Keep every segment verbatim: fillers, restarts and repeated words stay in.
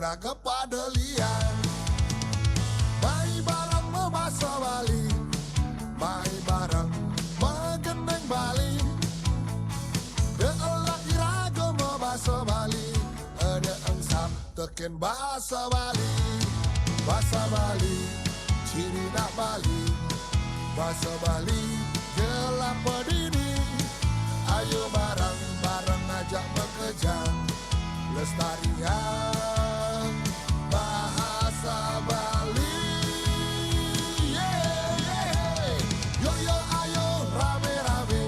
Raga pada liang. Mai bareng mabasa Bali. Mai bareng mageneng Bali. De'elak iraga mabasa Bali. Ada engsap teken basa Bali. Basa Bali, ciri nak Bali. Basa Bali, jelapa dini. Ayo bareng-bareng ajak makejang. Lestariang bahasa Bali. Yeay, yeay. Yo, yo, ayo rame-rame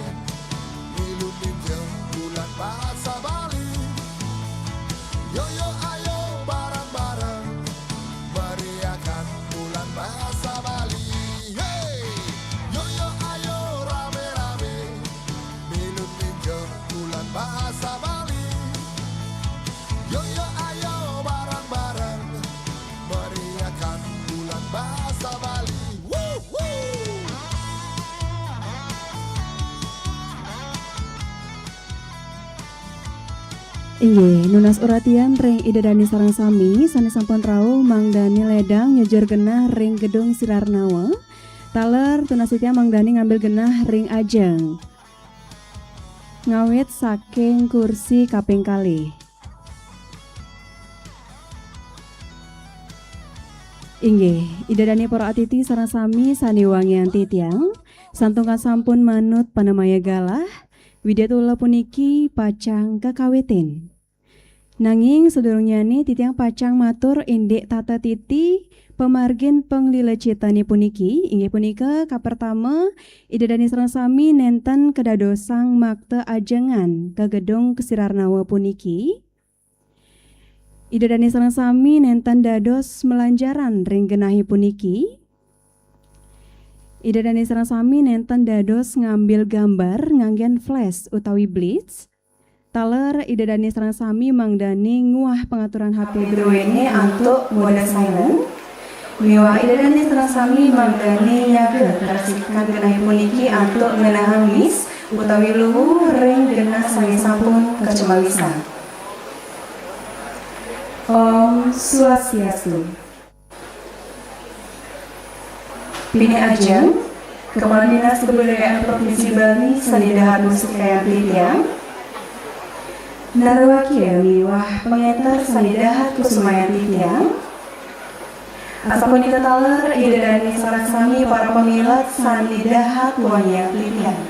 milu ninjil bulan bahasa Bali. Yo, yo, ayo bareng-bareng meriahkan bulan bahasa Bali. Yeay. Yo, yo, ayo rame-rame milu ninjil bulan bahasa Bali. Yo, yo, ayo bareng-bareng meriahkan bulan bahasa Bali. Wuh, wuh. Inggih, nunas uratian ring Ida Dane sareng sami sane sampun rauh mangdani ledang nyujur genah ring Gedung Sirar Nawa. Taler tunas titiang mangdani ngambil genah ring ajeng. Ngawit saking kursi kaping kalih. Inggih, Ida Dane para atiti sareng sami sane wangiang titiang, santukan sampun manut panamaya galah, Widya Tula puniki pacang kakawitin. Nanging sadurungnyane titiang pacang matur indik tata titi pamargin panglilecitane puniki, inggih punika kapertama, Ida Dane sareng sami nenten kadadosang makta ajengan ka Gedung Kesirarnawa puniki. Ida Dane sareng sami nenten dados melanjaran ring genahe puniki. Ida Dane sareng sami nenten dados ngambil gambar nganggen flash utawi blitz. Taler Ida Dane sareng sami mangdane nguah pangaturan H P druene antuk mode silent. Miwah Ida Dane sareng sami mangdane nyaga karesikan genah puniki antuk ngenahang mis utawi luhu ring genah sane sampun kacemawisan. Om Swastiastu. Pinih ajeng, Kepala Dinas Kebudayaan Provinsi Bali sane dahat mustikayang titiang, Narwakia miwah pangenter sane dahat kusumayang titiang. Asapunika taler Ida Dane sareng sami para pamilet sane dahat wangiang titiang.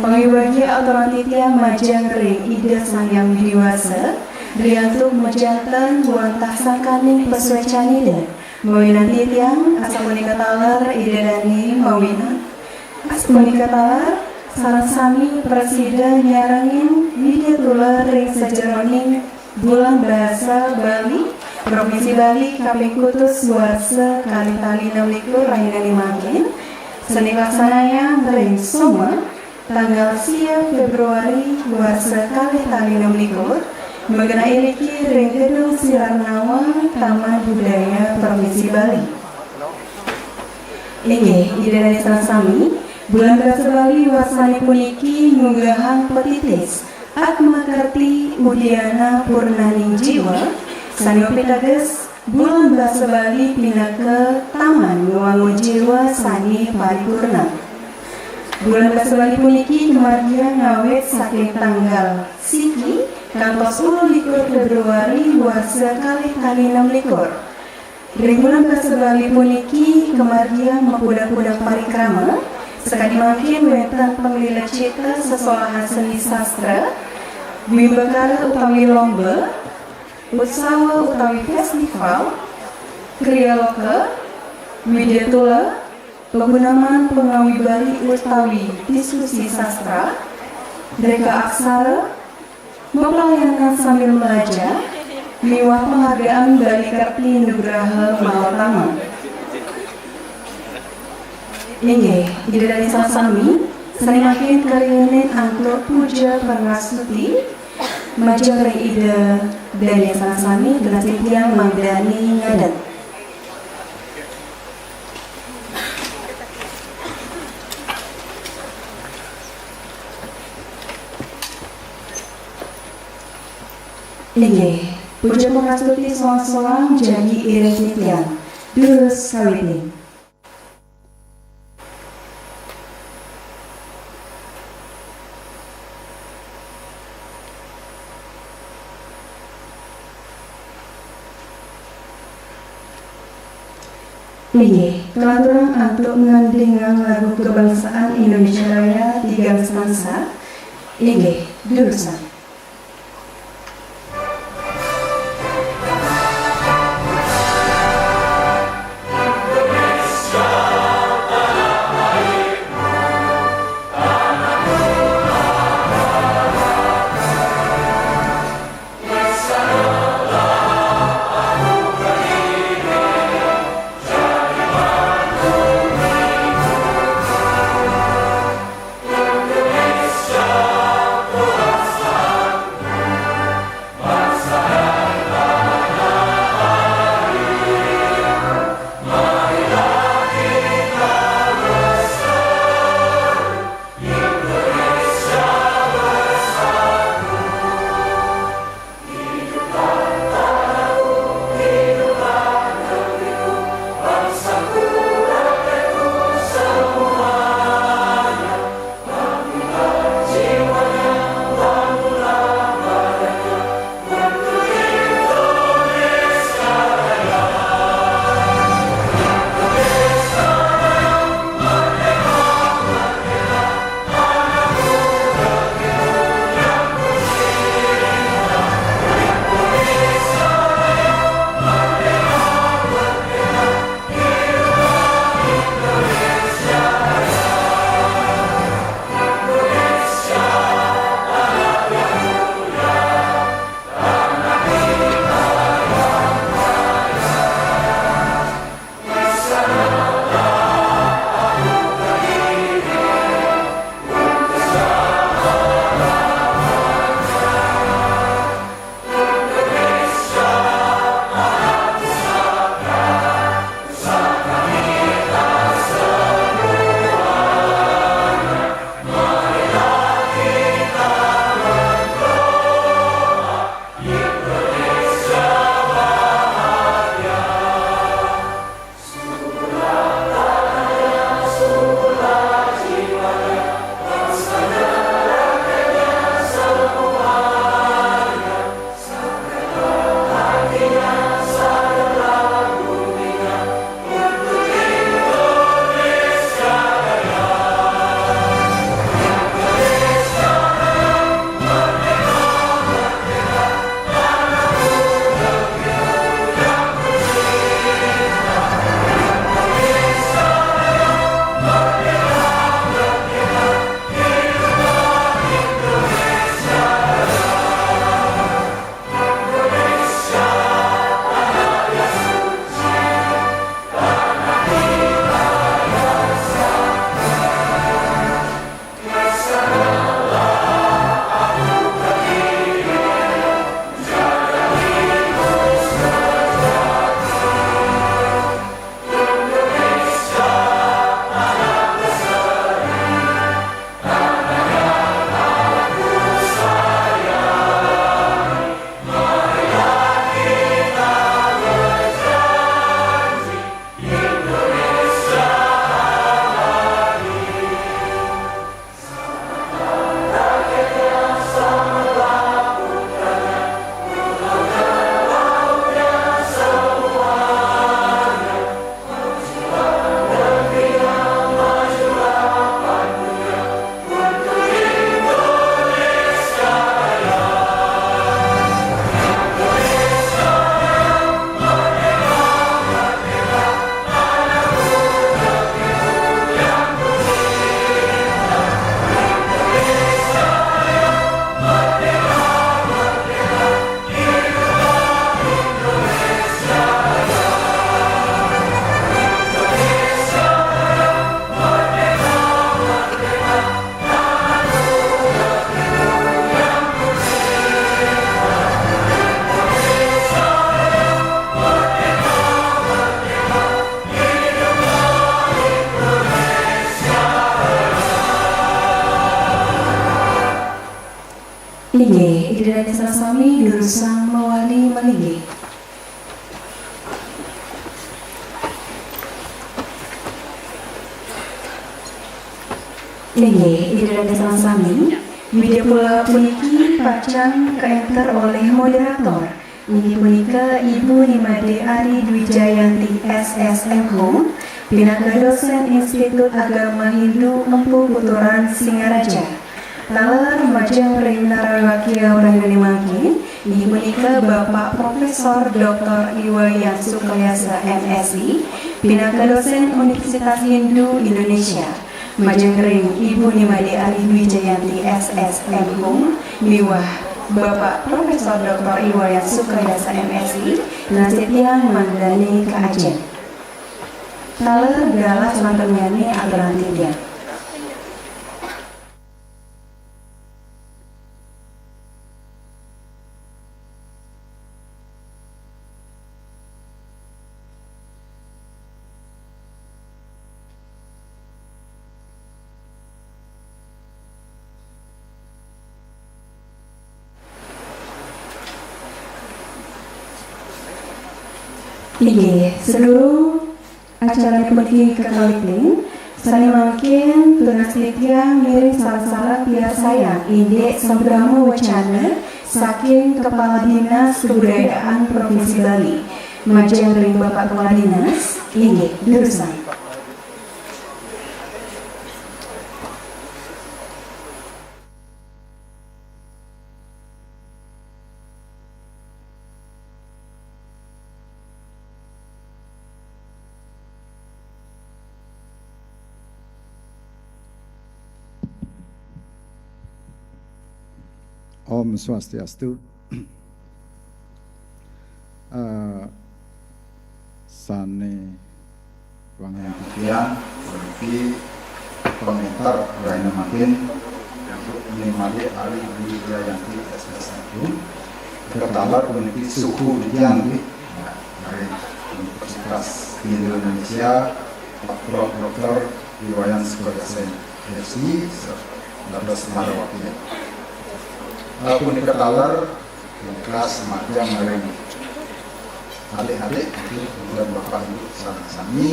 Pangawibagia aturang titiang majeng ring Ida Sang Hyang Widi Wasa, riantuk majanten wantah sangkaning pasuecan Ida. Mawinan titiang, asapunika taler Ida Dane mawinan. Asapunika taler, sareng sami prasida nyarengin Widya Tula ring sajeroning Bulan Bahasa Bali, Provinsi Bali kaping kutus warsa kalih tali enam likur rahinane mangkin, sane kalaksanayang ring Soma, tanggal sia Februari warsa kalih tali enam likur, magenah iriki ring Gedung Sirar Nawa, Taman Budaya Provinsi Bali. Inggih, Ida Dane sareng sami, Bulan Bahasa Bali warsane puniki ngunggahang petitis Atma Kerti Udiana Purnaning Jiwa, sane mapiteges Bulan Bahasa Bali pinaka taman ngwangun jiwa sane paripurna. Bulan Bahasa Bali puniki kamargiang ngawit saking tanggal siki kantos ulu likur Februari warsa kalih tali enam likur. Ring Bulan Bahasa Bali puniki kamargiang makudang-kudang parikrama, sakadi mangkin wenten panglilecita sesolahan seni sastra, wimbakara utawi lomba, utsawa utawi festival, kriya loka, widya tula, paguneman pangawi Bali utawi diskusi sastra, reka aksara, mapelayanan sambil melajah, miwah penghargaan Bali Kerti Nugraha Malatama. Inggih, Ida Dane sareng sami, sane mangkin kariinin antuk puja pangastuti, majeng ring Ida Dane sareng sami, tunas titiang mangdane ngadan. Inggih. Puja pangastuti soang-soang jagi iring titiang. Durus kawitin. Inggih, kalanturang antuk ngendingang lagu kebangsaan Indonesia Raya tigang setangsa. Inggih, durusang. Inggih, Ida dané sareng sami durusang mawali malinggih. Inggih, Ida dané sareng sami, widya pula puniki pacang kaénter olih moderator. Inggih punika Ibu Nimade Ari Dwi Jayanti, S S M Hum, pinaka dosen Institut Agama Hindu Empu Kuturan Singaraja. Taler majeng ring nararaga rahinané mangkin, inggih punika Bapak Profesor Doktor I Wayan Sukayasa, M Si, pinaka dosen Universitas Hindu Indonesia. Majeng ring Ibu Nimade Ari Dwi Jayanti, S S M Hum, miwah Bapak Profesor Doktor I Wayan Sukayasa, M Si, tansih tiang mangdané ka ajeng. Taler galah salanturannyané aturang titiang. Inggih, sadurung acara puniki kakalih, sané mangkin tunas titiang ngiring sareng-sareng piarsayang indik sambrama wacana saking Kepala Dinas Kebudayaan Provinsi Bali. Majeng ring Bapak Kepala Dinas, inggih, durusang. Om Swastiastu. Eh, sané wangiang titiang, puniki pangénter rahina mangkin, Ibu Nimade Ari Dwi Jayanti, S S M Hum, kataler puniki suhu titiang nggih. Nah, dari Universitas Indonesia, Prof Doktor I Wayan Sukayasa, M Si, dados nararaga. Eh, punika taler, punika semajang ring adik-adik, nggih, dan Bapak Ibu sareng sami.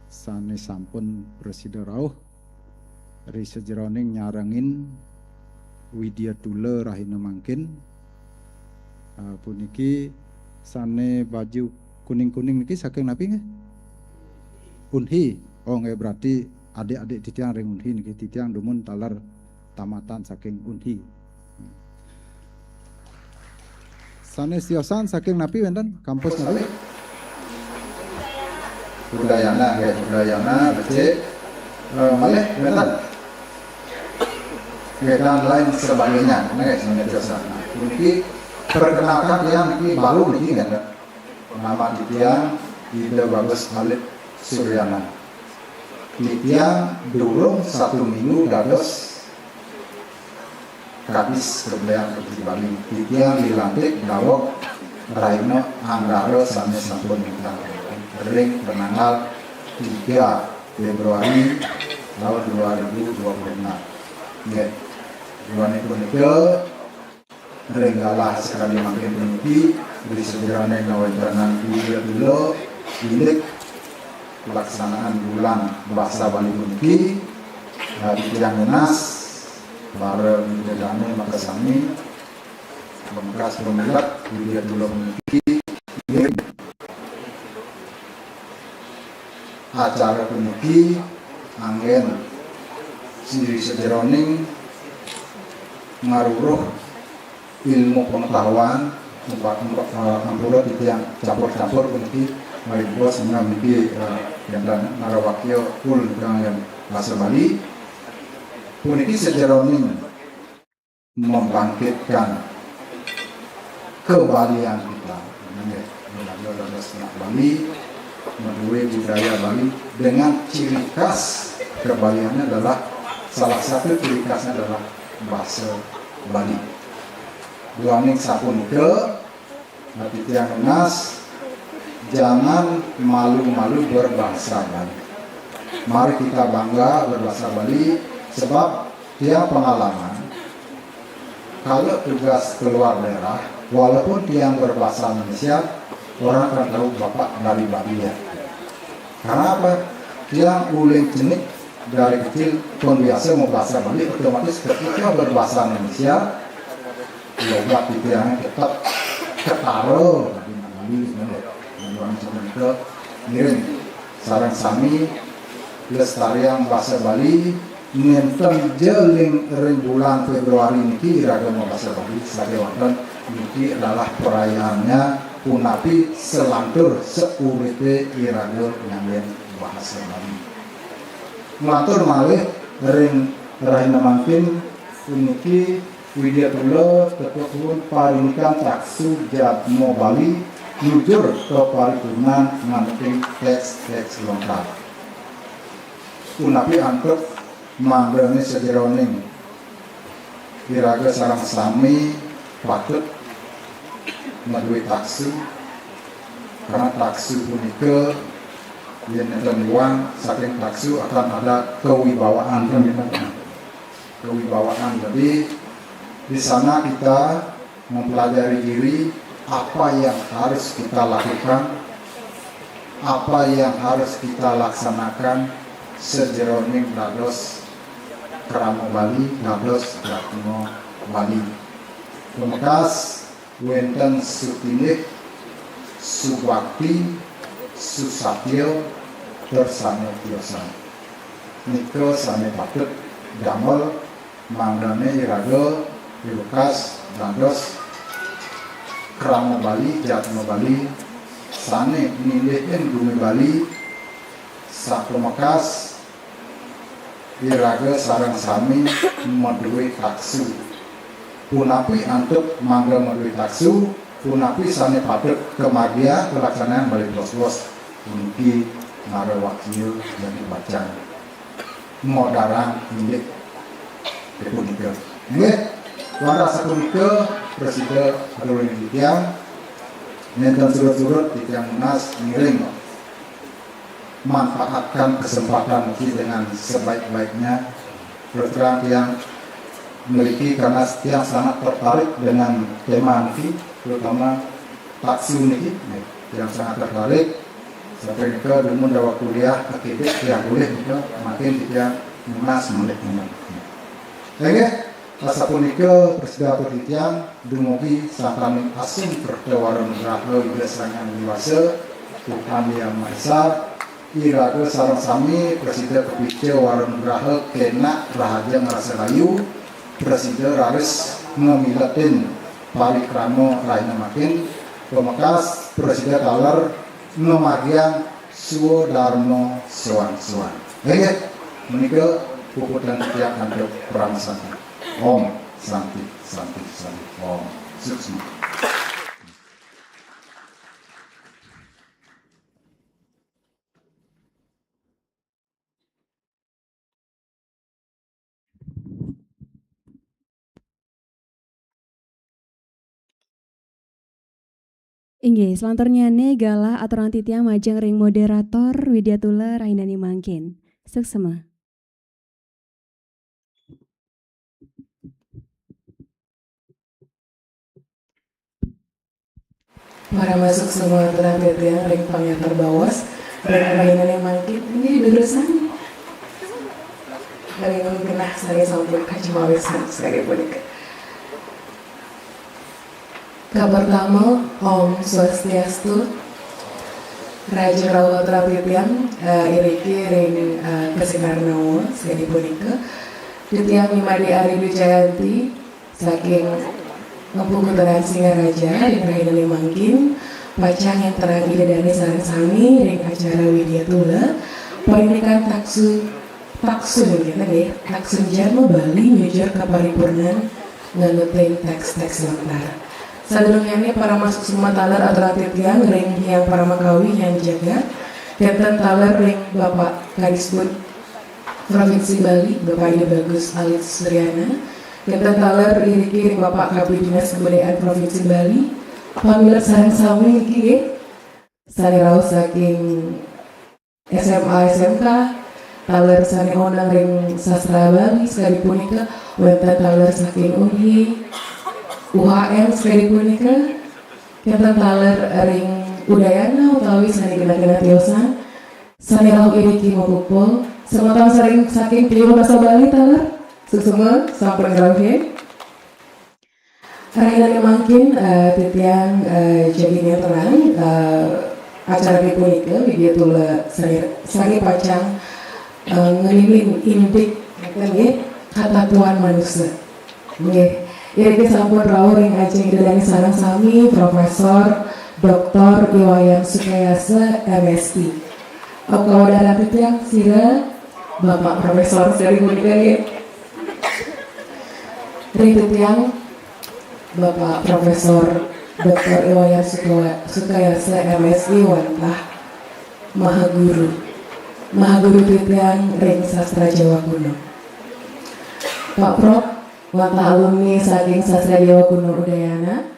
Sané sampun prasida rauh ri sajeroning nyarengin Widya Tula rahina mangkin. Ah, puniki sané baju kuning-kuning niki saking napi nggih? Unhi. Oh, nggih, berarti adik-adik titiang ring Unhi niki, titiang dumun taler tamatan saking Unhi. Sané tiosan saking napi wénten? Kampus napi? Udayana, nggih, Udayana, becik. Eh, malih wénten? Nggih, dan lain sebagainya. Nggih, sané tiosan. Nah, puniki perkenalkan tiang niki baru niki, nggih. Nama titiang Ida Bagus Halid Suryana. Titiang durung satu minggu dados Kadis Kebudayaan Provinsi Bali. Titiang dilantik daweg rahina Anggara sané sampun wénten ring pananggal tiga Februari tahun dua ribu dua puluh enam. Nggih. Duaning punika, ring galah sakadi mangkin puniki, ri sajeroning ngawéntenan Widya Tula indik pelaksanaan Bulan Basa Bali puniki, eh, titiang nunas para widya dané makasami, pamungkas pamilet Widya Tula puniki, acara puniki anggén ri sajeroning ngaruruh ilmu pengetahuan, empat, empat, eh, ampura titiang campur-campur puniki, mari bos menang niki, eh, yang dan narawakya full dengan yang bahasa Bali. Puniki sajeroning membangkitkan kebalian kita. Nggih, mengajar dados anak Bali, menduwe budaya Bali dengan ciri khas kebaliannya adalah, salah satu ciri khasnya adalah bahasa Bali. Duaning sapunika, nah, titiang nunas, jangan malu-malu berbahasa Bali. Mari kita bangga berbahasa Bali, sebab tiang pengalaman, Kalau tugas keluar daerah, walaupun tiang berbahasa Indonesia, orang akan tahu Bapak dari Bali, ya. Karena apa? Tiang uling cenik dari kecil pun biasa mau bahasa Bali, otomatis ketika berbahasa Indonesia, logat di tiangnya tetap ketara, Bali sebenarnya. Orang cuma itu ngiring. Sareng sami lestariang bahasa Bali, nenten jeling ring bulan Februari niki iraga mabasa Bali, sakewanten niki adalah perayaannya punapi selantur seuripe iraga nyanggen bahasa Bali. Nglantur malih ring rahina mangkin puniki Widya Tula, Ketua Parindikan Taksu Jadma Bali, nujur ka paripurnan nganutin teks-teks lengkap. Punapi antuk mangdane sajeroning iraga sareng sami patut madue taksu, karena taksu punika yen nenten iwang saking taksu akan ada kewibawaan, kewibawaan. Jadi di sana kita mempelajari diri apa yang harus kita lakukan, apa yang harus kita laksanakan sejeroning dados krama Bali, dados jadma Bali. Pemekas wenten sutindih, subakti, susatya, tur sane tiosan. Nika sane patut damel mangdane iraga piwekas dados krama Bali, jadma Bali, sane nindihin gumi Bali, sapemekas iraga sareng sami madue taksu. Punapi antuk mangda madue taksu, punapi sane patut kamargiang kalaksanaan Bali Bos-Bos puniki mara wakia jadi pacang modarang indik punika. Nggih, wantah sapunika prasida atur ring titiang, nenten surut-surut titiang nunas ngiring manfaatkan kesempatan niki dengan sebaik-baiknya. Terus terang tiang mriki karena tiang sangat tertarik dengan tema niki, terutama taksu niki. Tiang sangat tertarik. Sampai nika dumun daweg kuliah akidik tiang boleh nika makin tiang nunas malih. Inggih. Asapunika prasida titiang dumugi sangkaning asung kerta wara nugraha Ida Sang Hyang Widhi Wasa, Tuhan Yang Maha Esa, iraga sareng sami prasida kapica wara nugraha kenak rahajeng rasa rahayu, prasida raris ngamiletin parikrama rahina mangkin, pamekas prasida taler ngamargiang swadarma soang-soang. Inggih, menika puputang titiang antuk Parama Santi. Om Santi, Santi, Santi. Om. Suksma. Inggih, selanturnyane galah aturang titiang majeng ring moderator Widya Tula rahinane mangkin. Suksma. Parama suksma aturang titiang ring pangatur baos, ring rahinane mangkin, inggih durusang. Ring genah sane sampun kacimawis sekali punika. Kapertama, Om Swastiastu. Rahajeng rauh aturang titiang, eh, iriki ring, eh, Kasinarnawa, sekali punika. Titiang Ni Made Ari Dwi Jayanti, saking Empu Kuturan Singaraja, ring rahinane mangkin, pacang ngenterang Ida Dane sareng sami ring acara Widya Tula, parindikan taksu, taksu nggih, taksu jadma Bali nyujur kaparipurnan nganutin teks-teks lontar. Sadurungnyane parama suksma taler aturang titiang ring Hyang Parama Kawi Hyang Jagat, kenten taler ring Bapak Kadisput Provinsi Bali, Bapak Ida Bagus Alit Suryana, kenten taler iriki ring Bapak Kabid Dinas Kebudayaan Provinsi Bali, pamilet sareng sami niki nggih. Sane rauh saking S M A S M K, taler sane oneng ring sastra Bali, sakadi punika wenten taler saking U N H I, U H M sakadi punika, kinten taler ring Udayana utawi sané genah-genah tiosan, sané rauh iriki mapupul, semeton saking saking tiur basa Bali taler, suksma sampun ngrauhin. Rahinané mangkin, eh, titiang, eh, jagi nganterang, eh, acara punika, Widya Tula sané, sané pacang, eh, ngelilin indik, ngéten nggih, katatuan manusa. Nggih, iriki sampun rauh ring ajeng Ida dané sareng sami, Profesor Doktor I Wayan Sukayasa, M Si. Kawedar titiang sira, Bapak Profesor, sering menikah nggih. Ring titiang, Bapak Profesor Doktor I Wayan Sukawa-, Sukayasa, M Si, wantah Maha Guru. Maha Guru titiang ring Sastra Jawa Kuno. Pak Prof, wantah alumni saking Sastra Jawa Kuno Udayana,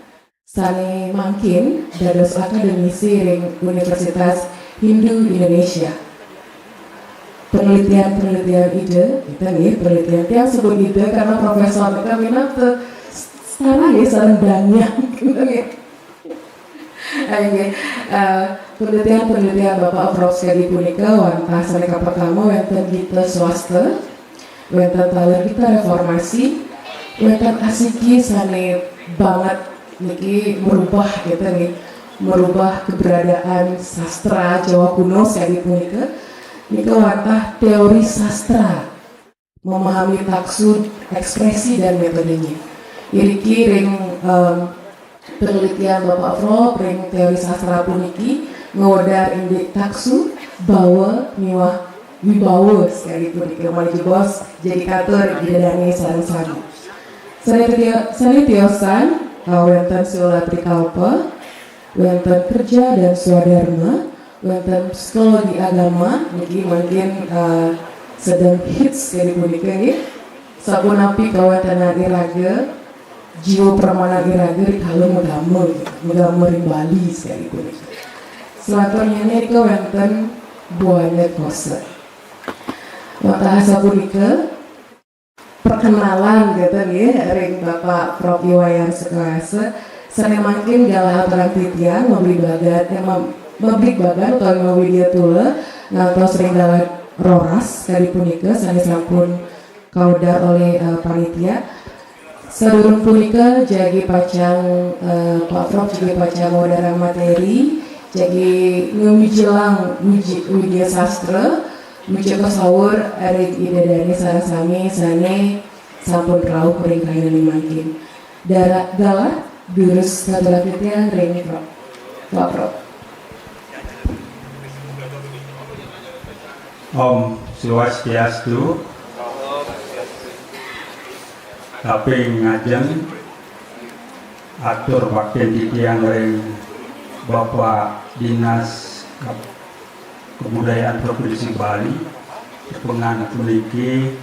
sané mangkin dados akademisi ring Universitas Hindu Indonesia. Penelitian-penelitian Ida, kita nih penelitian tiang sebut Ida karena profesor kita minat tuh setara ya, sareng danyang, gitu ya. Inggih, eh, penelitian-penelitian Bapak Prof sekadi punika wantah sané kapertama wénten gita swasta, wénten taler gita reformasi, wénten asiki sané banget niki merubah, gitu nih, merubah keberadaan sastra Jawa Kuno sakadi punika, nika wantah teori sastra, memahami taksu, ekspresi, dan metodenya. Iriki ring, em, penelitian Bapak Prof ring teori sastra puniki ngwedar indik taksu, bawa, miwah wibawa sakadi punika malih jebos jadi katur Ida dané sareng sami. Sané tio-, sané tiosan, eh, wénten Sula Trikalpa, wénten Kerja dan Swadarma, wénten Psikologi Agama, niki mangkin, eh, sedang hits sakadi punika nggih. Sapunapi kawéntenan iraga, jiwa pramanan iraga rikala magama, magama ring Bali sakadi punika. Salanturnyané nika wénten Buana Kosa. Wantah sapunika, perkenalan gitu nggih ring Bapak Prof I Wayan Sukawasa, sané mangkin galah aturang titiang mabligbagan, eh, mab-, mabligbagan utawi mawidya tula ngantos ring galah roras kadi punika sané sampun kawedar olih, eh, panitia. Sadurung punika jagi pacang, eh, Pak Prof jagi pacang ngwedarang materi, jagi ngamijelang wiji-, widya sastra, Mucika saur ring Ida dané sareng sami sané sampun rauh ring rahinané mangkin. Dara galah durus katurang titiang ring Pro-, Pak Prof. Om Swastiastu. Kaping ngajeng atur baktin titiang ring Bapak Dinas Kab-, Kebudayaan Provinsi Bali, tepengan puniki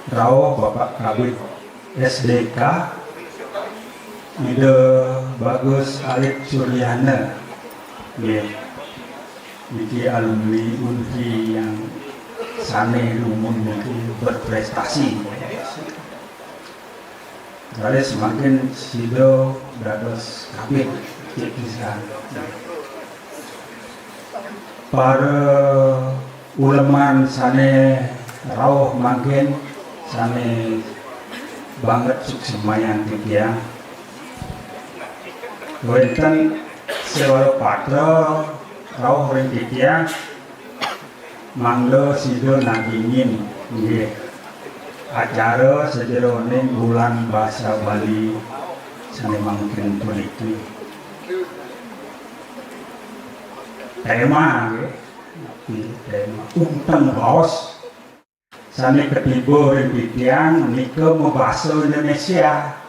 rauh Bapak Kabid S D K, Ida Bagus Alit Suryana. Nggih. Niki alumni Unhi yang sané dumun niki berprestasi. Raris mangkin sida dados kabid cik pisan. Para uleman sané rauh mangkin sané banget suksmayang titiang. Wénten sewara patra rauh ring titiang. Mangda sida nagingin, nggih, acara sajeroning Bulan Basa Bali sané mangkin puniki. Tema, nggih, tema Unteng Baos sané katiba ring titiang nika mabasa Indonesia.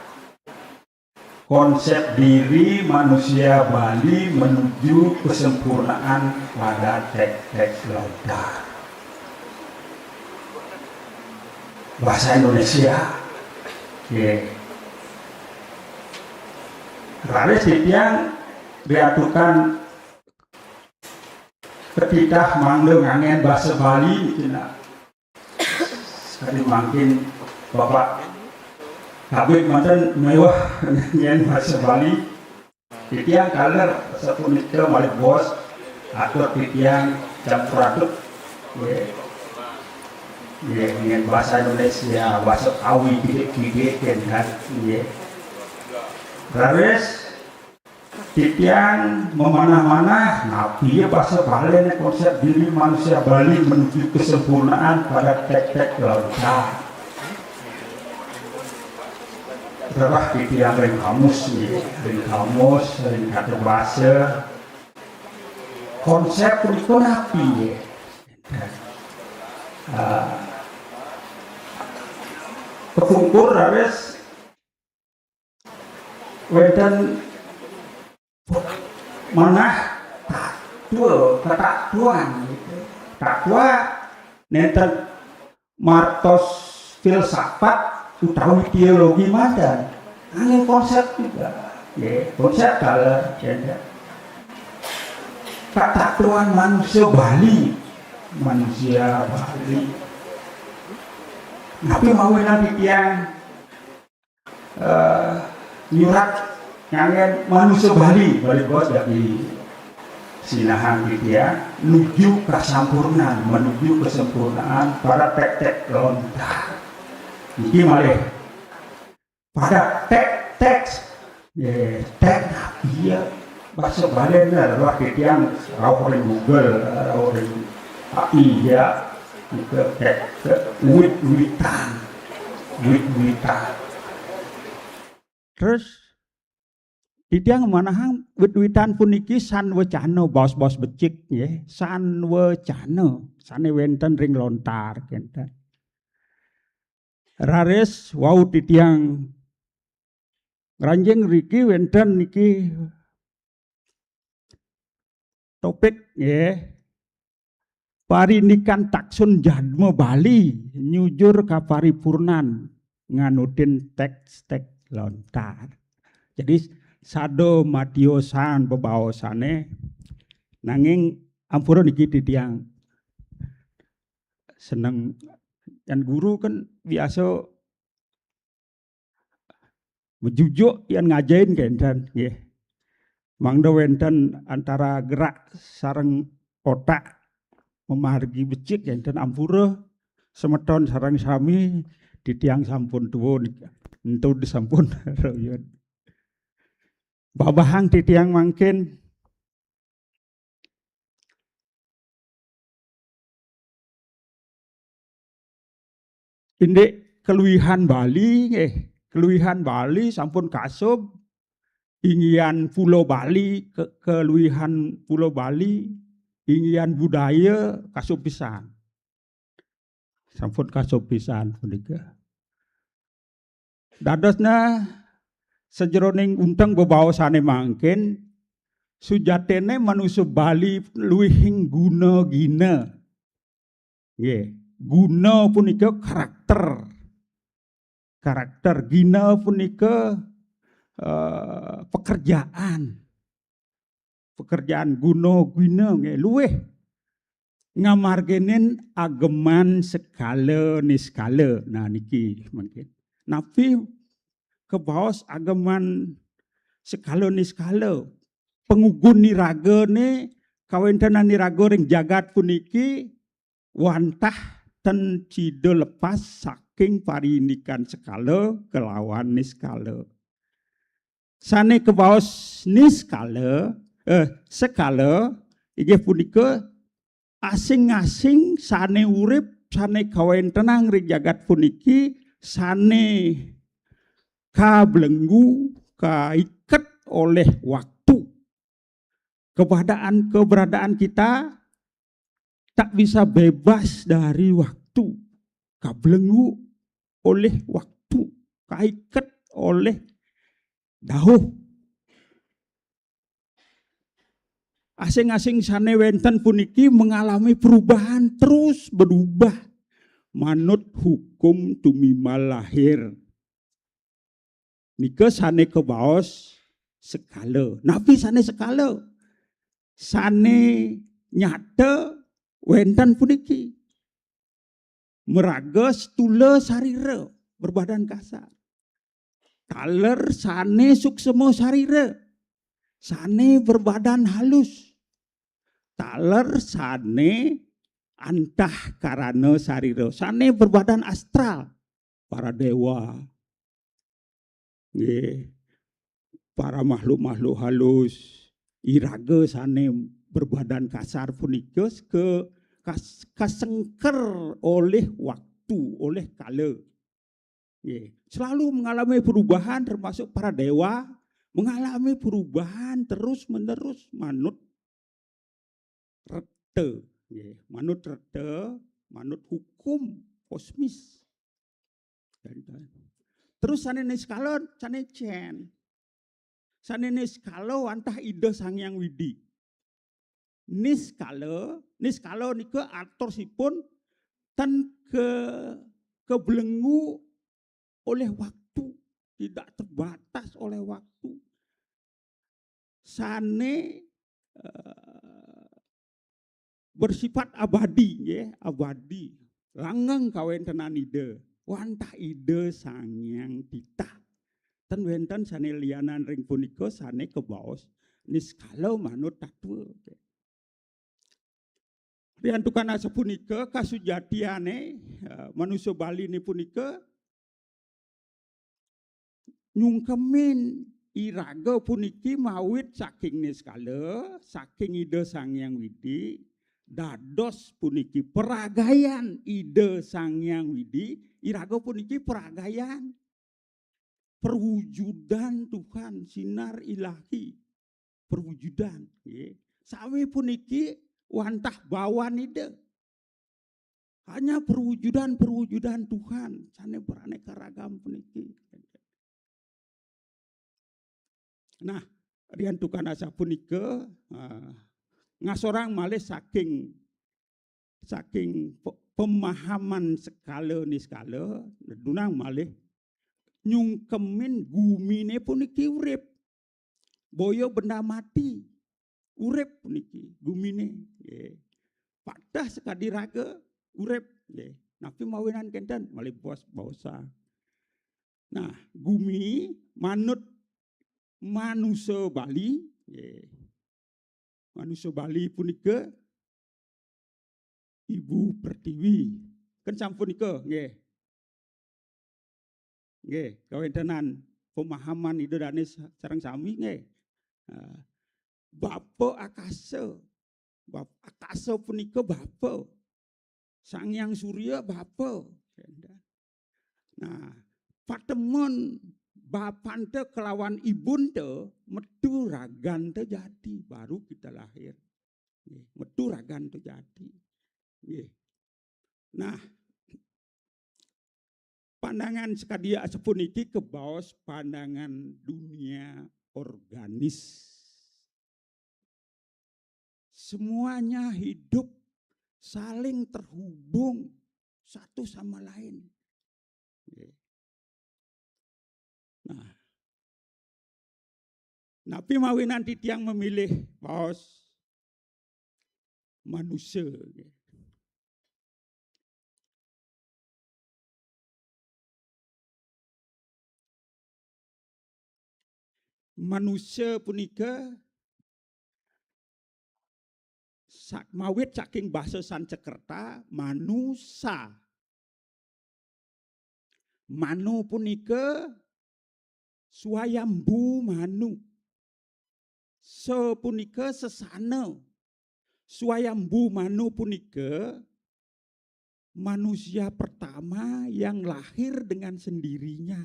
Konsep diri manusia Bali menuju kesempurnaan pada tektek lautar. Bahasa Indonesia. Nggih. Raris titiang diatukan petitah mangda nganggén basa Bali niki nah. Kadi mangkin Bapak Tapi manten mewah nyanyian bahasa Bali. Titiang kaler sapunika malih bos, atur titiang campur aduk. Nggih. Nggih, nggih, bahasa Indonesia, bahasa Kawi kidik-kidik kan, kan. Nggih. Raris titiang memanah-manah, napi ya bahasa Bali ini konsep diri manusia Bali menuju kesempurnaan pada tek-tek lontar. Rerah titiang ring kamus, nggih, ring kamus, ring kata bahasa. Konsep punika napi, nggih? Ah, kepungkur raris wenten manah tatwa, ketatwan gitu. Tatwa nenten martos filsafat utawi teologi manten. Angin konsep juga. Ya, konsep dalam gender. Ketatwan manusia Bali, manusia Bali. Tapi mau nanti tiang eh, nyurat nganggen manusia Bali, Bali bos jadi sinahan gitu ya, nuju kesampurnaan, menuju kesempurnaan para tek-tek lontar. Niki malih pada tek-tek, ya, tek napi ya, bahasa Bali ini adalah titiang rauh ring Google, rauh ring A I ya, itu tek-tek wit-witan, wit-witan. Terus titiang manahang wit-witan puniki sanwecana, baos-baos becik nggih, sanwecana sane wenten ring lontar kenten. Raris wau titiang ngranjing riki wenten niki topik nggih. Parindikan taksun jadma Bali nyujur kaparipurnan nganutin teks-teks lontar. Jadi sada matiosan bebaosane, nanging ampura niki titiang seneng, yan guru kan biasa mejujuk yan ngajain kenten nggih. Mangda wenten antara gerak sareng otak memargi becik kenten, ampura semeton sareng sami, titiang sampun tuun, entud sampun ruyun. Babahang titiang mangkin. Indik keluihan Bali nggih, keluihan Bali sampun kasub, inggihan Pulo Bali, ke-, keluihan Pulo Bali, inggihan budaya kasub pisan. Sampun kasub pisan punika. Dadosna sajeroning unteng bebaosane mangkin, sujatine manusa Bali luihing guna gina. Nggih, guna punika karakter. Karakter, gina punika, eh, pekerjaan. Pekerjaan guna gina nggih, luih ngamargenin ageman sekala niskala. Nah, niki mungkin. Napi kebaos ageman sekala niskala? Pangugun niragane, kawentenan niraga ring jagat puniki wantah ten sida lepas saking parindikan sekala kelawan niskala. Sane kebaos niskala, eh, sekala, inggih punika asing-asing sane urip, sane kawentenang ring jagat puniki, sane kabelenggu, kaiket oleh waktu. Keberadaan, keberadaan kita tak bisa bebas dari waktu, kabelenggu oleh waktu, kaiket oleh dauh. Asing-asing sane wenten puniki mengalami perubahan, terus berubah manut hukum tumimal lahir. Nika sane kebaos sekala. Napi sane sekala? Sane nyata wenten puniki. Maraga stula sarira, berbadan kasar. Taler sane suksema sarira, sane berbadan halus. Taler sane antah karana sarira, sane berbadan astral. Para dewa, nggih, para makhluk-makhluk halus, iraga sane berbadan kasar punika ke-, kas-, kasengker oleh waktu, oleh kala. Nggih, selalu mengalami perubahan, termasuk para dewa mengalami perubahan terus-menerus manut reta, nggih, manut reta, manut hukum kosmis. Terus sane niskala, sane cen. Sane niskala wantah Ida Sang Hyang Widi. Niskala, niskala nika artosipun ten ke-, kebelenggu oleh waktu, tidak terbatas oleh waktu. Sane, eh, bersifat abadi, nggih, abadi. Langgeng kawentenan Ida, wantah Ida Sang Hyang titah. Ten wenten sane lianan ring punika sane kabaos niskala manut tatwa. Riantukan asapunika, kasujatiane, eh, manusa Baline punika nyungkemin iraga puniki mawit saking niskala, saking Ida Sang Hyang Widi, dados puniki peragayan Ida Sang Hyang Widi, iraga puniki peragayan, perwujudan Tuhan, sinar ilahi, perwujudan, nggih. Sami puniki wantah bawan Ida. Hanya perwujudan-perwujudan Tuhan, sane beraneka ragam puniki. Nah, riantukan asapunika, eh, ngasorang malih saking, saking pe-, pemahaman sekala niskala, nedunang malih nyungkemin gumine puniki urip. Boya benda mati, urip puniki, gumine. Nggih. Pateh sakadi raga, urip. Nggih. Napi mawinan kenten? Malih bos baosa. Nah, gumi manut manusa Bali, nggih. Manusa Bali punika Ibu Pertiwi. Kan sampun nika, nggih. Nggih, kawentenan pemahaman Ida Dane sa-, sareng sami, nggih. Ah, Bapa Akasa. Bap-, Akasa punika bapa. Sang Hyang Surya bapa. Nah, patemon bapanta kelawan ibunta metu raganta jati, baru kita lahir. Nggih, metu raganta jati. Nggih. Nah, pandangan sakadi asapuniki kabaos pandangan dunia organis. Semuanya hidup saling terhubung satu sama lain. Nggih. Nah, napi mawinan titiang memilih baos manusia, nggih. Manusia punika sa-, mawit saking basa Sansekerta, manusa. Manu punika Swayambhu Manu. Sa punika sesana. Swayambhu Manu punika manusia pertama yang lahir dengan sendirinya.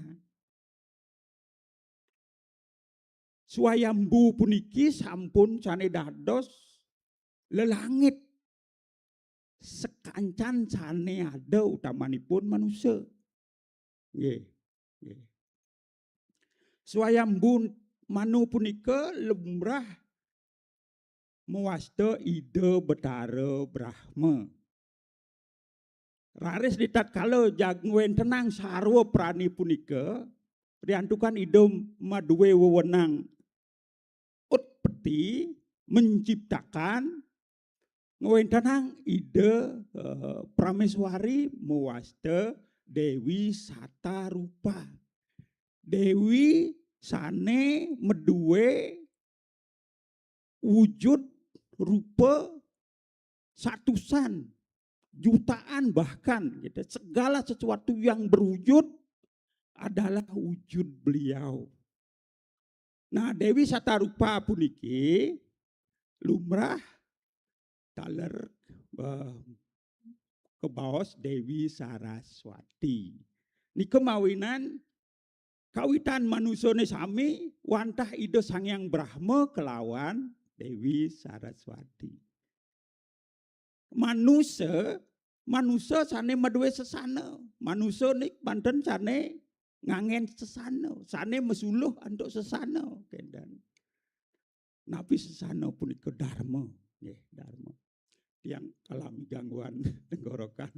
Swayambhu puniki sampun sane dados lelangit sakancan sane ada, utamanipun manusa. Nggih, nggih. Swayambhu Manu punika lumrah mawasta Ida Betara Brahma. Raris ritatkala jag ngwentenang sarwa prani punika, riantukan Ida maduwe wewenang utpeti, menciptakan, ngwentenang Ida, eh, Prameswari mawasta Dewi Satarupa. Dewi sane maduwe wujud rupa satusan, jutaan bahkan, gitu. Segala sesuatu yang berwujud adalah wujud beliau. Nah, Dewi Satarupa puniki lumrah taler, eh, kebaos Dewi Saraswati. Nika mawinan kawitan manusane sami wantah Ida Sang Hyang Brahma kelawan Dewi Saraswati. Manusa, manusa sane maduwe sesana. Manusa nik manten sane ngangen sesana, sane masuluh antuk sesana, kenten. Napi sesana punika dharma, nggih, dharma. Tiang alami gangguan tenggorokan.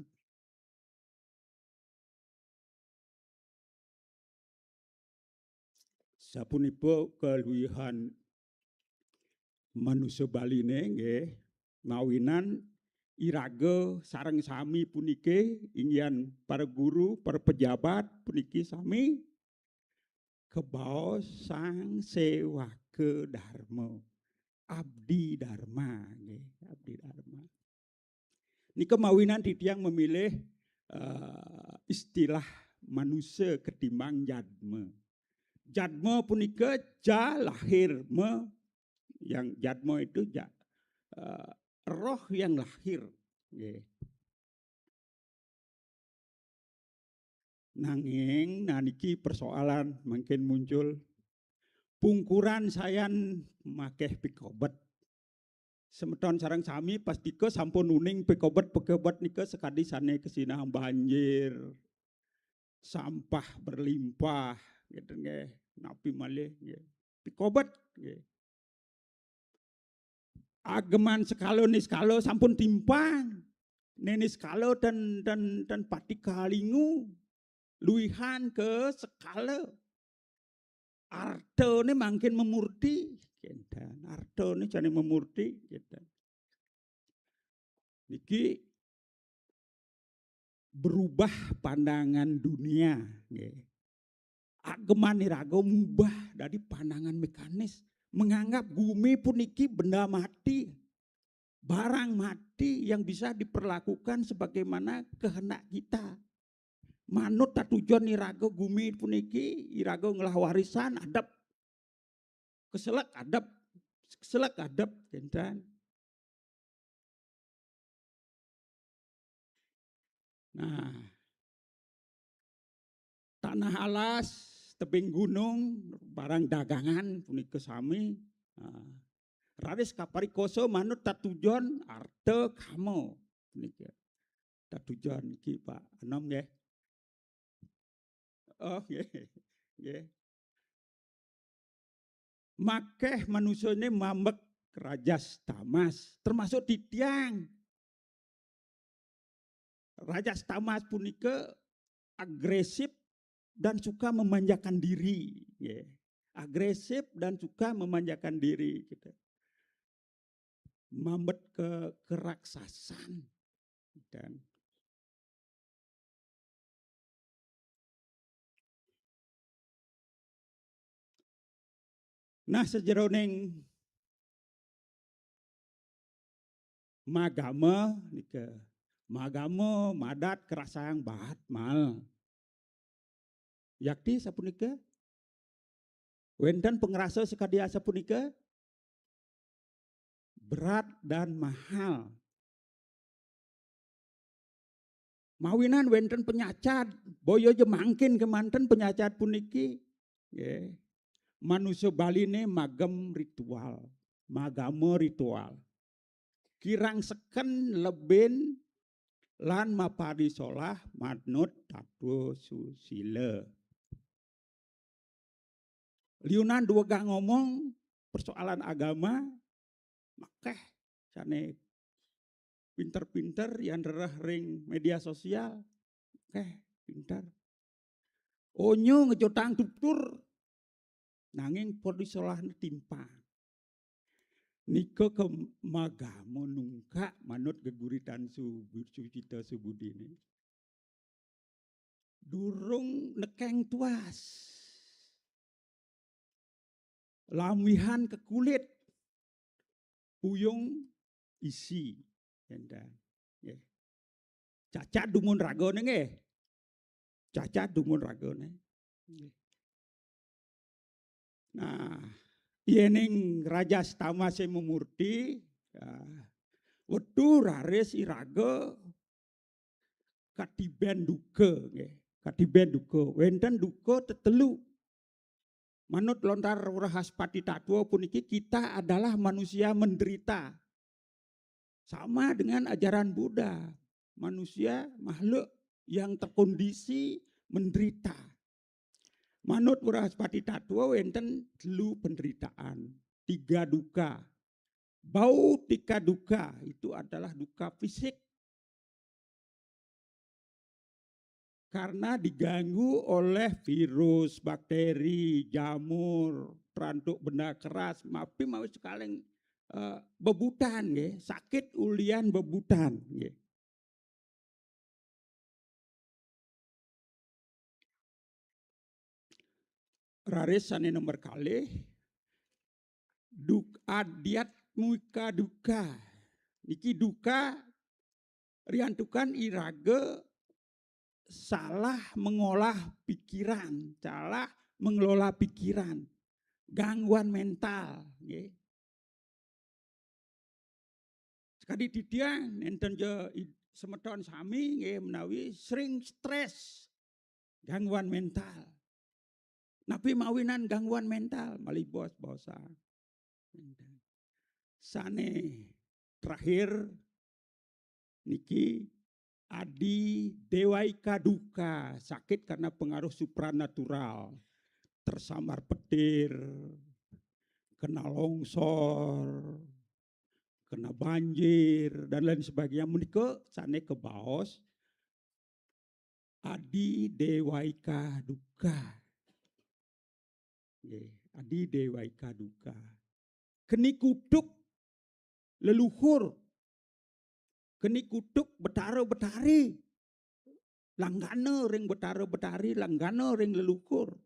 Sapunika kaluwihan manusa Baline nggih, mawinan iraga sareng sami puniki, inggihan para guru, para pejabat puniki sami kebaos Sang Sewaka Dharma. Abdi Dharma, nggih, abdi Dharma. Nika mawinan titiang memilih, eh, istilah manusa ketimbang jadma. Jadma punika ja lahir, ma, yang jadma itu ja-, eh, roh yang lahir. Nggih. Nanging, nah, niki persoalan mangkin muncul. Pungkuran sayan makeh pikobet. Semeton sareng sami pastika sampun uning pikobet-pikobet nika sakadi sane kesinahang banjir, sampah berlimpah, gitu nggih. Napi malih nggih. Pikobet nggih. Ageman sekala niskala sampun timpang. Ne niskala ten, ten, ten pati kalingu. Luihan ke sekala. Artane mangkin memurti, kenten. Artane jane memurti, kenten. Niki berubah pandangan dunia, nggih. Ageman iraga mubah dari pandangan mekanis, menganggap gumi puniki benda mati, barang mati yang bisa diperlakukan sebagaimana kehendak kita. Manut tatujon iraga gumi puniki, iraga ngelah warisan adep. Keselek adep, keselek adep, kenten. Nah, tanah alas, tebing gunung, barang dagangan punika sami. Nah, raris kaparikosa manut tatujon arta kama punika. Tatujon niki, Pak Anom, nggih. Oh, nggih. Nggih. Makeh manusane mambek rajas tamas, termasuk titiang. Rajas tamas punika agresif dan suka memanjakan diri, nggih. Agresif dan suka memanjakan diri, gitu. Mambet ke keraksasan. Dan nah, sajeroning magama nika, magama, madat, kerasayang baat mal. Yakti sapunika? Wenten pangrasa sakadi asapunika? Berat dan mahal. Mawinan wenten panyacad, boya ja mangkin kemanten panyacad puniki. Nggih. Manusa Baline magem ritual, magama ritual. Kirang seken lebin lan maparisolah manut tatwa susila. Liunan duwegang ngomong persoalan agama, makeh sane pinter-pinter yang rereh ring media sosial. Makeh pinter. Onyo ngejotang tutur, nanging parisolahne timpang. Nika ke magama nungkak manut geguritan Subu-, Sucita Subudine. Durung nekeng tuas. Lamihan ke kulit, puyung isi. Enten. Nggih. Cacat dumun ragane nggih. Cacat dumun ragane. Nggih. Nah, yening Raja Stama sing memurti, ya, wetu raris iraga katiben duka, nggih. Katiben duka. Wenten duka tetelu. Manut lontar Wrahaspati Tatwa puniki, kita adalah manusia menderita. Sama dengan ajaran Buddha. Manusia makhluk yang terkondisi menderita. Manut Wrahaspati Tatwa wenten telu penderitaan, tiga duka. Bautika duka itu adalah duka fisik. Karena diganggu oleh virus, bakteri, jamur, perantuk benda keras, mapi mawi sekalian, eh, bebutan, nggih, sakit ulian bebutan, nggih. Raris sane nomor kalih, duk-, adiat muka duka. Niki duka riantukan iraga salah mengolah pikiran, salah mengelola pikiran, gangguan mental, nggih. Sekadi titiang nenten ja id-, semeton sami nggih menawi sering stres, gangguan mental. Napi mawinan gangguan mental? Malih bos-bosan. Sane terakhir niki adi dewaika duka, sakit karena pengaruh supranatural, tersambar petir, kena longsor, kena banjir, dan lain sebagainya. Menika sane kebaos adi dewaika duka. Nggih, adi dewaika duka. Keni kutuk leluhur. Keni kutuk betara betari. Langgana ring betara betari, langgana ring leluhur.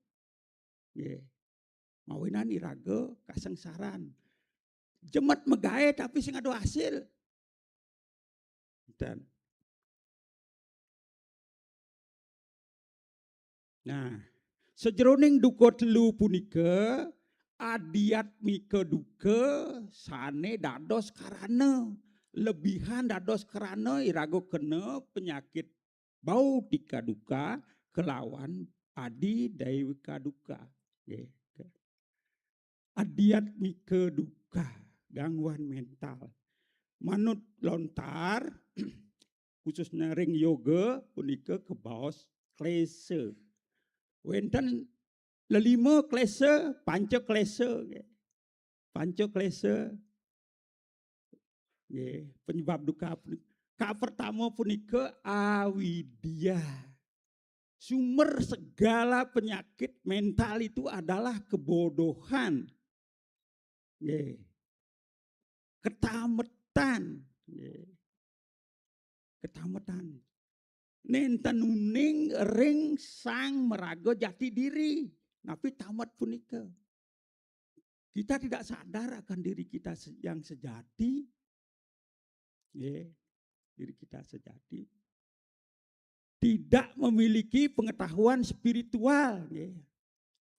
Nggih. Mawinan iraga kasengsaran. Jemet magae tapi sing ada hasil. Enten. Nah, sajeroning duka telu punika, adiatmika duka sane dados karana, lebihan dados karana iraga kena penyakit bautika duka kelawan adi dewika duka. Nggih. Adiatmika duka, gangguan mental. Manut lontar, khususnya ring yoga, punika kebaos klesa. Wenten lelima klesa, panca klesa, nggih. Panca klesa. Nggih, penyebab duka pun-, ka pertama punika avidya. Sumber segala penyakit mental itu adalah kebodohan. Nggih. Ketametan. Nggih. Ketametan. Nenten uning ring sang maraga jati diri. Napi tamet punika? Kita tidak sadar akan diri kita se-, yang sejati. Nggih, diri kita sejati. Tidak memiliki pengetahuan spiritual, nggih.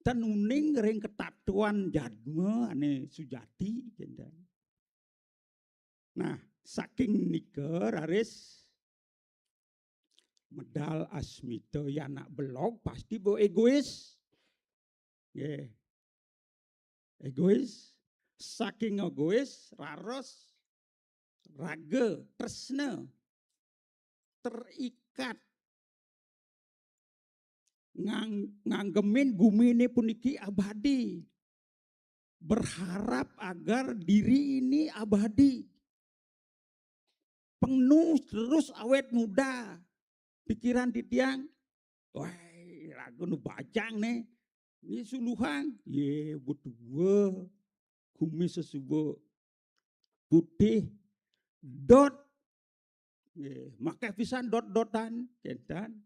Ten uning ring ketatuan jadma ane sujati, kenten. Nah, saking nika raris medal asmita ya anak belog pasti bo egois. Nggih. Egois, saking egois, raros, raga, tresna, terikat, ngang-, nganggemin gumine puniki abadi, berharap agar diri ini abadi. Penuh terus awet muda. Pikiran titiang, wah, raga nu bajang ne. Ini suluhan, ye, betua. Kumis sesuba putih, dot. Ye, makai pisan dot-dotan, kenten.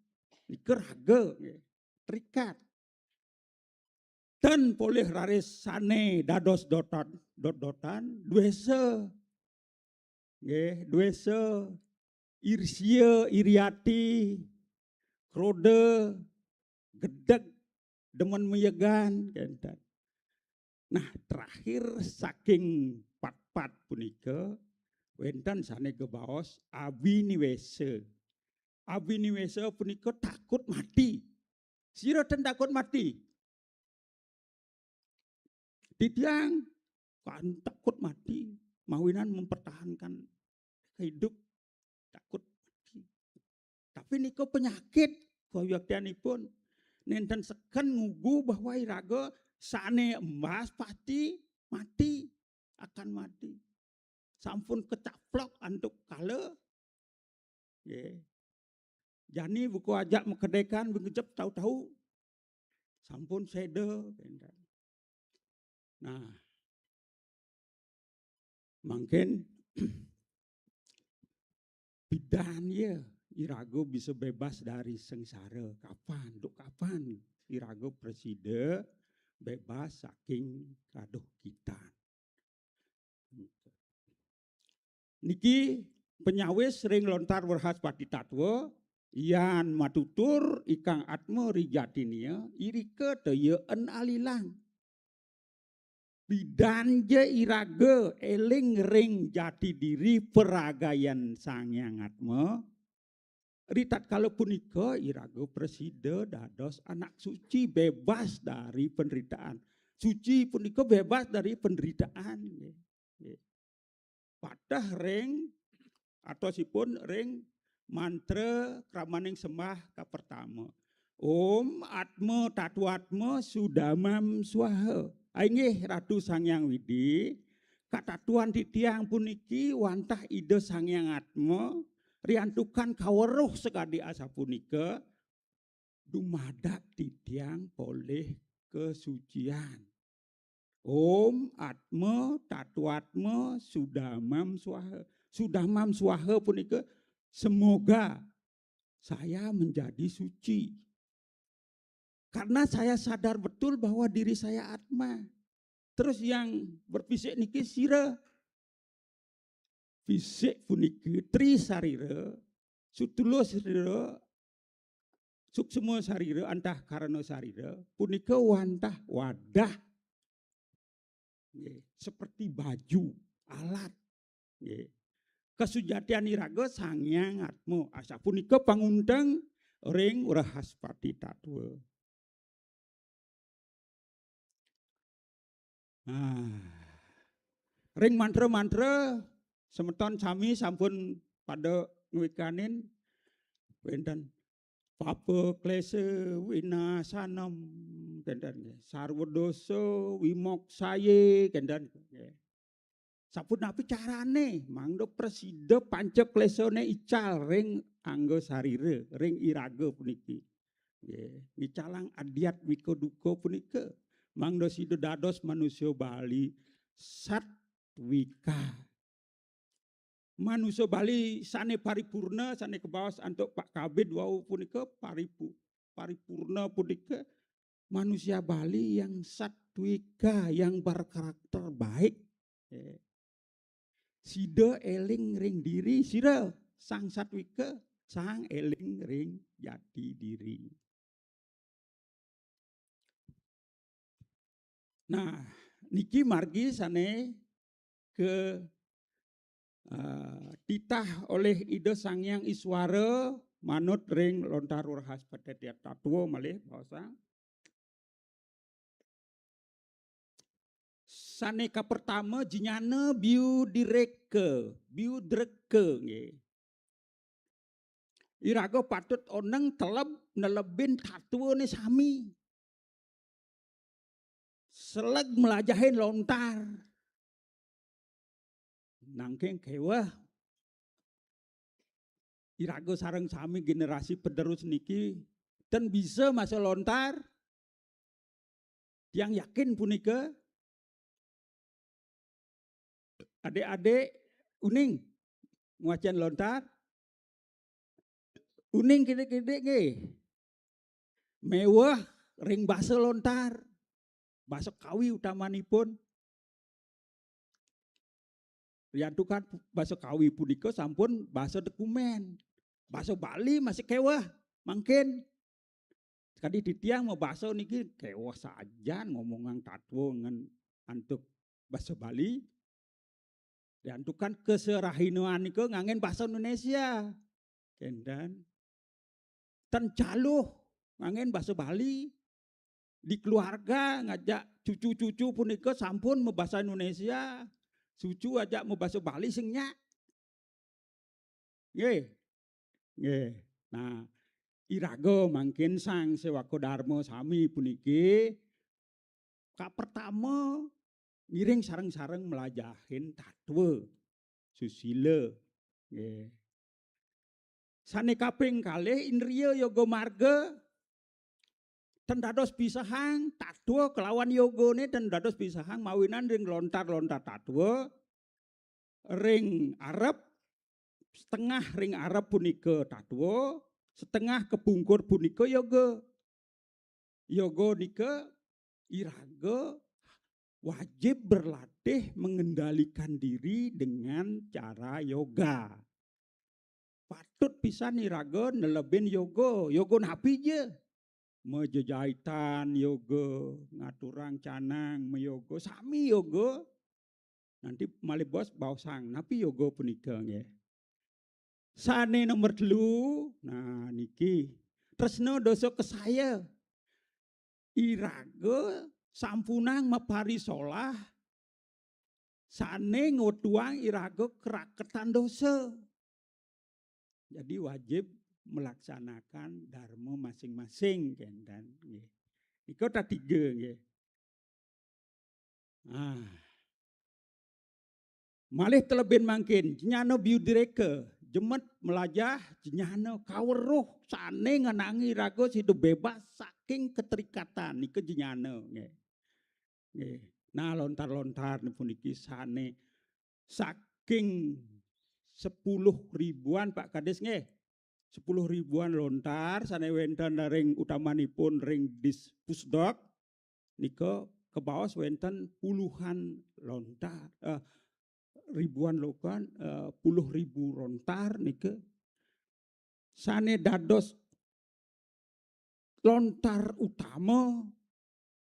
Nika raga, ye, terikat. Ten polih raris sane dados dotan, dot-dotan, dwesa. Nggih, dwesa, irsia, iri ati, kroda, gedeg, demen meyegan, kenten. Nah, terakhir saking pat-pat punika, wenten sane gebaos abiniwesa. Abiniwesa punika takut mati. Sira ten takut mati? Titiang kan takut mati, mawinan mempertahankan hidup, takut mati. Tapi nika penyakit, kayaktianipun nenten seken ngugu bahwa iraga sane embas pasti mati, akan mati. Sampun kecaplok antuk kala, nggih. Jani buka ajak makedekan bingejep tahu-tahu sampun seda, kenten. Nah, mangkin pidan ya iraga bisa bebas dari sengsara. Kapan? Duk kapan iraga prasida bebas saking kaduhkitan? Niki panyawis ring lontar Wrahaspati Tatwa, yan matutur ikang atma ri jatinia, irika ta ya en alilang. Pidan ja iraga eling ring jati diri paragayan Sang Hyang Atma, ri tatkala punika iraga prasida dados anak suci, bebas dari penderitaan. Suci punika bebas dari penderitaan. Nggih. Nggih. Pateh ring atosipun ring mantra kramaning sembah kapertama. Om Atma Tatwatma Sudamam Swaha. Inggih Ratu Sang Hyang Widi, katatuan titiang puniki wantah Ida Sang Hyang Atma, riantukan kaweruh sakadi asapunika, dumadak titiang polih kasucian. Om Atma Tatwatma Sudamam Swaha. Sudamam Swaha punika, semoga saya menjadi suci. Karena saya sadar betul bahwa diri saya atma. Terus yang berfisik niki sira. Fisik puniki tri sarira, sutula sarira, suksma sarira, antahkarana sarira, punika wantah wadah. Nggih, seperti baju, alat. Nggih. Kasujatian iraga Sang Hyang Atma. Asapunika pangunteng ring Wrahaspati Tatwa. Nah, ring mantra-mantra semeton sami sampun pada ngwikanin wenten papa klesa winasanam, kenten nggih. Sarwa dosa wimoksaye, kenten nggih. Sapunapi carane mangda prasida panca klesane ical ring angga sarira, ring iraga puniki? Nggih, ngicalang adyat wika duka punika mangda sida dados manusia Bali satwika. Manusia Bali sane paripurna, sane kabaos antuk Pak Kabid wau punika paripu-, paripurna punika manusia Bali yang satwika, yang berkarakter baik. Eh, sida eling ring diri, sira sang satwika, sang eling ring jati diri. Nah, niki margi sane ke, eh, titah oleh Ida Sang Hyang Iswara manut ring lontar Wrahaspati Tatwa malih baosang. Sane kapertama, jnana biudireka, biudreka nggih. Iraga patut oneng teleb nelebin tatwane sami. Seleg mlajahin lontar. Nanging keweh iraga sareng sami generasi penerus niki ten bisa maca lontar. Tiang yakin punika adik-adik uning ngwacen lontar. Uning kidik-kidik nggih. Meweh ring basa lontar. Basa Kawi utamanipun. Riantukan basa Kawi punika sampun basa dokumen. Basa Bali masih keweh mangkin. Sekadi titiang mabasa niki keweh sajan ngomongang tatwa ngen antuk basa Bali. Riantukan kaserahinaan nika nganggen basa Indonesia. Kenten. Ten caluh nganggen basa Bali. Di keluarga ngajak cucu-cucu punika sampun mabasa Indonesia. Cucu ajak mabasa Bali sing nyak. Nggih. Nggih. Nah, iraga mangkin sang sewaka dharma sami puniki kapertama ngiring sareng-sareng mlajahin tatwa, susila. Nggih. Sane kaping kalih indriya yoga marga ten dados pisahang tatwa kelawan yogane ten dados pisahang mawinan ring lontar-lontar tatwa ring arep setengah ring arep punika tatwa, setengah kepungkur punika yoga. Yoga nika iraga wajib berlatih mengendalikan diri dengan cara yoga. Patut pisan iraga nelebin yoga. Yoga napi ja? Majejaitan yoga, ngaturang canang, mayoga, sami yoga. Nanti malih bos baosang, napi yoga punika nggih. Sane nomor telu, nah niki. Tresna dosa kesaya. Iraga sampunang maparisolah sane ngwetuang iraga keraketan dosa. Jadi wajib melaksanakan dharma masing-masing kenten nggih. Nika ta tiga nggih. Ah. Malih telebin mangkin, jnana biudireka, jemet melajah jnana kaweruh sane ngenangi raga sida bebas saking keterikatan nika jnana nggih. Nggih. Nah, lontar-lontar puniki sane saking sepuluh ribuan Pak Kadis nggih. Sepuluh ribuan lontar sane wenten ring utamanipun ring Dispusdok nika kebaos wenten puluhan lontar, eh, ribuan lokan, eh, puluh ribu lontar nika sane dados lontar utama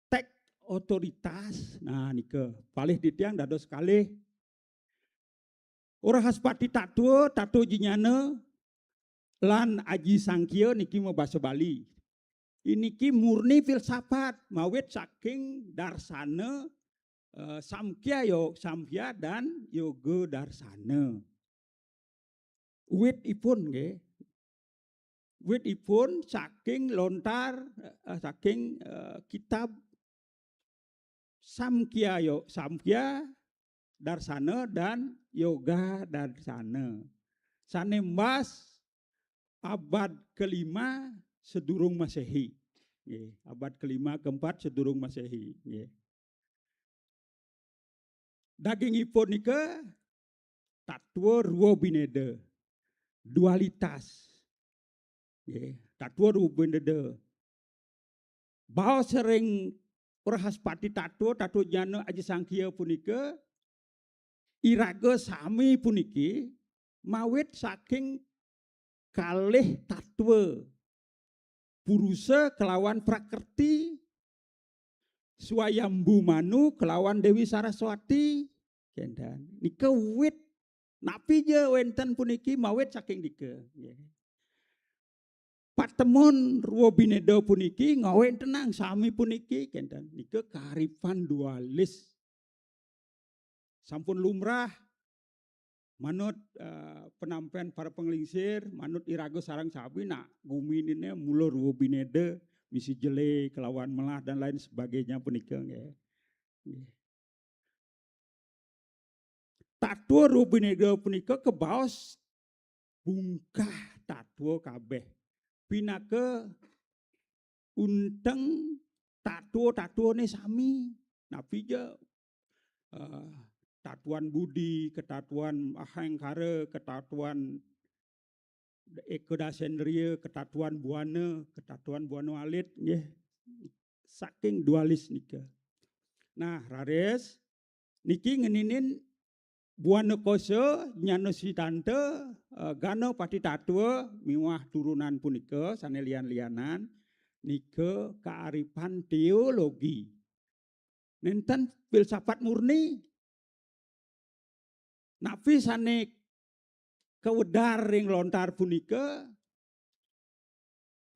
tek otoritas. Nah, nika palih titiang dados kalih Wrahaspati Tatwa, Tatwa Jnana, lan Aji Sangkhya niki mabasa Bali. Iniki murni filsafat, mawit saking darsana, eh, Samkhya yo-, Samkhya dan Yoga Darsana. Wit ipun nggih. Wit ipun saking lontar, eh, saking, eh, kitab Samkhya yo-, Samkhya Darsana dan Yoga Darsana. Sane mbas abad kelima sedurung Masehi. Nggih, abad kelima keempat sedurung Masehi. Nggih. Dagingipun nika tatwa ruwa bineda, dualitas. Nggih, tatwa ruwa bineda. Baos ring Wrahaspati Tatwa, Tatwa Jnana Aji Sangkhya punika, iraga sami puniki mawit saking kalih tatwa, purusa kelawan prakrti, Swayambhu Manu kelawan Dewi Saraswati. Kenten. Nika wit napi ja wenten puniki mawit saking nika. Nggih. Patemon ruwa bineda puniki ngawentenang sami puniki kenten. Nika kearifan dualis. Sampun lumrah manut, eh, penampen para penglingsir, manut iraga sareng sami nak guminine mula ruwa bineda, misi jele kelawan melah dan lain sebagainya punika nggih. Nggih. Tatwa ruwa bineda punika kebaos bungkah tatwa kabeh. Pinaka unteng tatwa-tatwane sami. Napi ja, eh, tatuan budi, ketatuan ahangkara, ketatuan eka dasendriya, ketatuan buana, ketatuan buana alit nggih. Saking dualis nika. Nah, raris niki ngeninin Buana Kosa, Nyana Sidanta, eh, Gana Pati Tatwa miwah turunan punika sane lian-lianan nika kaarifan teologi. Nenten filsafat murni. Napi sane kawedar ring lontar punika?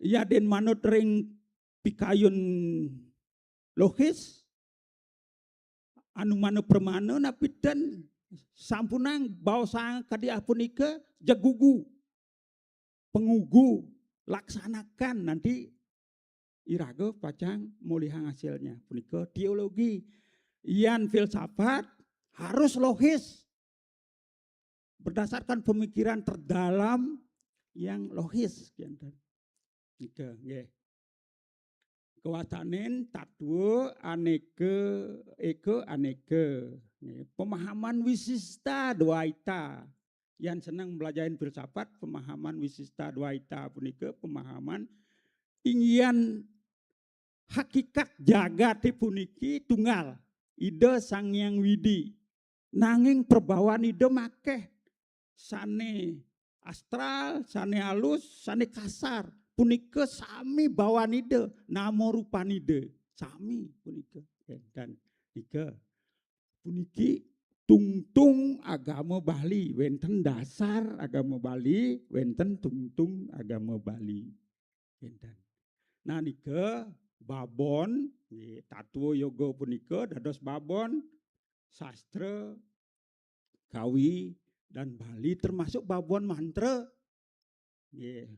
Yadin manut ring pikayun logis, anumana pramana, napi ten sampunang baosang kadi apunika, jegugu, pangugu, laksanakan, nanti iraga pacang molihang hasilnya. Punika teologi. Yan filsafat harus logis, berdasarkan pemikiran terdalam yang logis, kenten. Nika, nggih. Kawastanin tatwa aneka, eka aneka. Nggih. Pemahaman Wisista Dwaita. Yan seneng belajarin filsafat, pemahaman Wisista Dwaita punika pemahaman inggihan hakikat jagate puniki tunggal, Ida Sang Hyang Widi. Nanging prabawan Ida makeh, sane astral, sane alus, sane kasar. Punika sami bawan Ida, nama rupan Ida. Sami punika. Dan nika, puniki tungtung agama Bali, wenten dasar agama Bali, wenten tungtung agama Bali. Wenten. Nah, nika babon, nggih, tatwa yoga punika dados babon sastra, kawi, dan Bali, termasuk babon mantra. Nggih.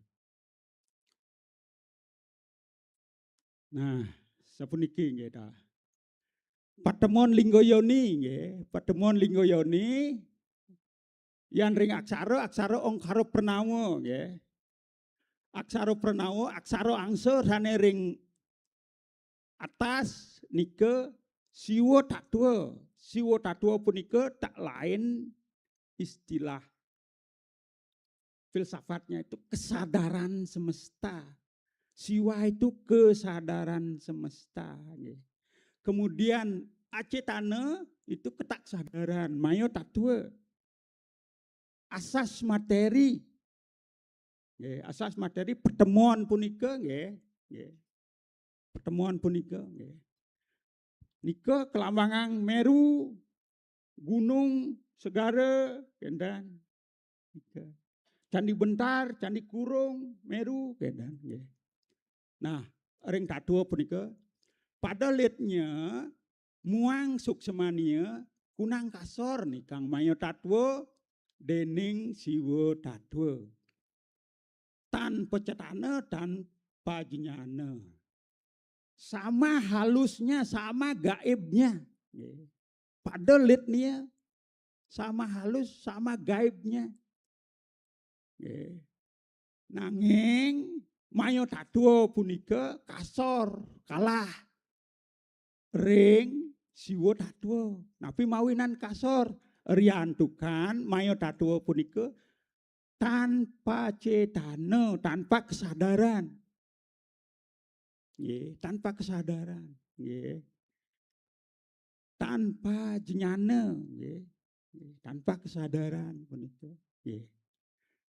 Nah, sapuniki nggih ta. Patemon lingga yoni nggih, patemon lingga yoni yan ring aksara, aksara ongkara pranawa nggih. Aksara pranawa, aksara angsa sane ring atas nika Siwa Tatwa. Siwa Tatwa punika tak lain istilah filsafatnya itu kesadaran semesta. Siwa itu kesadaran semesta. Nggih. Kemudian acetana itu ketak sadaran, maya tatwa. Asas materi. Nggih, asas materi pertemuan punika nggih, nggih. Pertemuan punika nggih. Nika kelambangan Meru, gunung, segara, kenten. Nika. Candi Bentar, Candi Kurung, Meru, kenten nggih. Nah, ring tatwa punika pada litnya muang suksmania kunang kasor nikang maya tatwa dening Siwa Tatwa. Tanpa cetana, tanpa jnana. Sama halusnya, sama gaibnya. Nggih. Pada litnya sama halus, sama gaibnya. Nggih. Nanging maya tatwa punika kasor, kalah ring Siwa Tatwa. Napi mawinan kasor? Riantukan maya tatwa punika tanpa cetana, tanpa kesadaran. Nggih, tanpa kesadaran, nggih. Tanpa jnana, nggih. Nggih, tanpa kesadaran punika. Nggih.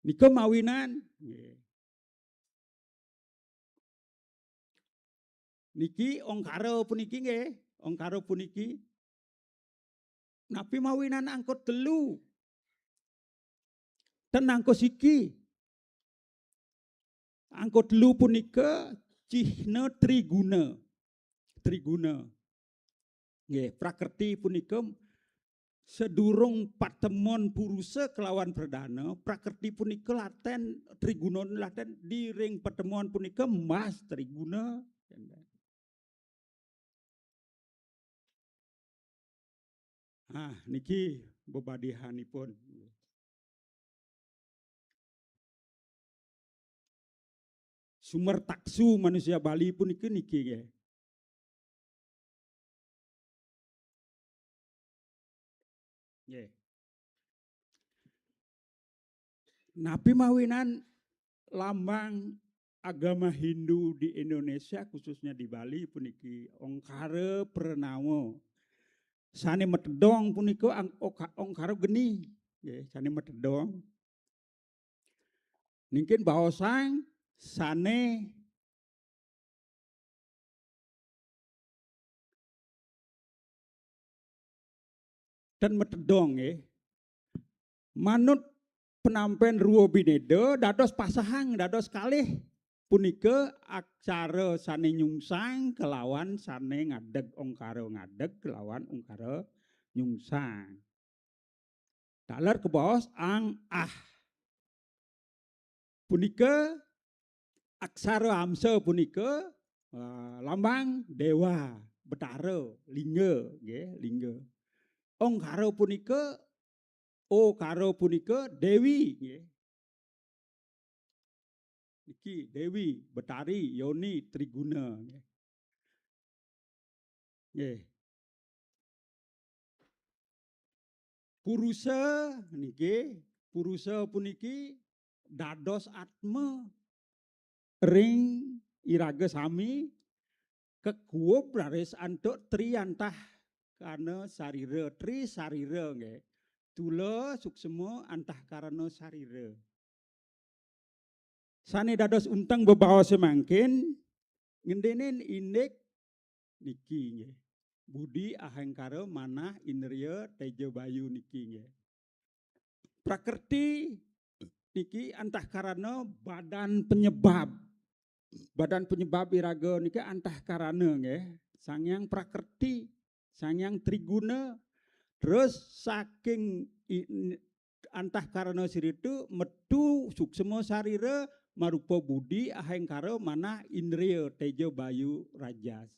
Nika mawinan, nggih. Niki ongkara puniki nggih, ongkara puniki. Napi mawinan angka telu? Ten angka siki. Angka telu punika cihna triguna. Triguna. Nggih, prakrti punika sedurung patemon purusa kelawan pradana, prakrti punika laten, triguna laten, diring patemon punika mas triguna. Ah, niki bebadihanipun. Sumertaksu manusia Bali puniki niki nggih. Nggih. Napi mawinan lambang agama Hindu di Indonesia, khususnya di Bali puniki ongkara pranawa. Sane metedong punika ang-, oka-, ongkara geni. Nggih, sane metedong. Ningkin baosang sane ten metedong, nggih. Manut penampen Rua Bineda dados pasahang dados kalih punika aksara sane nyungsang kelawan sane ngadeg, ongkara ngadeg kelawan ongkara nyungsang. Taler kebaos ang ah. Punika aksara amsa punika, eh, lambang dewa, betara, lingga, nggih, lingga. Ongkara punika, okara punika dewi, nggih. Niki dewi, betari, yoni, triguna, nggih. Nggih. Purusa niki, purusa puniki dados atma ring iraga sami kekuub raris antuk tri antah karana sarira, tri sarira nggih. Tula suksma antahkarana sarira. Sane dados unteng bebaosa mangkin, ngendenin indik niki nggih. Budi ahengkara manah indria teja bayu niki nggih. Prakerti niki antahkarana badan penyebab. Badan penyebab iraga niki antahkarana nggih. Sang Hyang Prakerti, Sang Hyang Triguna, terus saking i-, antahkarana siritu metu suksma sarira marupa budi ahengkara manah indria teja bayu rajas.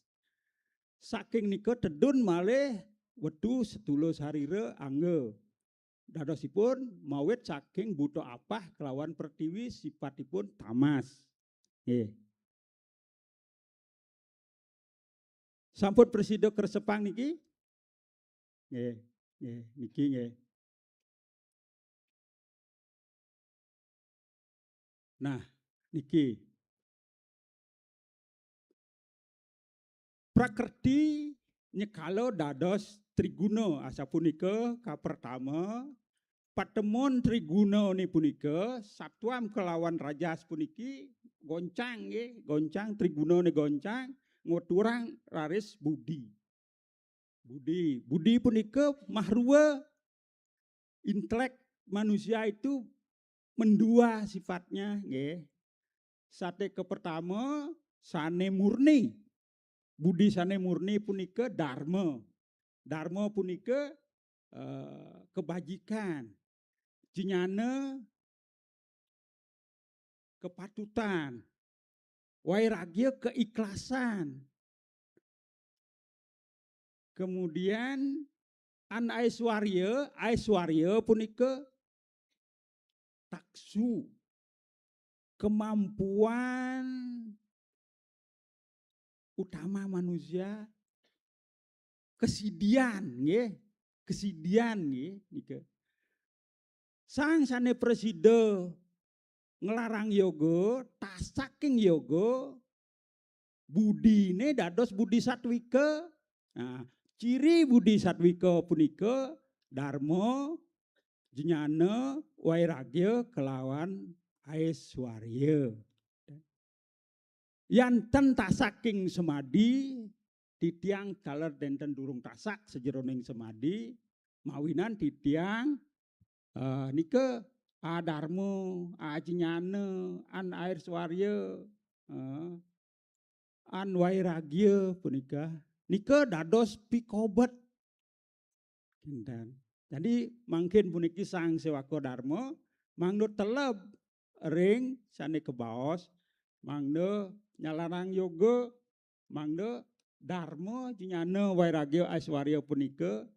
Saking nika tedun malih wetu setula sarira angga. Dadosipun mawit saking buta apah kelawan pertiwi sipatipun tamas. Nggih. Sampun prasida kresepang niki? Nggih, nggih, niki nggih. Nah, niki. Prakerti nyekala dados triguna, asapunika kapertama, patemon trigunane punika, satwam kelawan rajas puniki goncang nggih, goncang, trigunane goncang, ngweturang raris budi. Budi, budi punika mahrua intelek manusia itu mendua sifatnya nggih. Sate kepertama sane murni. Budi sane murni punika darma. Darma punika, eh, kebajikan. Jnana kepatutan. Wairagya keikhlasan. Kemudian an aiswarya, aiswarya punika taksu, kemampuan utama manusia, kesidian nggih, kesidian nggih nika. Sang sane prasida nglarang yoga, tasaking yoga, budine dados budi satwika. Nah, ciri budi satwika punika darma, jnana, wairagya kelawan aiswarya. Yan ten tasaking semadi, titiang taler denten durung tasak sajeroning semadi, mawinan titiang, eh, nika adarma, ajnana, an aiswarya, eh, an wairagya punika, nika dados pikobet. Kinten. Jadi mangkin puniki Sang Sewaka Darma mangda teleb ring sane kebaos, mangda nyalanang yoga, mangda darma, jnana, wairagya, aiswarya punika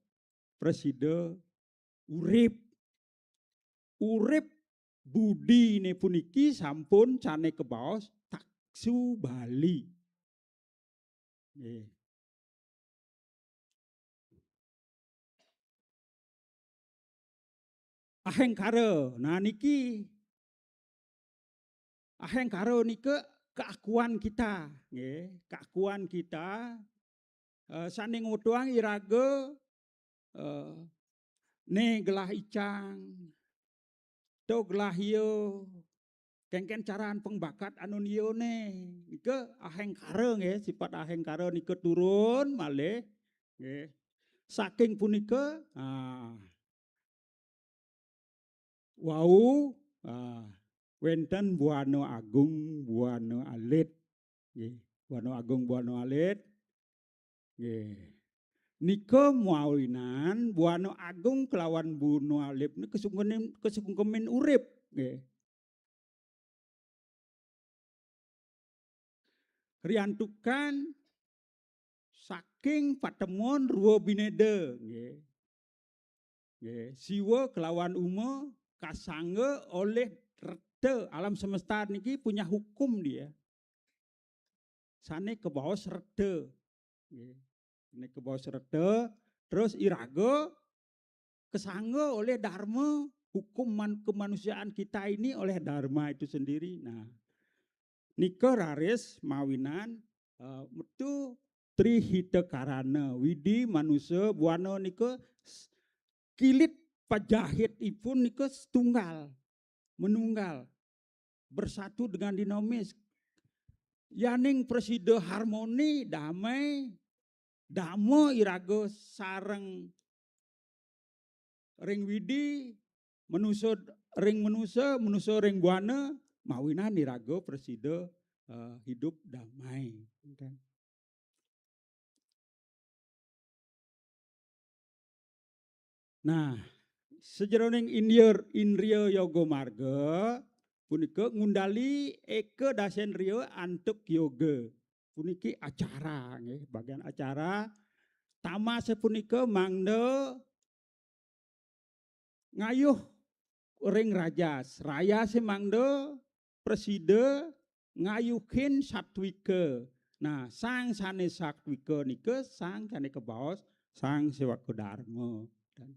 prasida urip. Urip budine puniki sampun sane kebaos taksu bali. Nggih. Ahengkara. Nah niki ahengkara nika keakuan kita, nggih, keakuan kita, eh, sane ngwetuang iraga eh, né gelah icang, to gelah iyo, kéngkén caraan pengbakat anu nio né. Nika ahengkara nggih, sifat ahengkara nika turun malih nggih. Saking punika, ah, wau, ah, wénten Buana Agung, Buana Alit. Nggih, Buana Agung, Buana Alit. Nggih. Nika mawinan Buana Agung kelawan Buana Alit nika kesungkemin, kesungkemin urip. Nggih. Riantukan saking patemon rua binéda, nggih. Nggih, Siwa kelawan Uma kasangga olih reda. Alam semesta niki punya hukum dia. Sané kebaos reda. Nggih. Sané kebaos reda, terus iraga kesangga oleh dharma, hukum man-, kemanusiaan kita ini oleh dharma itu sendiri. Nah, nika raris mawinan, eh, metu Tri Hita Karana, Widi, Manusa, Buana nika s-, kilit pajahitipun nika setunggal, menunggal, bersatu dengan dinamis. Yaning prasida harmoni, damai, dama iraga sareng ring Widi, manusa ring manusa, manusa ring Buana, mawinan iraga prasida, eh, hidup damai. Nah, sajeroning indriya, indriya yoga marga punika ngundali eka dasendriya antuk yoga. Puniki acara, nggih, bagian acara. Tamasa punika mangda ngayuh ring rajas. Rajasé mangda prasida ngayuhin satwika. Nah, sang sané satwika nika sang sané kabaos sang séwaka dharma. Dan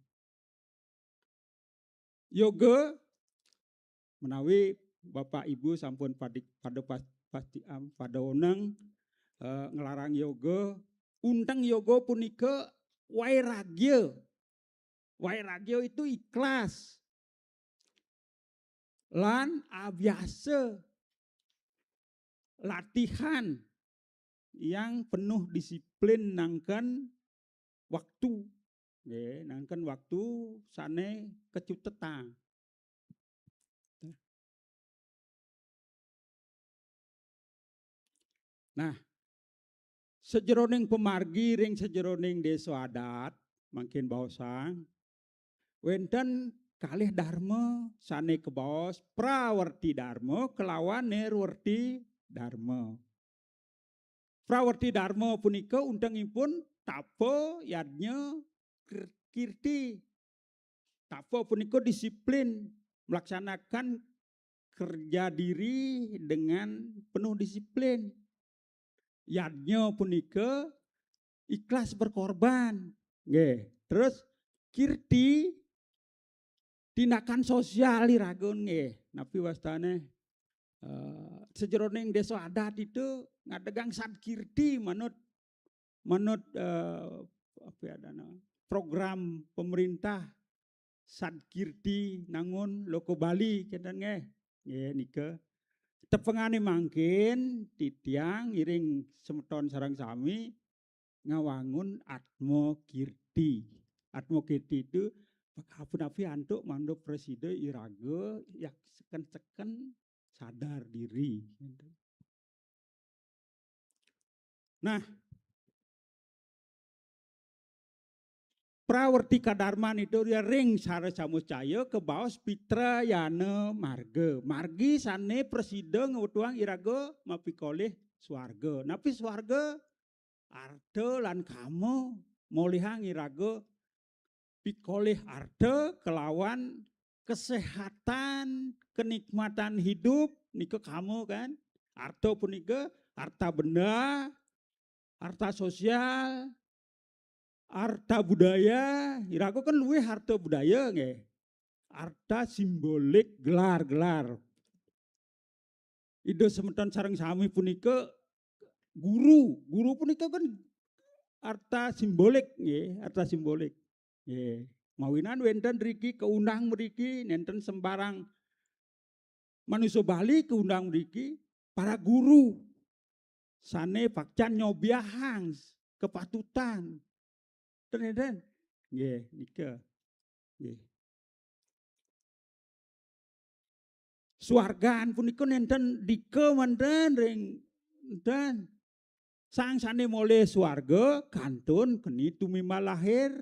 yoga menawi Bapak Ibu sampun padi-, pada pas-, pasti am-, pada oneng, eh, nglarang yoga, unteng yoga punika wairagya. Wairagya itu ikhlas. Lan abiasa, latihan yang penuh disiplin nangken waktu. Nggih, nangken waktu sané kacutetang. Nah, sajeroning pamargi ring sajeroning désa adat, mangkin baosang, wénten kalih dharma sané kabaos prawerti dharma kelawan nirwerti dharma. Prawerti dharma punika untengipun tapa, yadnya, kir-, kirti. Tapa punika disiplin, melaksanakan kerja diri dengan penuh disiplin. Yadnya punika ikhlas berkorban. Nggih. Terus kirti tindakan sosial iraga nggih. Napi wastané, eh, sajeroning désa adat itu ngadegang sadkirti manut, manut, eh, apa ya, dana, program pemerintah Sadkirti Nangun Loko Bali, kénten nggih. Nggih, nika. Tepengané mangkin titiang ngiring semeton sareng sami ngawangun Atma Kirti. Atma Kirti itu punapi antuk mangda prasida iraga yak seken-seken sadar diri. Nah, prawerti kadarman itu dia ring sara samucaya kabaos pitrayana marga. Margi sané prasida ngwetuang iraga mapikolih swarga. Napi swarga? Arta lan kama, molihang iraga pikolih arta kelawan kesehatan, kenikmatan hidup, nika kama kan. Arta punika harta benda, harta sosial, harta budaya. Iraga kan luwih harta budaya nggih. Harta simbolik, gelar-gelar. Ida semeton sareng sami punika guru. Guru punika kan harta simbolik nggih, harta simbolik. Nggih. Mawinan wénten riki keundang mriki, nénten sembarang manusia Bali keundang mriki, para guru sané pakcan nyobiahang kepatutan. Ten, ten. Nggih, nika. Nggih. Suargan punika nénten dika manten ring ten. Sang sané molih suarga kantun keni tumimbal lahir.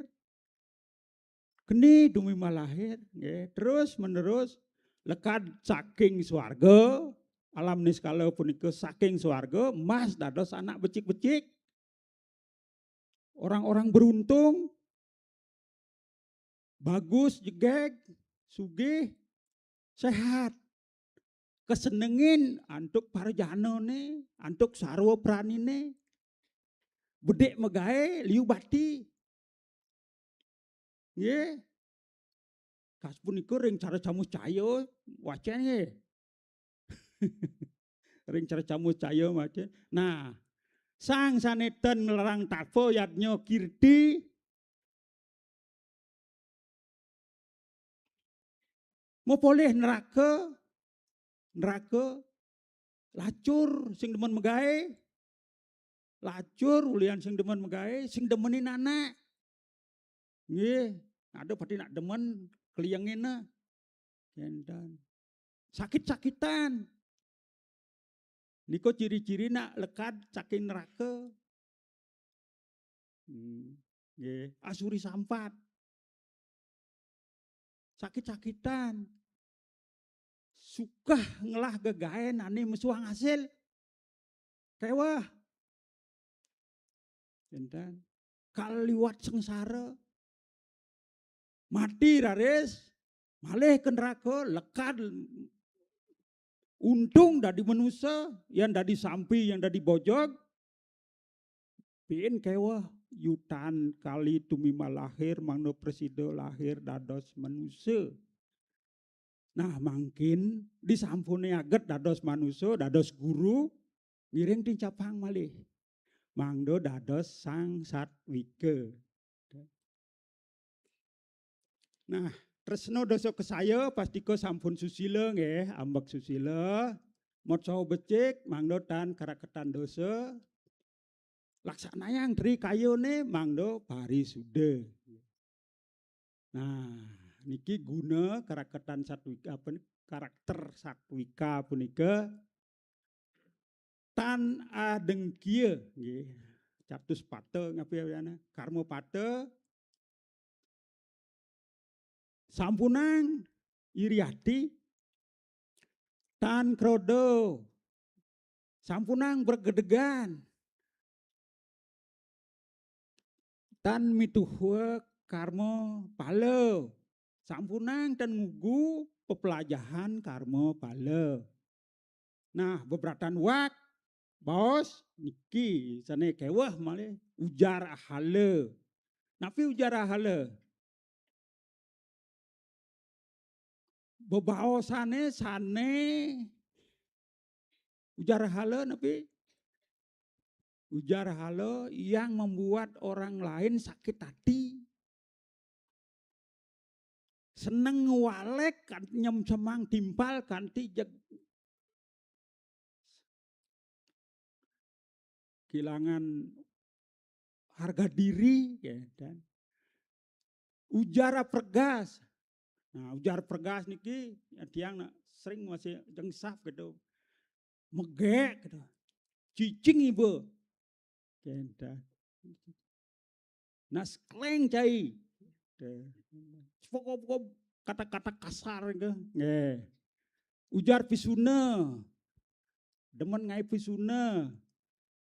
Keni tumimbal lahir, nggih. Terus menerus lekad saking suarga, alam niskala punika saking suarga, mas dados anak becik-becik. Orang-orang beruntung, bagus, jegég, sugih, sehat. Kesenengin antuk parjanané, antuk sarwa praniné. Bedik magaé, liu bati. Nggih. Kas punika ring cara camus caya, wacén nggih. Ring cara camus caya, wacén. Nah, sang sané ten nglarang tapa yadnya kirti, mapolih neraka, neraka, lacur sing demen magaé, lacur ulian sing demen magaé, sing demenin anak. Nggih, ada pati nak demen klienginné. Kénten. Sakit-sakitan. Nika ciri-ciri nak lekad saking neraka. Hmm, nggih, asuri sampat. Sakit-sakitan. Sukah ngelah gegaén ané mesuang hasil. Kéweh. Kénten. Kaliwat sengsara. Mati raris, malih ke neraka, lekad untung dadi manusa, yan dadi sampi, yan dadi bojog, piin kéweh yutan kali tumimbal lahir, mangda prasida lahir dados manusa. Nah, mangkin disampuné aget dados manusa, dados guru, ngiring tincapang malih. Mangda dados sang satwika. Nah, tresna dosa kasaya pastika sampun susila nggih, ambek susila. Mot saha becik, mangda tan karaketan dosa. Laksanayang tri kayané mangda parisuda. Nah, niki guna karaketan satwika, apa, karakter satwika punika tan adengkia, nggih. Catus pata ngapi awiyana? Karma pata. Sampunang iri ati, tan krodo. Sampunang bergedegan, tan mituha karma pala. Sampunang tan ngugu pepelajahan karma pala. Nah, bebratan wak, baos, niki, sané kéweh malih, ujar ahala. Napi ujar ahala? Bebaosané sané ujar ahala napi? Ujar ahala yang membuat orang lain sakit hati. Seneng ngwalek kan nyem semang timpal kanti jeg kehilangan harga diri, ya, dan ujar pergas. Nah, ujar pergas niki, ya, tiang nak sering masih jengsap gitu. Megek gitu. Cicing iba. Kénten. Nah, sekleng cai. Pokok-pokok kata-kata kasar gitu. Nggih. Ujar pisuna. Demen ngaé pisuna.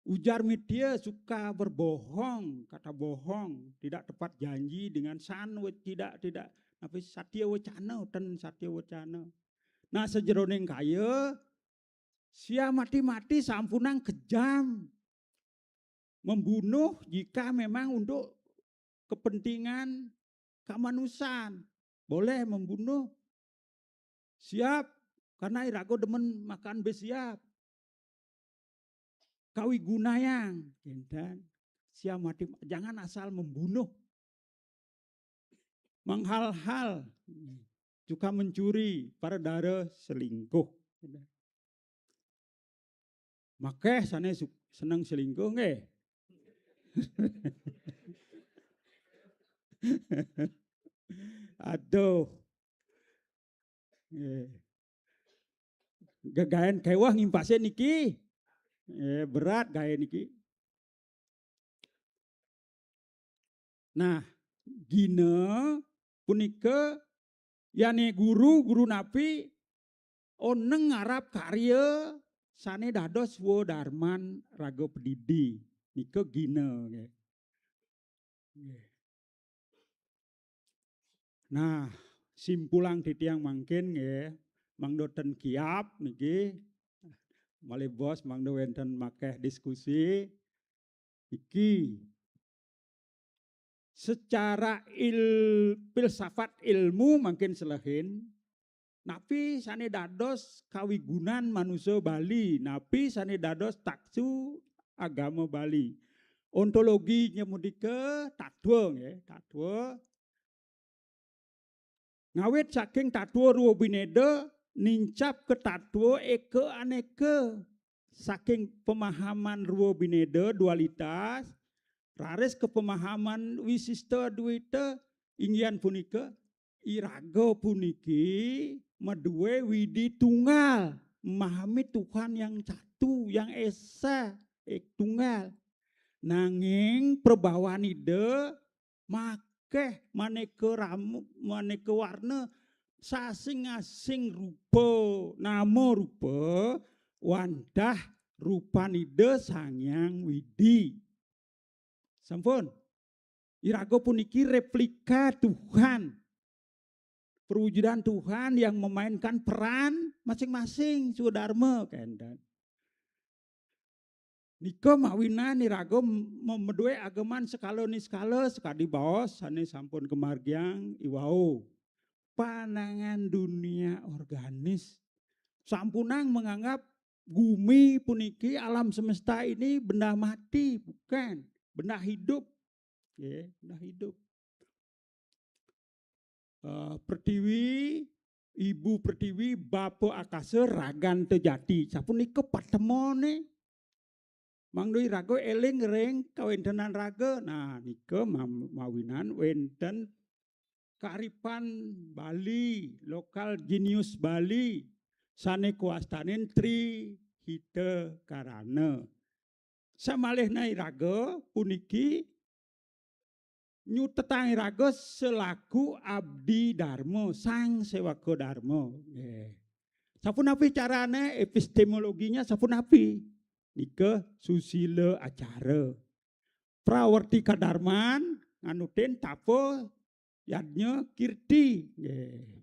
Ujar mitia suka berbohong, kata bohong, tidak tepat janji dengan san, tidak, tidak, apa, satya wacana, ten satya wacana. Nah, sajeroning kaya, sia mati-mati sampunang kejam. Membunuh jika memang untuk kepentingan kamanusan. Boleh membunuh. Siap, karena iraga demen makan bé siap. Kawigunayang, kénten. Sia mati, jangan asal membunuh. menghal-hal, suka mencuri, para dara selingkuh. Makeh sane su-, seneng selingkuh nggih. Aduh. Nggih. Gegaen kewah ngimpase niki. Eh, berat gawe niki. Nah, gina punika yane guru, guru napi oneng ngarap karya sane dados swadarman raga pedidi. Nika gina nggih. Nggih. Nah, simpulang titiang mangkin nggih, mangda ten kiap niki. Malih bos mangda wenten makeh diskusi. Iki secara il-, filsafat ilmu mangkin selehin, napi sane dados kawigunan manusa Bali, napi sane dados taksu agama Bali. Ontologi nyemudika tatwa nggih, tatwa. Ngawit saking tatwa Rwa Bineda nincap ke tatwa eka aneka. Saking pemahaman Rwa Bineda dualitas, raris ke pemahaman Wisista Adwaita, inggih punika iraga puniki madue Widi tunggal, memahami Tuhan yang satu, yang esa, eh, tunggal. Nanging prabawan Ida makeh maneka ramu, maneka warna, sasing-asing rupa, nama rupa, wantah rupan Ida Sang Hyang Widi. Sampun. Iraga puniki replika Tuhan. Perwujudan Tuhan yang memainkan peran masing-masing swadarma kenten. Nika mawinan iraga mem-, madue ageman sekala niskala sakadi baos sane sampun kamargiang iwau. Panangan dunia organis. Sampunang menganggap gumi puniki, alam semesta ini benda mati, bukan, benda hidup. Nggih, benda hidup. Eh, pertiwi, ibu pertiwi, bapa akasa, ragan tejati. Sapunika patemone. Mangda iraga eling ring kawentenan raga. Nah, nika mam-, mawinan wenten kearifan Bali, lokal jenius Bali, sane kawastanin Tri Hita Karana. Samalihna iraga puniki nyutetang iraga selaku abdi Dharma, sang sewaka Dharma. Nggih. Sapunapi carane, epistemologinya sapunapi? Nika susila acara. Prawerti kadarman, nganutin tapa yadnya kirti. Nggih.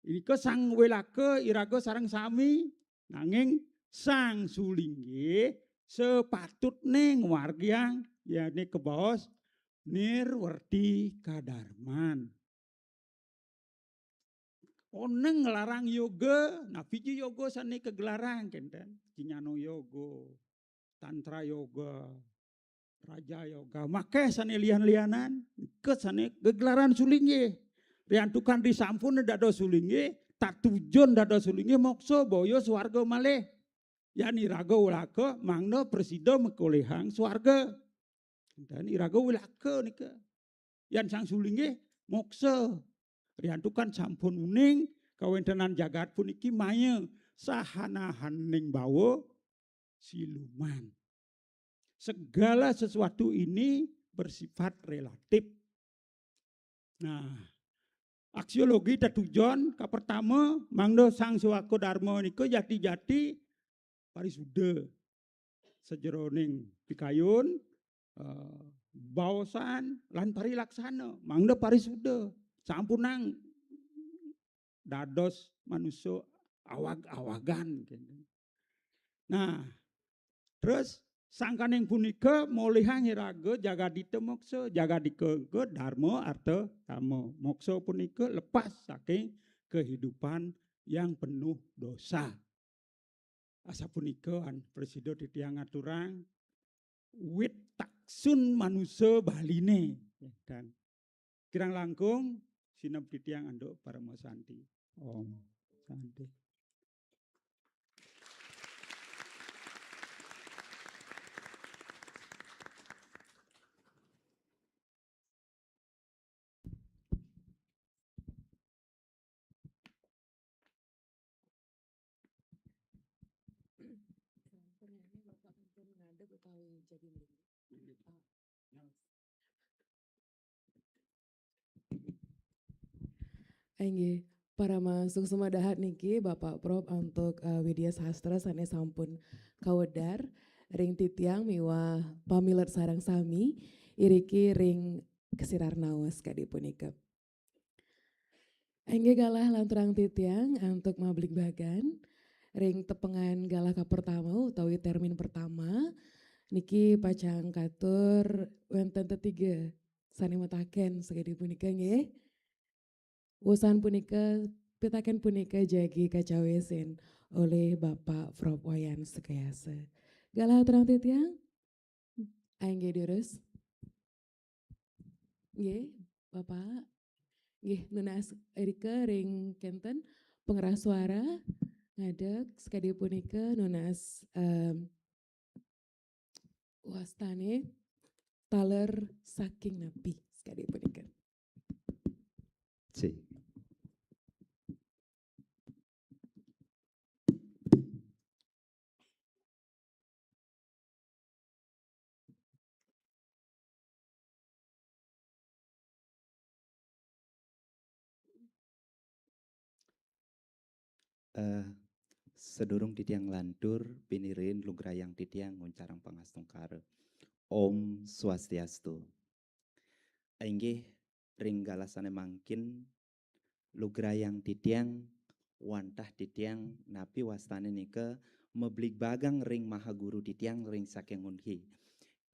Nika sang welaka iraga sareng sami, nanging sang sulinggih sepatutne ngwargiang yane kebaos nirwerti kadarman. Oneng nglarang yoga, napi ji yoga sane kagelarang kenten? Jnana yoga, tantra yoga, raja yoga, makeh sane lian-lianan, nika sane gegelaran sulinggih. Riantukan disampun dados sulinggih, tatujun dados sulinggih moksa boya swarga malih. Yan iraga welaka mangda prasida makolihang swarga. Dan iraga welaka nika. Yan sang sulinggih moksa. Riantukan sampun uning kawentenan jagat puniki maya sahanahaning bawa siluman. Segala sesuatu ini bersifat relatif. Nah, aksiologi tetujon kapertama mangda sang sewaka dharma nika jati-jati parisuda sajeroning pikayun, eh, baosan lan parilaksana mangda parisuda. Sampunang dados manusa awag-awagan. Nah, terus sangkaning punika molihang iraga jagadita moksa, jagadika dharma, arta, kama. Moksa punika lepas saking kehidupan yang penuh dosa. Asapunika an prasida titiang ngaturang wit taksun manusa Baline. Dan kirang langkung sinep titiang antuk parama santi. Om Santi. Inggih, parama suksma dahat niki Bapak Prof antuk, eh, Widya Sastra sane sampun kawedar ring titiang miwah pamilet sareng sami iriki ring kasirar naos kadi punika. Inggih galah lanturang titiang antuk mabligbagan ring tepengan galah kapertama utawi termin pertama niki pacang katur wenten tetiga sane mataken sakadi punika nggih. Wusan punika, pitaken punika jagi kacawisin olih Bapak Prof Wayan Sukayasa. Galah aturang titiang? Inggih durus. Nggih, Bapak. Nggih, nunas irika ring kenten pengeras suara ngadeg sakadi punika nunas, em, wastane taler saking napi sakadi punika. Cik. Eh, sedurung titiang nglantur, pinirin lugrayang titiang nguncarang pangastungkara. Om Swastiastu. Inggih, ring galah sane mangkin, lugrayang titiang, wantah titiang, napi wastane nika, mabligbagang ring Maha Guru titiang ring saking Unhi.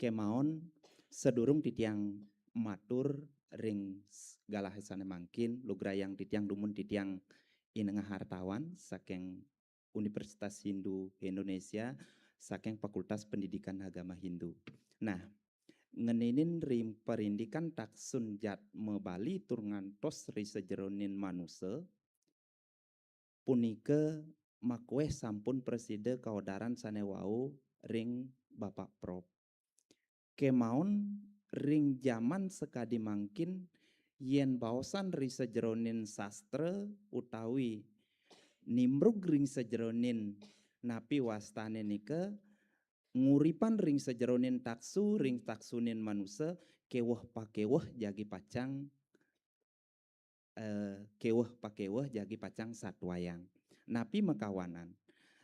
Kemaon, sedurung titiang matur ring s-, galah sane mangkin, lugrayang titiang dumun titiang inengah hartawan saking Universitas Hindu Indonesia, saking Fakultas Pendidikan Agama Hindu. Nah, ngeninin ring parindikan taksun jatma Bali tur ngantos ri sajeroning manusa, punika makueh sampun prasida kawedaran sane wau ring Bapak Prof. Kemaon ring jaman sakadi mangkin, yen baosan ri sajeroning sastra utawi nimbrug ring sajeroning napi wastane nika, nguripan ring sajeroning taksu, ring taksuning manusa, keweh pakeweh jagi pacang, eh, keweh pakeweh jagi pacang satwayang. Napi makawanan?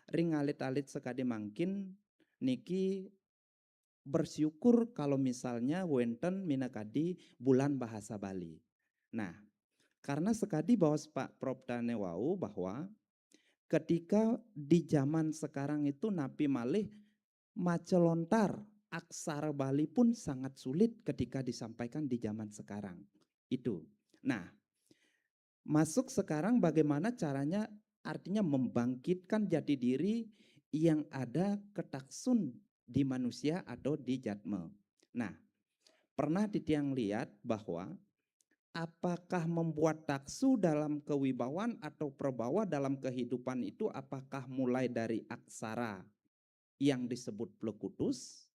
Ring alit-alit sakadi mangkin niki bersyukur kalau misalnya wenten minakadi Bulan Bahasa Bali. Nah, karena sakadi baos Pak Prof tane wau bahwa ketika di zaman sekarang itu napi malih maca lontar aksara Bali pun sangat sulit ketika disampaikan di zaman sekarang. Itu. Nah, masuk sekarang bagaimana caranya, artinya membangkitkan jati diri yang ada ketaksun di manusia atau di jatma. Nah, pernah titiang lihat bahwa apakah membuat taksu dalam kewibawaan atau prabawa dalam kehidupan itu apakah mulai dari aksara yang disebut plekutus?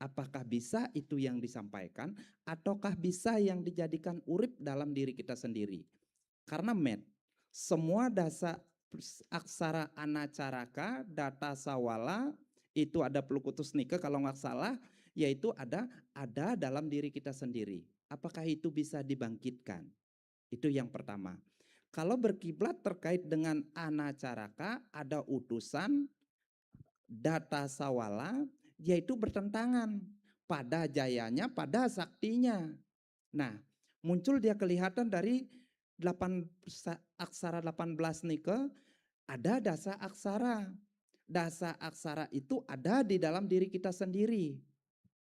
Apakah bisa itu yang disampaikan? Ataukah bisa yang dijadikan urip dalam diri kita sendiri? Karena met, semua dasa aksara anacaraka, data sawala, itu ada plekutus nika kalau nggak salah, yaitu ada ada dalam diri kita sendiri. Apakah itu bisa dibangkitkan? Itu yang pertama. Kalau berkiblat terkait dengan anacaraka, ada utusan, data sawala, yaitu bertentangan pada jayanya, pada saktinya. Nah, muncul dia kelihatan dari delapan sa-, aksara delapan belas nika, ada dasa aksara. Dasa aksara itu ada di dalam diri kita sendiri.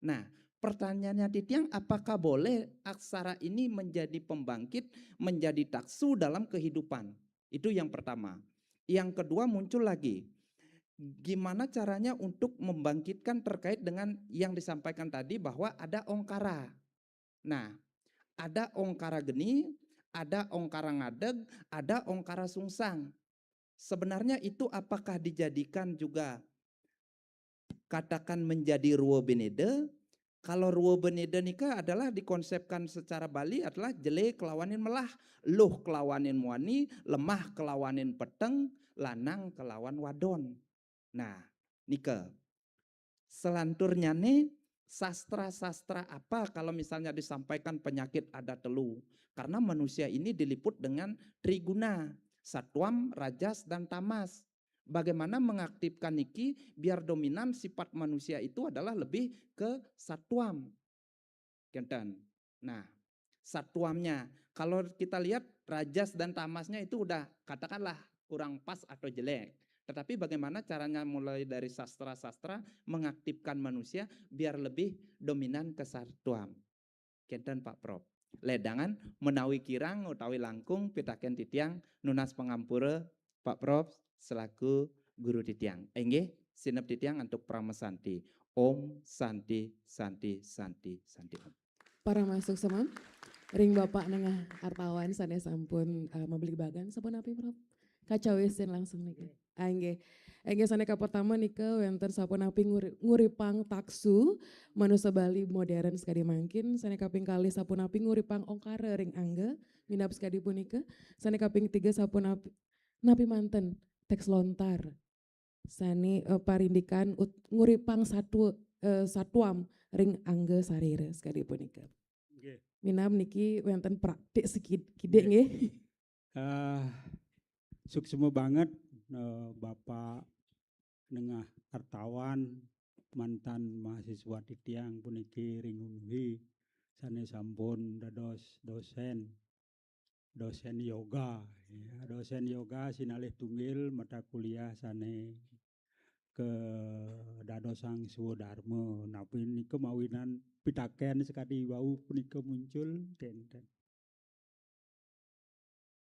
Nah, pertanyaannya titiang, apakah boleh aksara ini menjadi pembangkit, menjadi taksu dalam kehidupan? Itu yang pertama. Yang kedua muncul lagi, gimana caranya untuk membangkitkan terkait dengan yang disampaikan tadi bahwa ada ongkara. Nah, ada ongkara geni, ada ongkara ngadeg, ada ongkara sungsang. Sebenarnya itu apakah dijadikan juga katakan menjadi rua beneda? Kalau rua beneda nika adalah dikonsepkan secara Bali adalah jele kelawanin melah, luh kelawanin muani, lemah kelawanin peteng, lanang kelawan wadon. Nah, nika. Selanturnya nih, sastra-sastra apa kalau misalnya disampaikan penyakit ada telu? Karena manusia ini diliput dengan triguna, satwam, rajas, dan tamas. Bagaimana mengaktifkan niki biar dominan sifat manusia itu adalah lebih ke satwam. Kenten. Nah, satwamnya, kalau kita lihat rajas dan tamasnya itu udah katakanlah kurang pas atau jelek. Tetapi bagaimana caranya mulai dari sastra-sastra mengaktifkan manusia biar lebih dominan ke satwam? Kenten Pak Prof. Ledangan menawi kirang utawi langkung pitaken titiang nunas pangampura Pak Prof selaku guru titiang. Inggih, sinep titiang antuk Parama Santi. Om Santi, Santi, Santi, Santi Om. Parama suksma ring Bapak Nengah Artawan sané sampun uh, mabligbagan sapunapi, Prof? Kacawisin langsung niki. Inggih. Inggih, sané kapertama nika wénten sapunapi nguri, nguripang taksu manusa Bali modern sakadi mangkin, sané kaping kalih sapunapi nguripang ongkara ring angga, minab sakadi punika, sané kaping tiga sapunapi napi manten teks lontar sané uh, parindikan ut, nguripang satwa uh, satwam ring angga sarira sakadi punika. Nggih. Minab niki wénten praktik sekidik nggih. Uh, suksma banget uh, Bapak Nengah Artawan, mantan mahasiswa titiang puniki ring Unhui sané sampun dados dosen, dosen yoga, ya, dosen yoga sinalih tunggil mata kuliah sané kadadosang swadarma. Napi nika mawinan pitaken sakadi wau punika muncul kenten.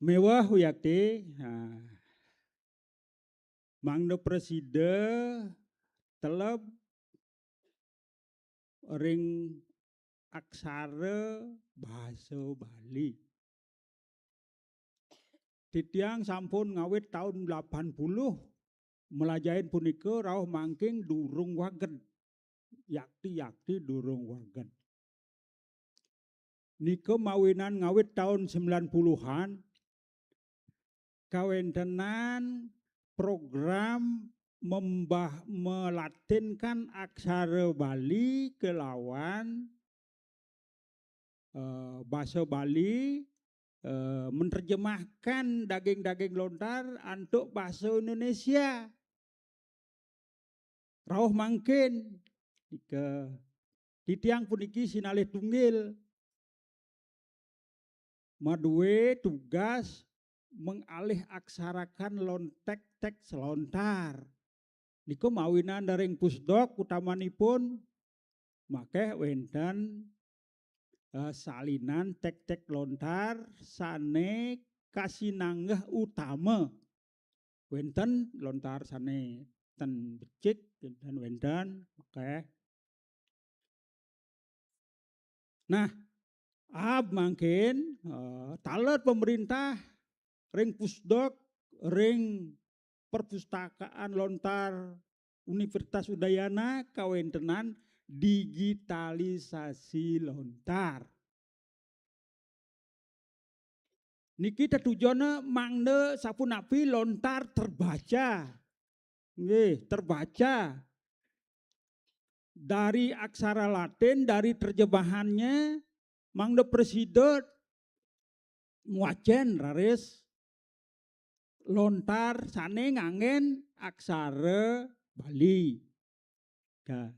Méweh wiakti, nah, mangda prasida teleb ring aksara basa Bali. Titiang sampun ngawit taun delapan puluh melajahin punika rauh mangkin durung waged. Yakti-yakti durung waged. Nika mawinan ngawit taun sembilan puluhan kawéntenan program membah melatinkan aksara Bali kelawan uh, basa Bali, uh, menerjemahkan daging-daging lontar antuk basa Indonesia. Rauh mangkin nika titiang puniki sinalih tunggil madué tugas mengalih aksarakan lontek teks lontar. Nika mawinan daring pusdok utamanipun makéh wénten uh, salinan tek-tek lontar sané kasinanggeh utama. Wénten lontar sané ten becik, wénten wénten makéh. Nah, ab mangkin uh, taler pemerintah ring pusdok ring perpustakaan lontar Universitas Udayana kawéntenan digitalisasi lontar. Niki tetujona mangda sapunapi lontar terbaca. Nggih, terbaca dari aksara Latin, dari terjemahannya, mangda presida ngwacén raris lontar sané nganggén aksara Bali. Nah,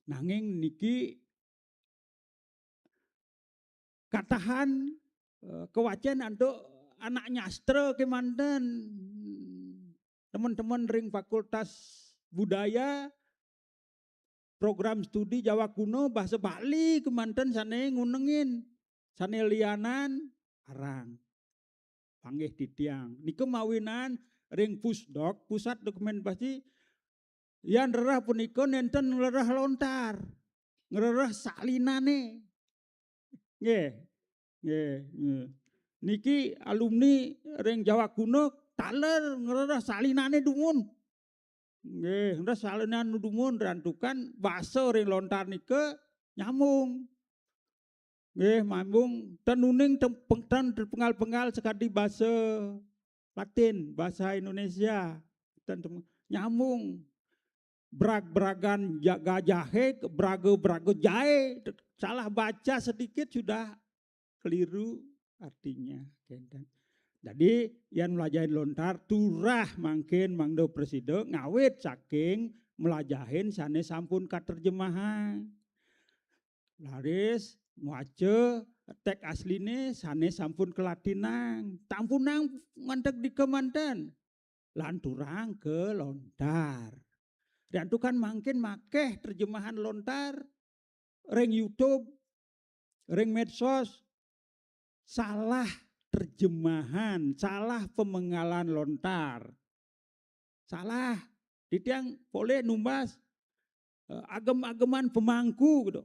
nanging niki katahan uh, kewacén antuk anak nyastra kémanten teman-teman ring Fakultas Budaya program studi Jawa Kuno bahasa Bali kémanten sané ngunengin, sané lianan arang. Panggih titiang. Nika mawinan ring pusdok, pusat dokumen pasti yan rerah punika nénten ngrereh lontar, ngrereh salinané. Nggih. Nggih. Nggih. Niki alumni ring Jawa Kuna taler ngrereh salinane dumun. Nggih, ngrereh salinan dumun rantukan basa ring lontar nika nyambung. Nggih, mambung ten uning tem-, peng-, ten penggal-penggal sakadi basa Latin, basa Indonesia. Ten tem-, nyambung. Brag-bragan ja-, gajahe, braga-braga jae. Salah baca sedikit sudah keliru artinya. Kenten. Jadi, yan mlajahin lontar, turah mangkin mangda prasida ngawit saking mlajahin sane sampun katerjemahang. Laris maca teks asline sane sampun kalatinang. Tampunang mantek dika manten. Lan turang ka lontar. Riantukan mangkin makeh terjemahan lontar ring YouTube, ring medsos, salah terjemahan, salah pemenggalan lontar. Salah. Titiang polih numbas, eh, agem-ageman pemangku gitu.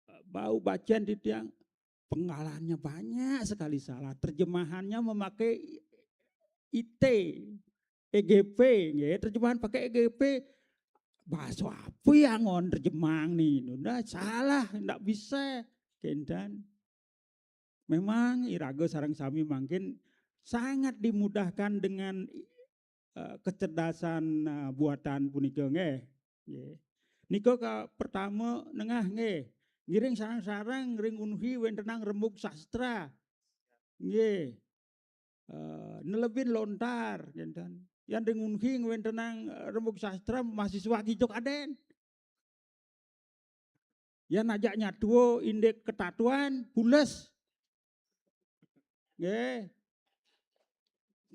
Eh, bau bacaan titiang penggalannya banyak sekali salah. Terjemahannya memakai I T, E G P, nggih, terjemahan pakai E G P. Bahasa apa yang on terjemah nih? Udah salah, ndak bisa. Kenten. Memang iraga sareng sami mangkin sangat dimudahkan dengan, eh, kecerdasan, eh, buatan punika nggih. Nggih. Nika ka pertama nengah nggih. Ngiring sareng-sareng ring Unhi wentenang rembug sastra. Nggih. Eh, nelebin lontar kenten. Yan ring Unhi wentenang, eh, rembug sastra mahasiswa kicuk aden. Yan ajak nyatua indik ketatuan, pules. Nggih.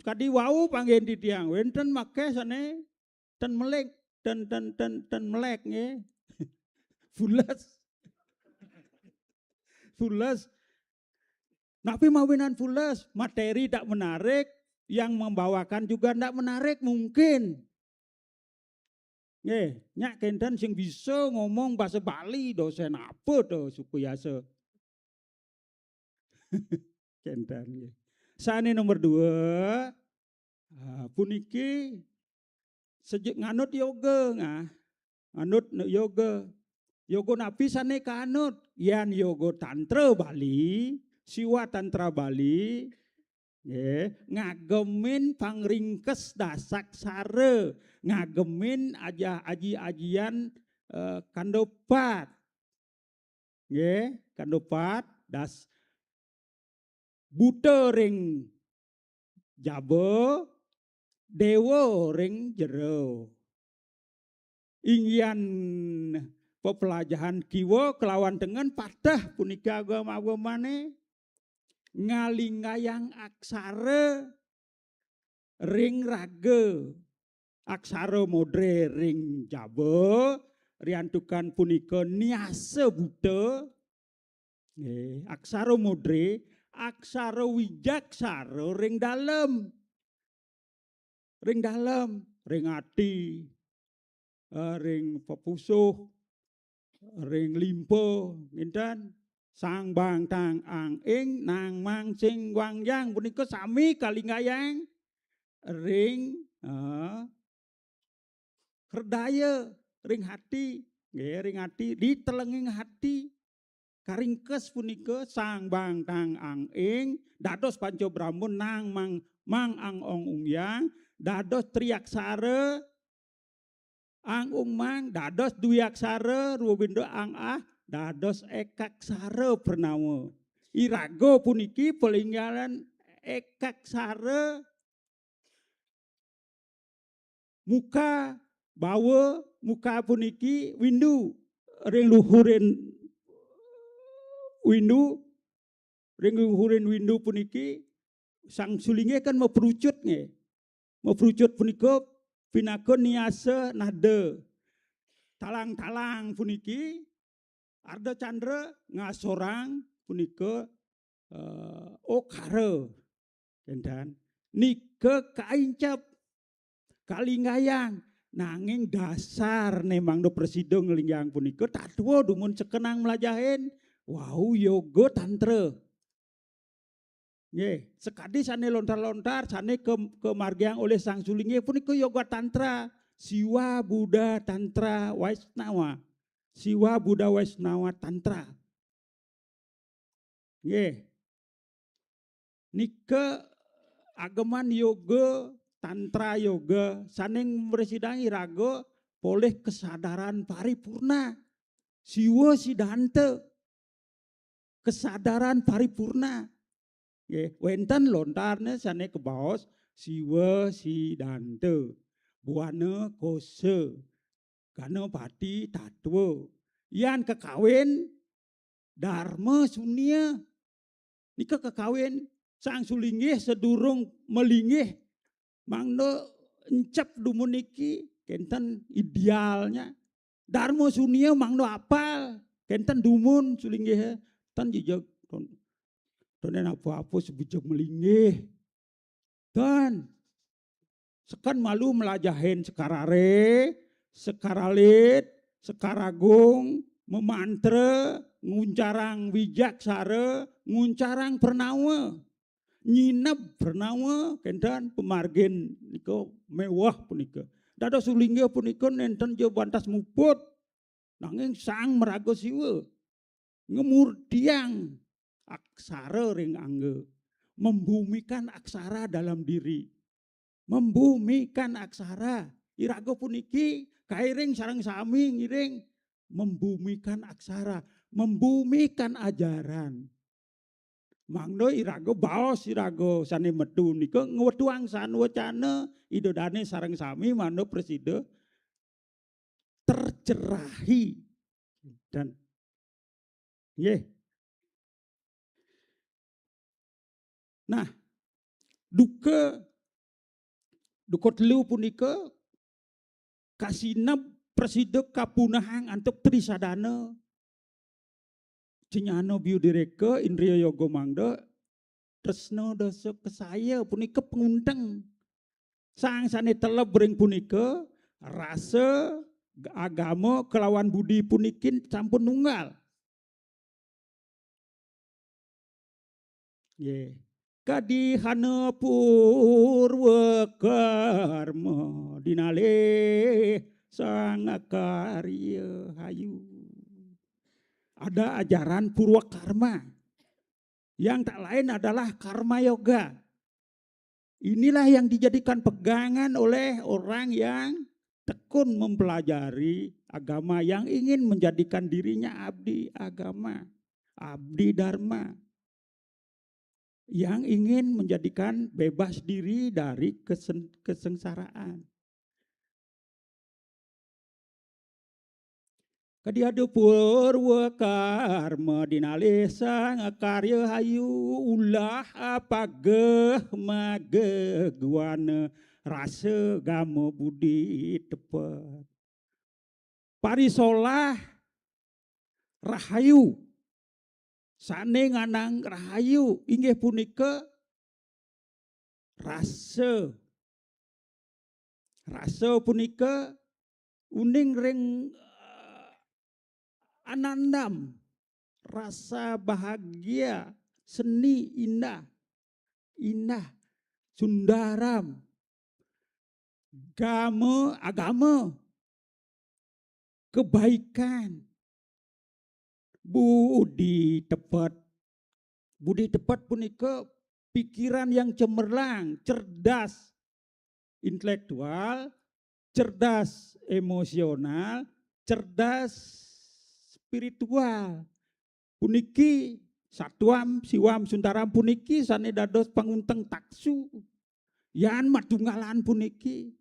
Kadi wau panggen titiang, wenten makeh sane ten melek, ten, ten, ten, ten melek nggih. Pules. Pules. Napi mawinan pules? Materi tak menarik, yang membawakan juga ndak menarik mungkin. Nggih, nyak kenten sing bisa ngomong bahasa Bali, dosen apa to suku yasa? Kenten nggih. Sane nomor dua, ah, puniki sejuk nganut yoga, nah. Nganut yoga. Yoga napi sane kaanut? Yan yoga tantra Bali, siwa tantra Bali, nggih, ngagemin pangringkes dasaksara, ngagemin aja-, aji-ajian, eh, kandopat. Nggih, kandopat das buta ring jaba, dewa ring jero. Inggihan pepelajahan kiwa kelawan tengen pateh punika agama-agamane ngalinggayang aksara ring raga, aksara modre ring jaba, riantukan punika niasa buta, nggih, aksara modre, aksara wijaksara ring dalem. Ring dalem, ring ati, eh, ring pepusuh, ring limpa, nginten. Sang bang tang ang ing nang mang sing wang yang punika sami kalinggayang ring, eh, herdaya, ring hati, nggih, ring hati, di telenging hati. Karingkes punika sang bang tang ang ing, dados panca brahma nang mang, mang ang ong ung yang, dados triaksara, ang ung mang, dados dwiaksara, ruwinda ang ah, dados ekaksara pranawa. Iraga puniki palinggalan ekaksara muka, bawa, muka puniki windu, ring luhurin windu, ring luhurin windu puniki sang sulinggih kan maprucut nggih. Maprucut punika pinaka niasa nada. Talang-talang puniki Ardha Candra ngasorang punika, eh, okara. Kenten. Nika kaincep, kalinggayang. Nanging dasar nemang do prasida nglinggayang punika tatua dumun sekenang mlajahin. Wau yoga tantra. Nggih, sakadi sane lontar-lontar, sane ke-, kamargiang olih Sang Sulinggih punika Yoga Tantra, Siwa Buddha Tantra Waisnawa. Siwa Buddha Waisnawa Tantra. Nggih. Nika ageman yoga, tantra yoga, sane mresidang iraga polih kesadaran paripurna. Siwa Sidanta. Kesadaran paripurna. Nggih, wenten lontarne sane kabaos Siwa Sidanta, Buana Kosa, Ganapati Tatwa. Yan kakawin Darma Sunia. Nika kakawin Sang Sulinggih sadurung malinggih, mangda encep dumun niki, kenten idealnya. Darma Sunia mangda apal, kenten dumun Sulinggih, ten jejeg, ten, ten apa-apa sebujeg malinggih. Ten, seken malu melajahin Sekarare, Sekaralit, Sekaragung, memantra, nguncarang wijaksara, nguncarang pernawa. Nyineb pernawa, kenten pamargin nika mewah punika. Dados Sulinggih punika nenten ja bantas muput, nanging sang maraga Siwa. Ngemurtiang aksara ring angga. Membumikan aksara dalam diri. Membumikan aksara. Iraga puniki kairing sareng sami ngiring membumikan aksara, membumikan ajaran. Mangda iraga baos iraga sane metu nika ngwetuang sanwacana Ida Dane sareng sami mangda prasida tercerahi. Dan nggih. Nah, duka, duka telu punika kasineb prasida kapunahang antuk trisadana. Cenyana Biudireka, Indriya Yoga Mangda, tresna dasa kesaya punika pangunteng. Sang sane teleb ring punika, rasa, agama, kelawan budi punikin sampun tunggal. Nggih. Kadihana purwa karma dinalih sang karya hayu. Ada ajaran purwa karma. Yang tak lain adalah karma yoga. Inilah yang dijadikan pegangan oleh orang yang tekun mempelajari agama, yang ingin menjadikan dirinya abdi agama, abdi dharma, yang ingin menjadikan bebas diri dari kesen-, kesengsaraan. Kadi ada purwa karma dinalih sang karya hayu, ulah apageh mageguana rasa gama budi tepet. Parisolah rahayu, sane nganang rahayu inggih punika rasa. Rasa punika uning ring, eh, anandam, rasa bahagia, seni, indah, indah, sundaram, gama, agama, kebaikan, budi tepet. Budi tepet punika pikiran yang cemerlang, cerdas intelektual, cerdas emosional, cerdas spiritual. Puniki satuam, siwam, suntaram puniki sane dados pangunteng taksu. Yan matunggalan puniki.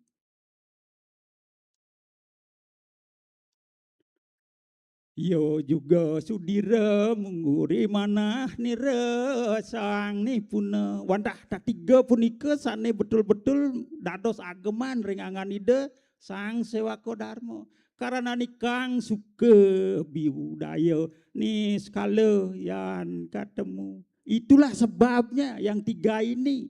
Yo juga sudira mungguri manah nira sang nipuna. Wantah tatiga punika sane betul-betul dados ageman ring angan Ida Sang Sewaka Dharma. Karana nikang suka biudaya niskala yan katemu. Itulah sebabnya yang tiga ini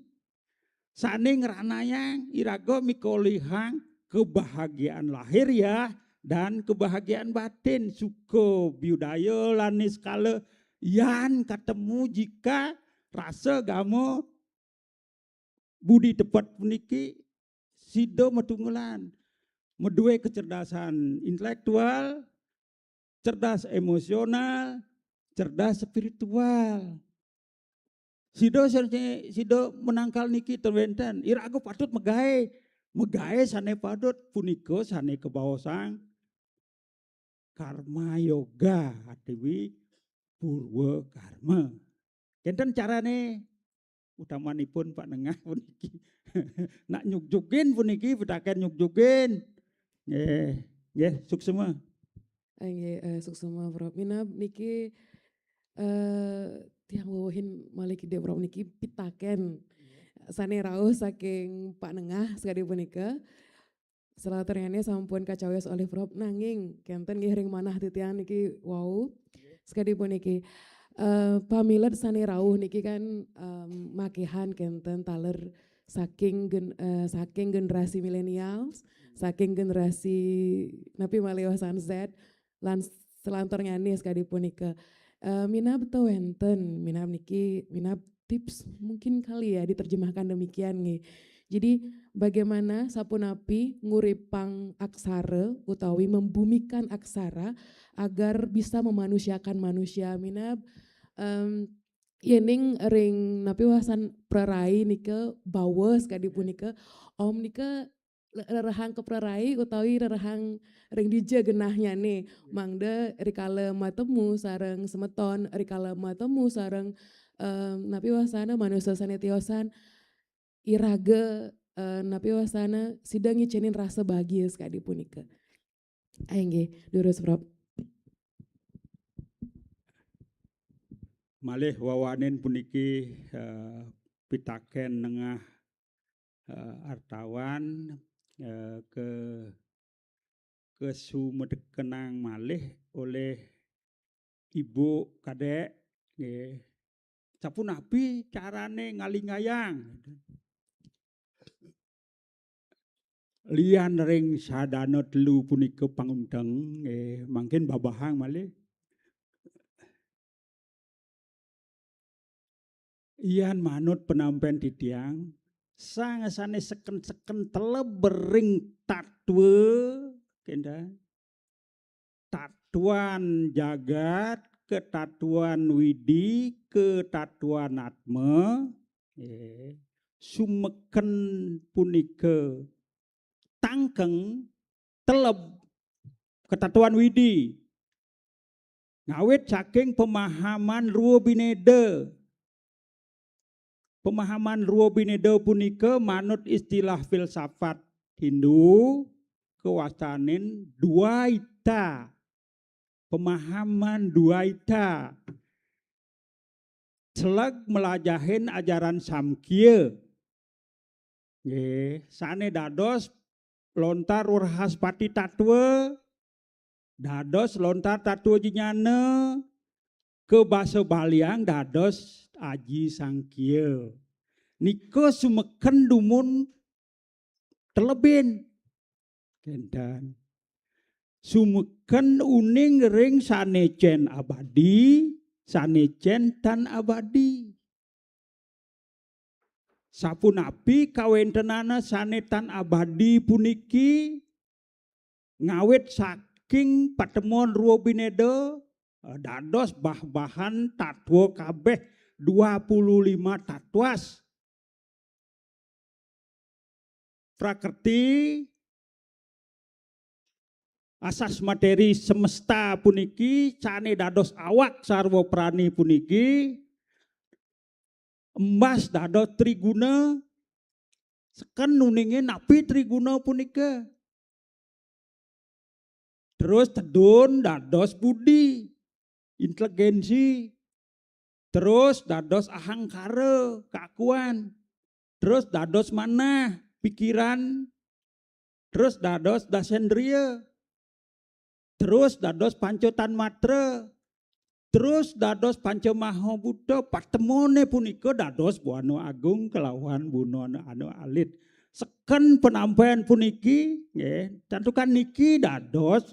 sane ngranayang iraga mikolihang kebahagiaan lahiriah dan kebahagiaan batin, suka biudaya lan niskala yan katemu jika Rasa, gama, budi tepet puniki sida matunggalan. Madué kecerdasan intelektual, cerdas emosional, cerdas spiritual. Sida sing, sida menangkal niki ten wénten. Iraga patut megaé, megaé sané patut, punika sané kabaosang karma yoga utawi purwa karma. Kénten carané, utamanipun Pak Nengah puniki. Nak nyugjugin puniki, pitaken nyugjugin. Nggih, nggih, suksma. Inggih, eh, suksma, Prof. Minab niki, eh, tiang wewehin malih Ida, Prof, niki pitaken sané rauh saking Pak Nengah sakadi punika. Salanturnyané sampun kacawis olih Prof, nanging kénten nggih ring manah titiang niki wau. Sakadi puniki, eh, pamilet sané rauh niki kan, em, makihan kénten taler saking gen-, eh, saking generasi milenial, saking generasi napi malih wasan Z, lan salanturnyané sakadi punika. Eh, minab ta wénten, minab niki, minab tips mungkin kali ya diterjemahkan demikian nggih. Jadi bagaimana sapunapi nguripang aksara utawi membumikan aksara agar bisa memanusiakan manusia, minab, em, yéning ring napi wasan prarai nika bawa sakadi punika, om nika le-, rerehang kaprarai utawi rerehang ring dija genahnyané, mangda rikala matemu sareng semeton, rikala matemu sareng, em, napi wasana manusa sané tiosan, iraga, eh, napi wasana sida ngicénin rasa bahagia sakadi punika. Inggih, durus, Prof. Malih wawanin puniki, eh, pitaken Nengah, eh, Artawan, eh, ke-, kesumedekenang malih olih Ibu Kadék, nggih. Sapunapi carané ngalingayang? Lian ring sadana telu punika pangunteng, nggih, mangkin babahang malih. Yan manut panampén titiang, sang sané seken-seken teleb ring tatwa, kénten. Tatwan jagat, ketatwan widi, ketatwan atma, nggih. Sumeken punika tangkeng teleb ketatwan widi. Ngawit saking pemahaman rwa bineda. Pemahaman rwa bineda punika manut istilah filsafat Hindu kawastanin dwaita. Pemahaman dwaita. Celeg melajahin ajaran Samkhya. Nggih, sané dados lontar Wrahaspati Tatwa, dados lontar Tatwa Jnana, kabasa Baliang dados Aji Samkhya. Nika sumeken dumun telebin. Kénten. Sumeken uning ring sané cén abadi, sané cén tan abadi. Sapunapi kawéntenana sané tan abadi puniki, ngawit saking patemon rwa bineda, eh, dados bah-bahan tatwa kabéh dua puluh lima tatwas. Prakrti, asas materi semesta puniki, sané dados awak sarwa prani puniki, embas dados triguna, seken uningé napi triguna punika. Terus tedun dados budi, inteligensi. Terus dados ahangkara, kaakuan. Terus dados manah, pikiran. Terus dados dasendria. Terus dados panca tanmatra. Terus dados panca maha buta, patemoné punika dados buana agung kelawan buana anu alit. Seken panampén puniki, nggih, santukan niki dados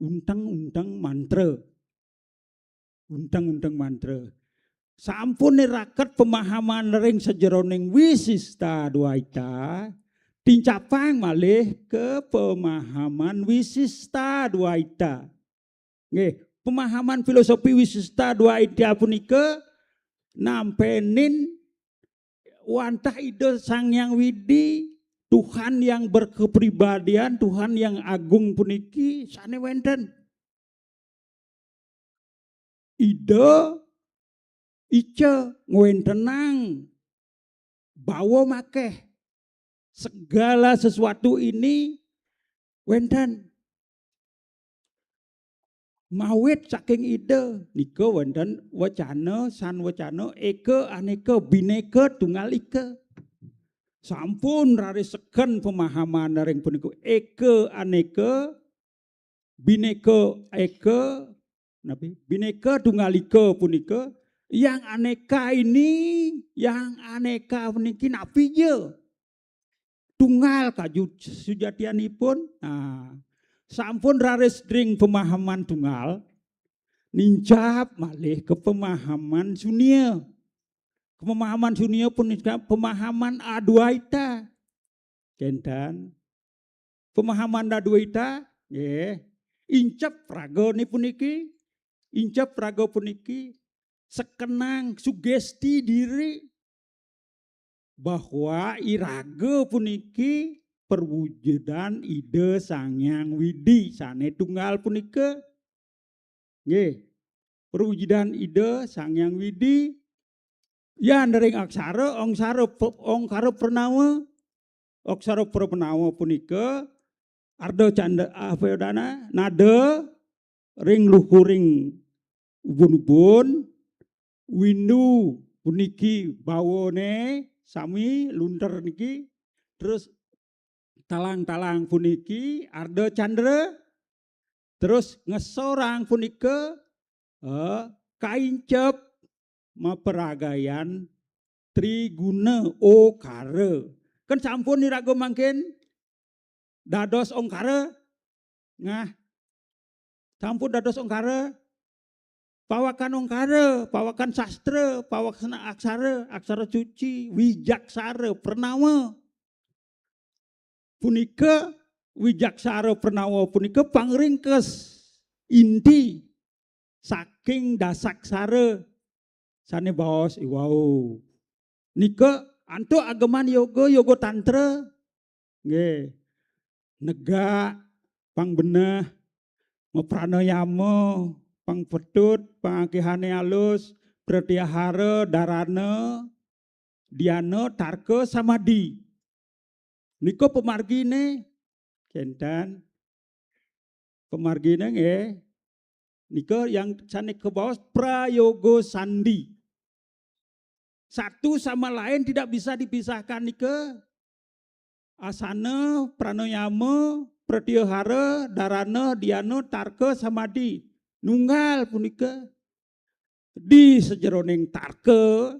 unteng-unteng mantra. Unteng-unteng mantra. Sampun niraket pemahaman ring sajeroning Wisista Dwaita, tincapang malih ke pemahaman Wisista Dwaita. Nggih, pemahaman filosofi Wisista Dwaita punika nampenin wantah Ida Sang Hyang Widi, Tuhan yang berkepribadian, Tuhan yang agung puniki sane wenten. Ida, Ica ngwentenang bawa makeh. Segala sesuatu ini wenten. Mawit saking Ida, nika wenten wacana, san wacana, eka, aneka, bineka, tunggal ika. Sampun raris seken pemahaman ring punika. Eka, aneka, bineka, eka, napi? Bineka tunggal ika punika, yang aneka ini, yang aneka puniki napi ja? Tunggal kaju sujatianipun. Nah, sampun raris ring pemahaman tunggal, nincap malih ke pemahaman sunia. Pemahaman sunia punika pemahaman Adwaita. Kenten. Pemahaman Adwaita, nggih. Incep ragane puniki, incep raga puniki, sekenang sugesti diri bahwa iraga puniki perwujudan Ida Sang Hyang Widi sane tunggal punika. Nggih. Perwujudan Ida Sang Hyang Widi, yan ring aksara, ongsara, pe-, ongkara pranawa, aksara pranawa punika arda canda, apa ya dana, nada ring luhuring ubun-ubun, windu puniki bawane sami lunter niki, terus talang-talang puniki arda candra, terus ngesorang punika, eh, kaincep maperagayan triguna okara. Kan sampun iraga mangkin dados ongkara. Nah, sampun dados ongkara, pawakan ongkara, pawakan sastra, pawakan aksara, aksara suci, wijaksara, pranawa. Punika wijaksara pranawa punika pangringkes inti saking dasaksara sane baos iwau. Nika antuk ageman yoga, yoga tantra. Nggih. Negak, pang beneh, mapranayama, pang petut, pang akihane alus, pratyahara, dharana, dhyana, tarka, samadhi. Nika pamargine, kenten. Pamargine nggih. Nika yang sane kabaos prayoga sandi. Satu sama lain tidak bisa dipisahkan nika. Asana, pranayama, pratyahara, dharana, dhyana, tarka, samadhi. Nunggal punika. Di sajeroning tarka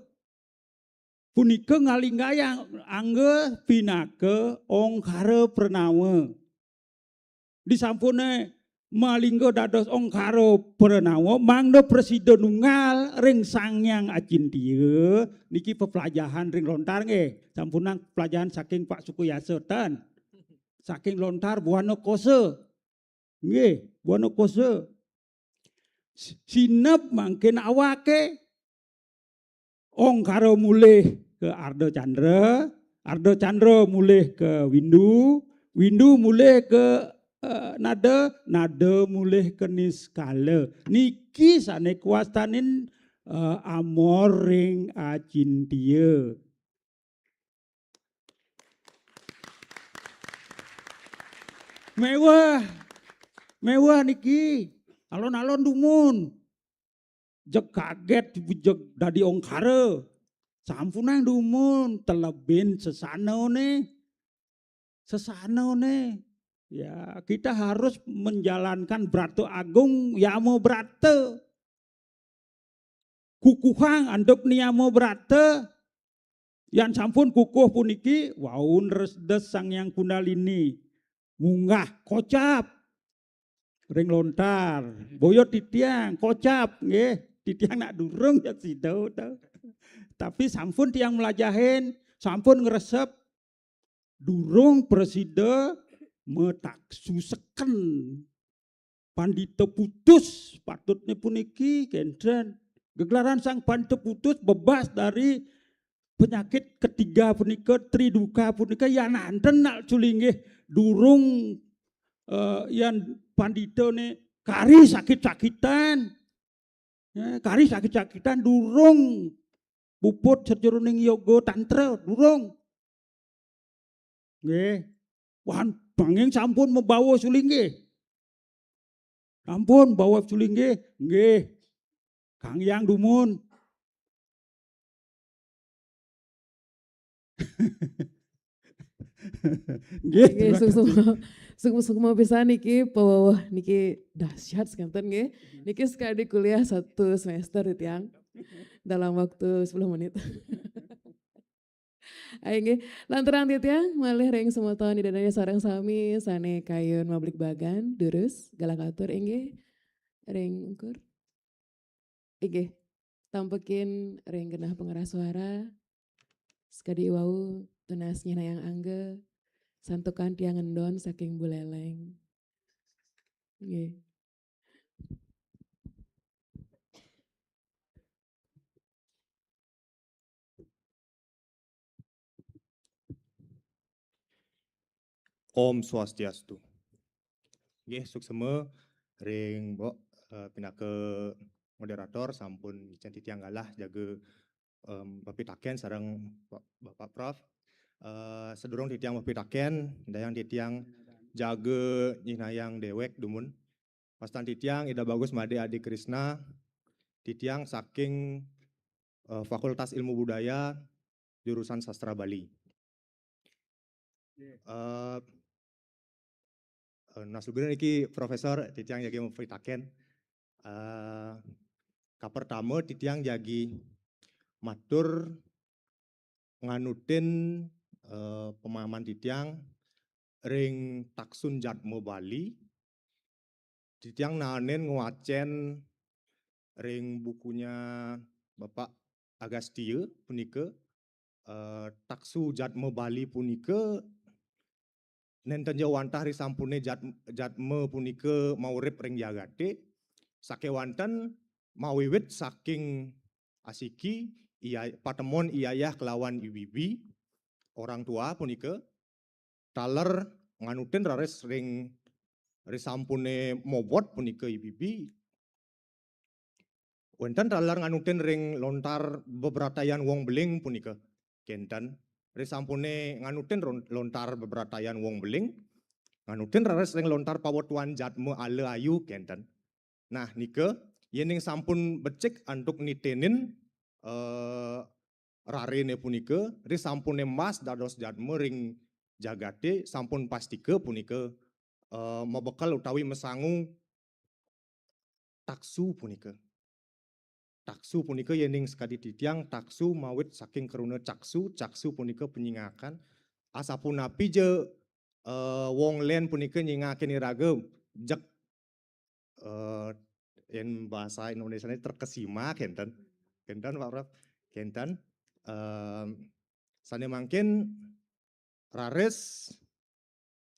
punika ngalinggayang angga pinaka ongkara pranawa. Disampune malingga dados ongkara pranawa, mangda prasida nunggal ring Sang Hyang Acintya. Niki peplajahan ring lontar nggih. Sampunang peplajahan saking Pak Sukuyasa ten. Saking lontar Buana Kosa. Nggih, Buana Kosa. Si-, sinep mangkin awake. Ongkara mulih ke Arda Candra, Arda Candra mulih ke Windu, Windu mulih ke, eh, Nada, Nada mulih ke Niskala. Niki sane kawastanin, eh, amor ring Acintya. Mewah, mewah niki. Alon-alon dumun. Jeg kaget, jeg dadi ongkara. Sampunang dumun, telebin sesanane. Sesanane. Ya, kita harus menjalankan brata agung, yama brata. Kukuhang antuk niyama brata, yan sampun kukuh puniki, wau nresdes Sang Hyang Kundalini. Munggah kocap ring lontar. Boya titiang kocap, nggih. Titiang nak durung ya sida to. Tapi sampun tiang mlajahin, sampun ngresep, durung prasida mataksu seken. Pandita putus patutnya puniki kenten. Gegelaran sang pandita putus bebas dari penyakit ketiga punika, triduka punika, yan anten nak sulinggih durung, eh, yan pandita ne kari sakit-sakitan. Ya, kari sakit-sakitan durung puput sajeroning yoga tantra, durung. Nggih. Wan, nanging sampun mabawa sulinggih. Sampun bawa sulinggih, nggih. Kang Hyang dumun. Nggih, Nggih, suksma, suksma, suksma pisan niki, pawawah niki dahsyat sekanten nggih. Niki sekadi kuliah satu semester titiang dalam waktu sepuluh menit. Ayo nggih, lanturang titiang malih ring semeton ida dané sareng sami sané kayun mabligbagan, durus, galah katur inggih ring ungkur. Inggih, tampekin ring genah pengeras suara. Sekadi wau tunas nyihnayang angga, santukan tiang ngendon saking Buleleng. Nggih. Om Swastiastu. Nggih, suksma ring Mbok, eh, pinaka moderator sampun ngicén titiang galah jaga, em, pepitaken sareng Ba-, Bapak Prof. Eh, sadurung titiang pepitaken, dayang titiang jaga nyihnayang déwék dumun. Wastan titiang Ida Bagus Madé Adi Krisna, titiang saking, eh, Fakultas Ilmu Budaya, jurusan Sastra Bali. Eh, eh, nah, sebenarnya niki Profesor, titiang jagi mapitaken. Eh, kapertama titiang jagi matur nganutin, eh, pemahaman titiang ring Taksun Jatma Bali. Titiang naenin ngwacén ring bukunya Bapak Agastya punika, eh, Taksu Jatma Bali punika nénten ja wantah risampuné jat-, jatma punika maurip ring jagaté, sakéwanten mawiwit saking asiki, iya-, patemon iyayah kelawan ibibi, orang tua punika, taler nganutin raris ring risampuné mobot punika ibibi, wénten taler nganutin ring lontar bebratayan wong beling punika, kénten. Risampuné nganutin ron-, lontar bebratayan wong beling, nganutin raris ring lontar pawetuan jatma ala ayu, kénten. Nah, nika, yéning sampun becik antuk nitenin, eh, rariné punika, risampuné mas dados jatma ring jagaté, sampun pastika punika, eh, mabekel utawi masangu taksu punika. Taksu punika yéning sakadi titiang taksu mawit saking kruna caksu, caksu punika panyingakan. Asapunapi ja, eh, wong lén punika nyingakin iraga jeg, eh, yén bahasa Indonesiané terkesima, kénten. Kénten, Pak Prof. Kénten. Em, sané mangkin raris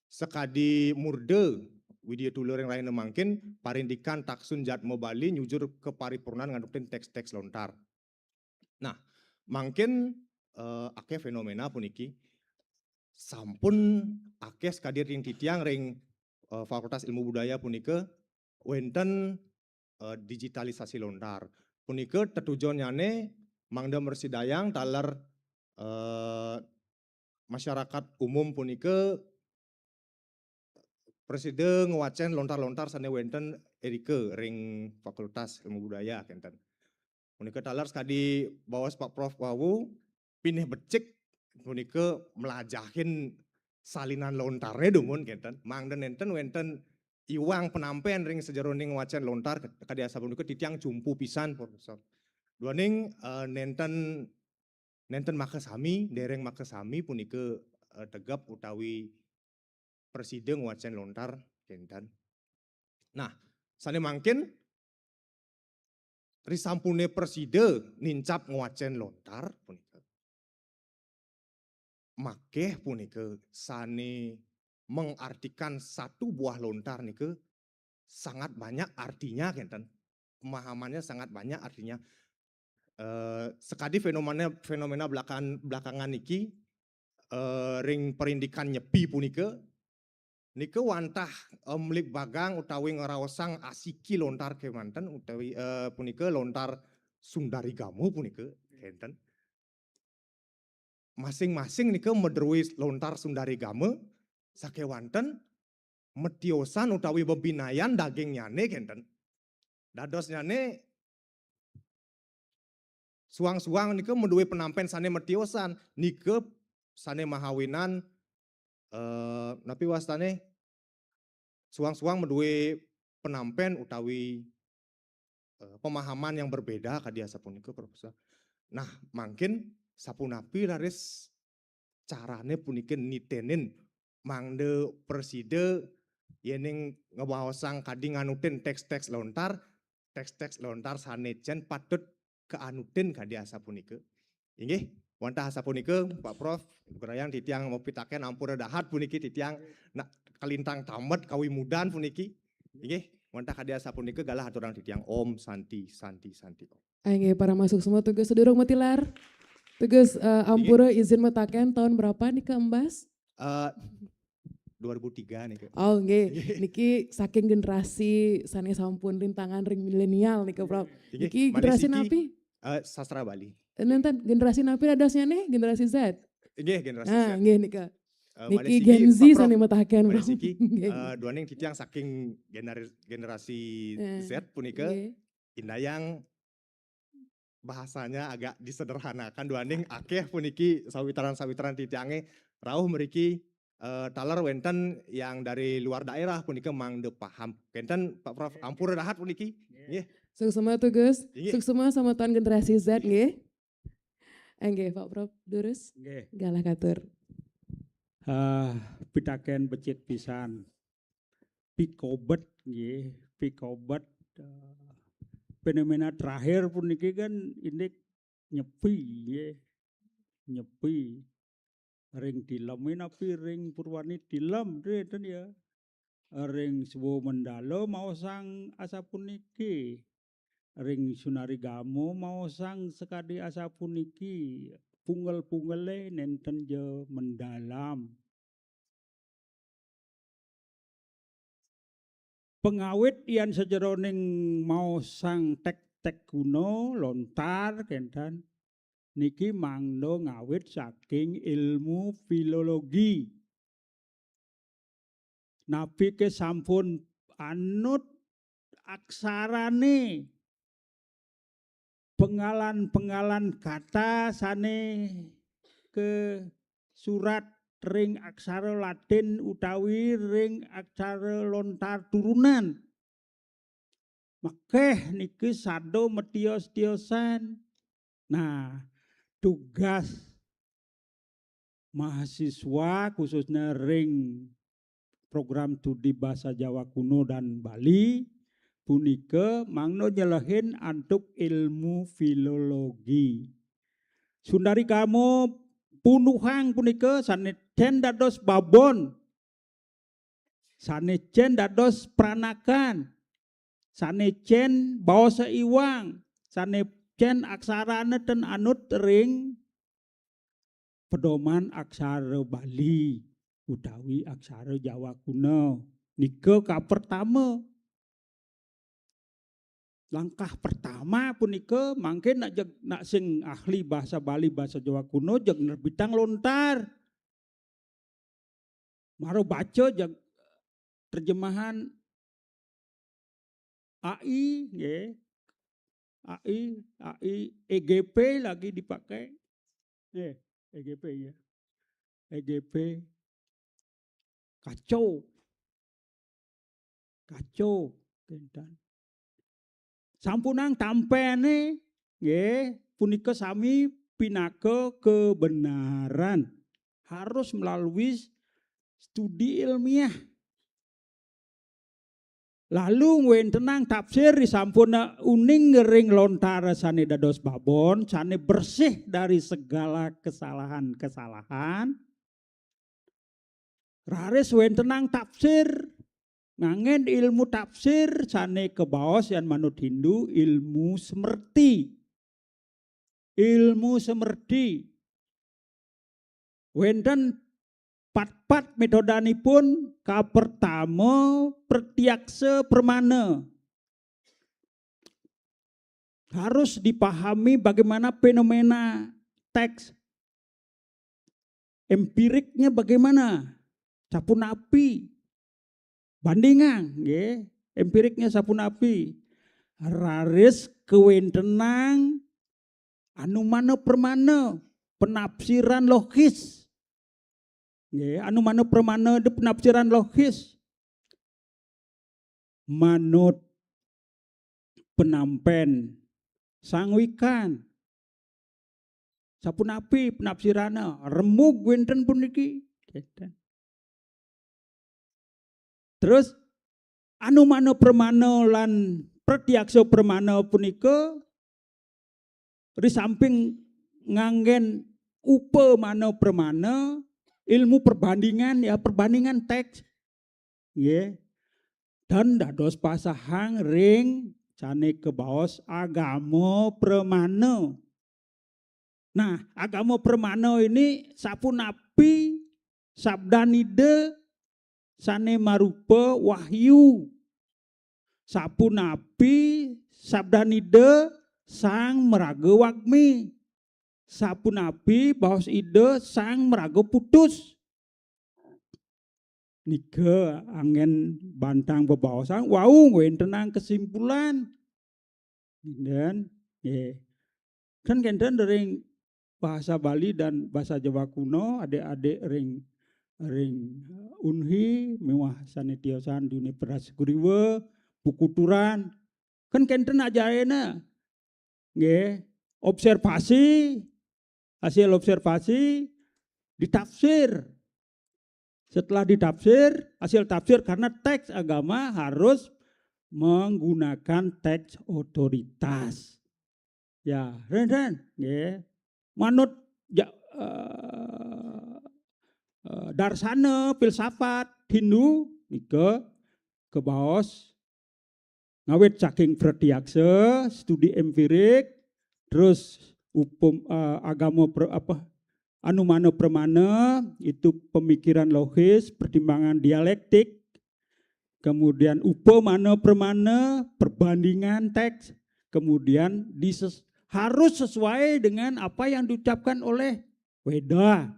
sakadi murda Widya Tula ring rahina mangkin parindikan Taksun Jatma Bali nyujur kaparipurnan nganutin teks-teks lontar. Nah, mangkin, eh, akéh fenomena puniki sampun akéh sakadi ring titiang ring, eh, Fakultas Ilmu Budaya punika wénten, eh, digitalisasi lontar. Punika tetujunnyané mangda mrasidayang taler, eh, masyarakat umum punika prasida ngwacén lontar-lontar sané wénten irika ring Fakultas Ilmu Budaya, kénten. Punika taler sakadi baos Pak Prof wau, pinih becik punika mlajahin salinan lontaré dumun, kénten. Mangda nénten wénten iwang panampén ring sajeroning ngwacén lontar, kadi asapunika titiang cumpu pisan, Profesor. Duaning, eh, nénten, nénten makasami, déréng makasami punika, eh, tegep utawi prasida ngwacén lontar, kénten. Nah, sané mangkin risampune presida nincap ngwacen lontar punika. Makeh punika sane mengartikan satu buah lontar nika sangat banyak artinya kenten. Pemahamannya sangat banyak artinya. Eh, sekadi fenomena fenomena belakangan belakangan niki eh, ring perindikan Nyepi punika nika wantah eh, mligbagang utawi ngraosang asiki lontar kemanten utawi eh, punika lontar Sundari Gama punika kenten. Masing-masing nika madruwe lontar Sundari Gama sakewanten metiosan utawi bebinayan dagingnyane kenten. Dadosnyane suang-suang nika madue penampen sane metiosan nika sane mahawinan eh, napi wastane suang-suang madue penampen utawi eh, pemahaman yang berbeda kadi asapunika Profesor. Nah, mangkin sapunapi raris carane punika nitenin mangda presida yening ngebaosang kadi nganutin teks-teks lontar, teks-teks lontar sane jen patut kaanutin kadi asapunika. Inggih, wantah asapunika Pak Prof, gerayang titiang mapitaken ampura dahat puniki titiang nak kalintang tamet kawimudan puniki. Inggih, wantah kadi asapunika galah aturang titiang Om Santi Santi Santi Om. Inggih, para masuk semua tugas sedurung matilar. Tugas eh, ampura izin mataken tahun berapa nih ke Embas? Eh, dua ribu tiga nih. Oh, nggih. Niki saking generasi sane sampun rintangan ring milenial nih ke Prof. Niki generasi napi? Eh, sastra Bali. Nenten generasi napi dadosnya nih, generasi Z. Nggih, generasi nah, Z. Nggih nika. Uh, niki Gen Z sane mataken Prof. Nggih. Uh, duaning titiang saking generasi Z punika indayang bahasanya agak disederhanakan duaning akeh puniki sawitran-sawitran titiange rauh mriki uh, taler wenten yang dari luar daerah punika mangda paham. Kenten Pak Prof ampura dahat puniki. Nggih. Suksma tugas. Suksma sama tuan generasi Z nggih. Enggih Pak Prof durus. Nggih. Galah katur. Uh, pitaken becik pisan. Pikobet nggih, pikobet uh, fenomena terakhir puniki kan indik Nyepi nggih. Nyepi ring tilem napi ring Purwani tilem ten ya. Ring Suwamendala maosang asapuniki. Ring Sunarigama maosang sakadi asapuniki. Punggel-punggele nenten ja mendalam. Pengawit yan sajeroning maosang tek-tek guna lontar kenten niki mangda ngawit saking ilmu filologi. Napi ke sampun anut aksarane penggalan-penggalan kata sane ke surat ring aksara Latin utawi ring aksara lontar turunan. Makeh niki sada metios-tiosan. Nah, tugas mahasiswa khususnya ring program studi bahasa Jawa kuno dan Bali punika mangda nyelehin antuk ilmu filologi. Sundari Kamo punduhang punika sane cen dados babon, sane cen dados pranakan, sane cen baosa iwang, sane cen aksarane ten anut ring pedoman aksara Bali utawi aksara Jawa kuno. Nika kapertama. Langkah pertama punika mangkin nak jeg, nak sing ahli bahasa Bali, bahasa Jawa kuno jeg nerbitang lontar. Maro baca jeg terjemahan A I, nggih. A I, A I, E G P lagi dipakai. Eh, E G P ya. E G P kacau. Kacau, kenten. Sampunang tampene, nggih, punika sami pinaka kebenaran. Harus melalui studi ilmiah. Lalu ngwentenang tafsir disampun uning ring lontar sane dados babon, sane bersih dari segala kesalahan-kesalahan. Raris wentenang tafsir, ngangen ilmu tafsir sane kebaos yan manut Hindu ilmu semerti. Ilmu semerti. Wenten pat-pat metodanipun, kapertama pratiaksa pramana. Harus dipahami bagaimana fenomena teks empiriknya bagaimana, sapunapi, bandingang, nggih, empiriknya sapunapi. Raris kawentenang anumana pramana, penafsiran logis. Nggih, anumana pramana itu penafsiran logis. Manut penampen Sang Wikan. Sapunapi penafsirana, remug wenten puniki. Terus anumana pramana lan pratiaksa pramana punika risamping nganggen upamana pramana, ilmu perbandingan, ya, perbandingan teks. Nggih. Dan dados pasahang ring sane kebaos agama pramana. Nah, agama pramana ini sapunapi sabdan Ida sane marupa wahyu. Sapunapi sabdan Ida sang maraga wagmi. Sapunapi baos Ida sang maraga putus. Nika anggen bantang bebaosan wau ngwentenang kesimpulan. Nggih, nggih. Kan kenten ring bahasa Bali dan bahasa Jawa kuno, adik-adik ring, ring Unhi miwah sane tiosan di Universitas Griwa, buku turan. Kan kenten ajarena. Nggih, observasi, hasil observasi ditafsir. Setelah ditafsir, hasil tafsir, karena teks agama harus menggunakan teks otoritas. Ya, ren, ren, nggih. Manut ja, eh, eh, darsana filsafat Hindu nika kebaos ngawit saking pratiaksa, studi empirik, terus upam, eh, agama pra-, apa, anumana pramana, itu pemikiran logis, pertimbangan dialektik, kemudian upamana pramana, perbandingan teks, kemudian dises-, harus sesuai dengan apa yang diucapkan oleh Weda.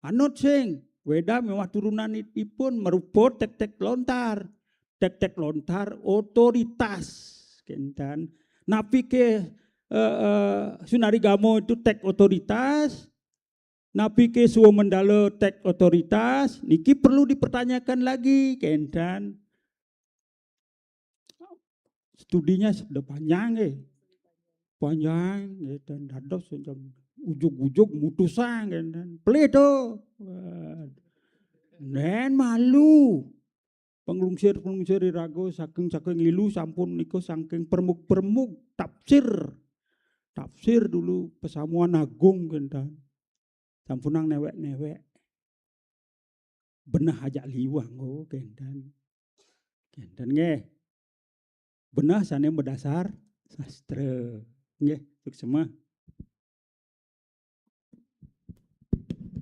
Anut sing Weda miwah turunanipun marupa tek-tek lontar. Tek-tek lontar otoritas. Kenten. Napi ke, eh, eh, Sunarigama itu tek otoritas? Napi ke Suwamendala tek otoritas? Niki perlu dipertanyakan lagi, kenten. Studinya sudah panjang, eh. Panjang, eh, dan dados ujug-ujug mutusang, eh, dan pelih to. Wah. Nen malu. Penglungsir-penglungsir iraga saking, saking ilu sampun nika saking permug-permug tafsir. Tafsir dulu Pesamuan Agung, kenten. Sampunang newek-newek. Benah ajak liwang, oh, kenten. Kenten nggih. Benah sane madasar sastra. Nggih, suksma.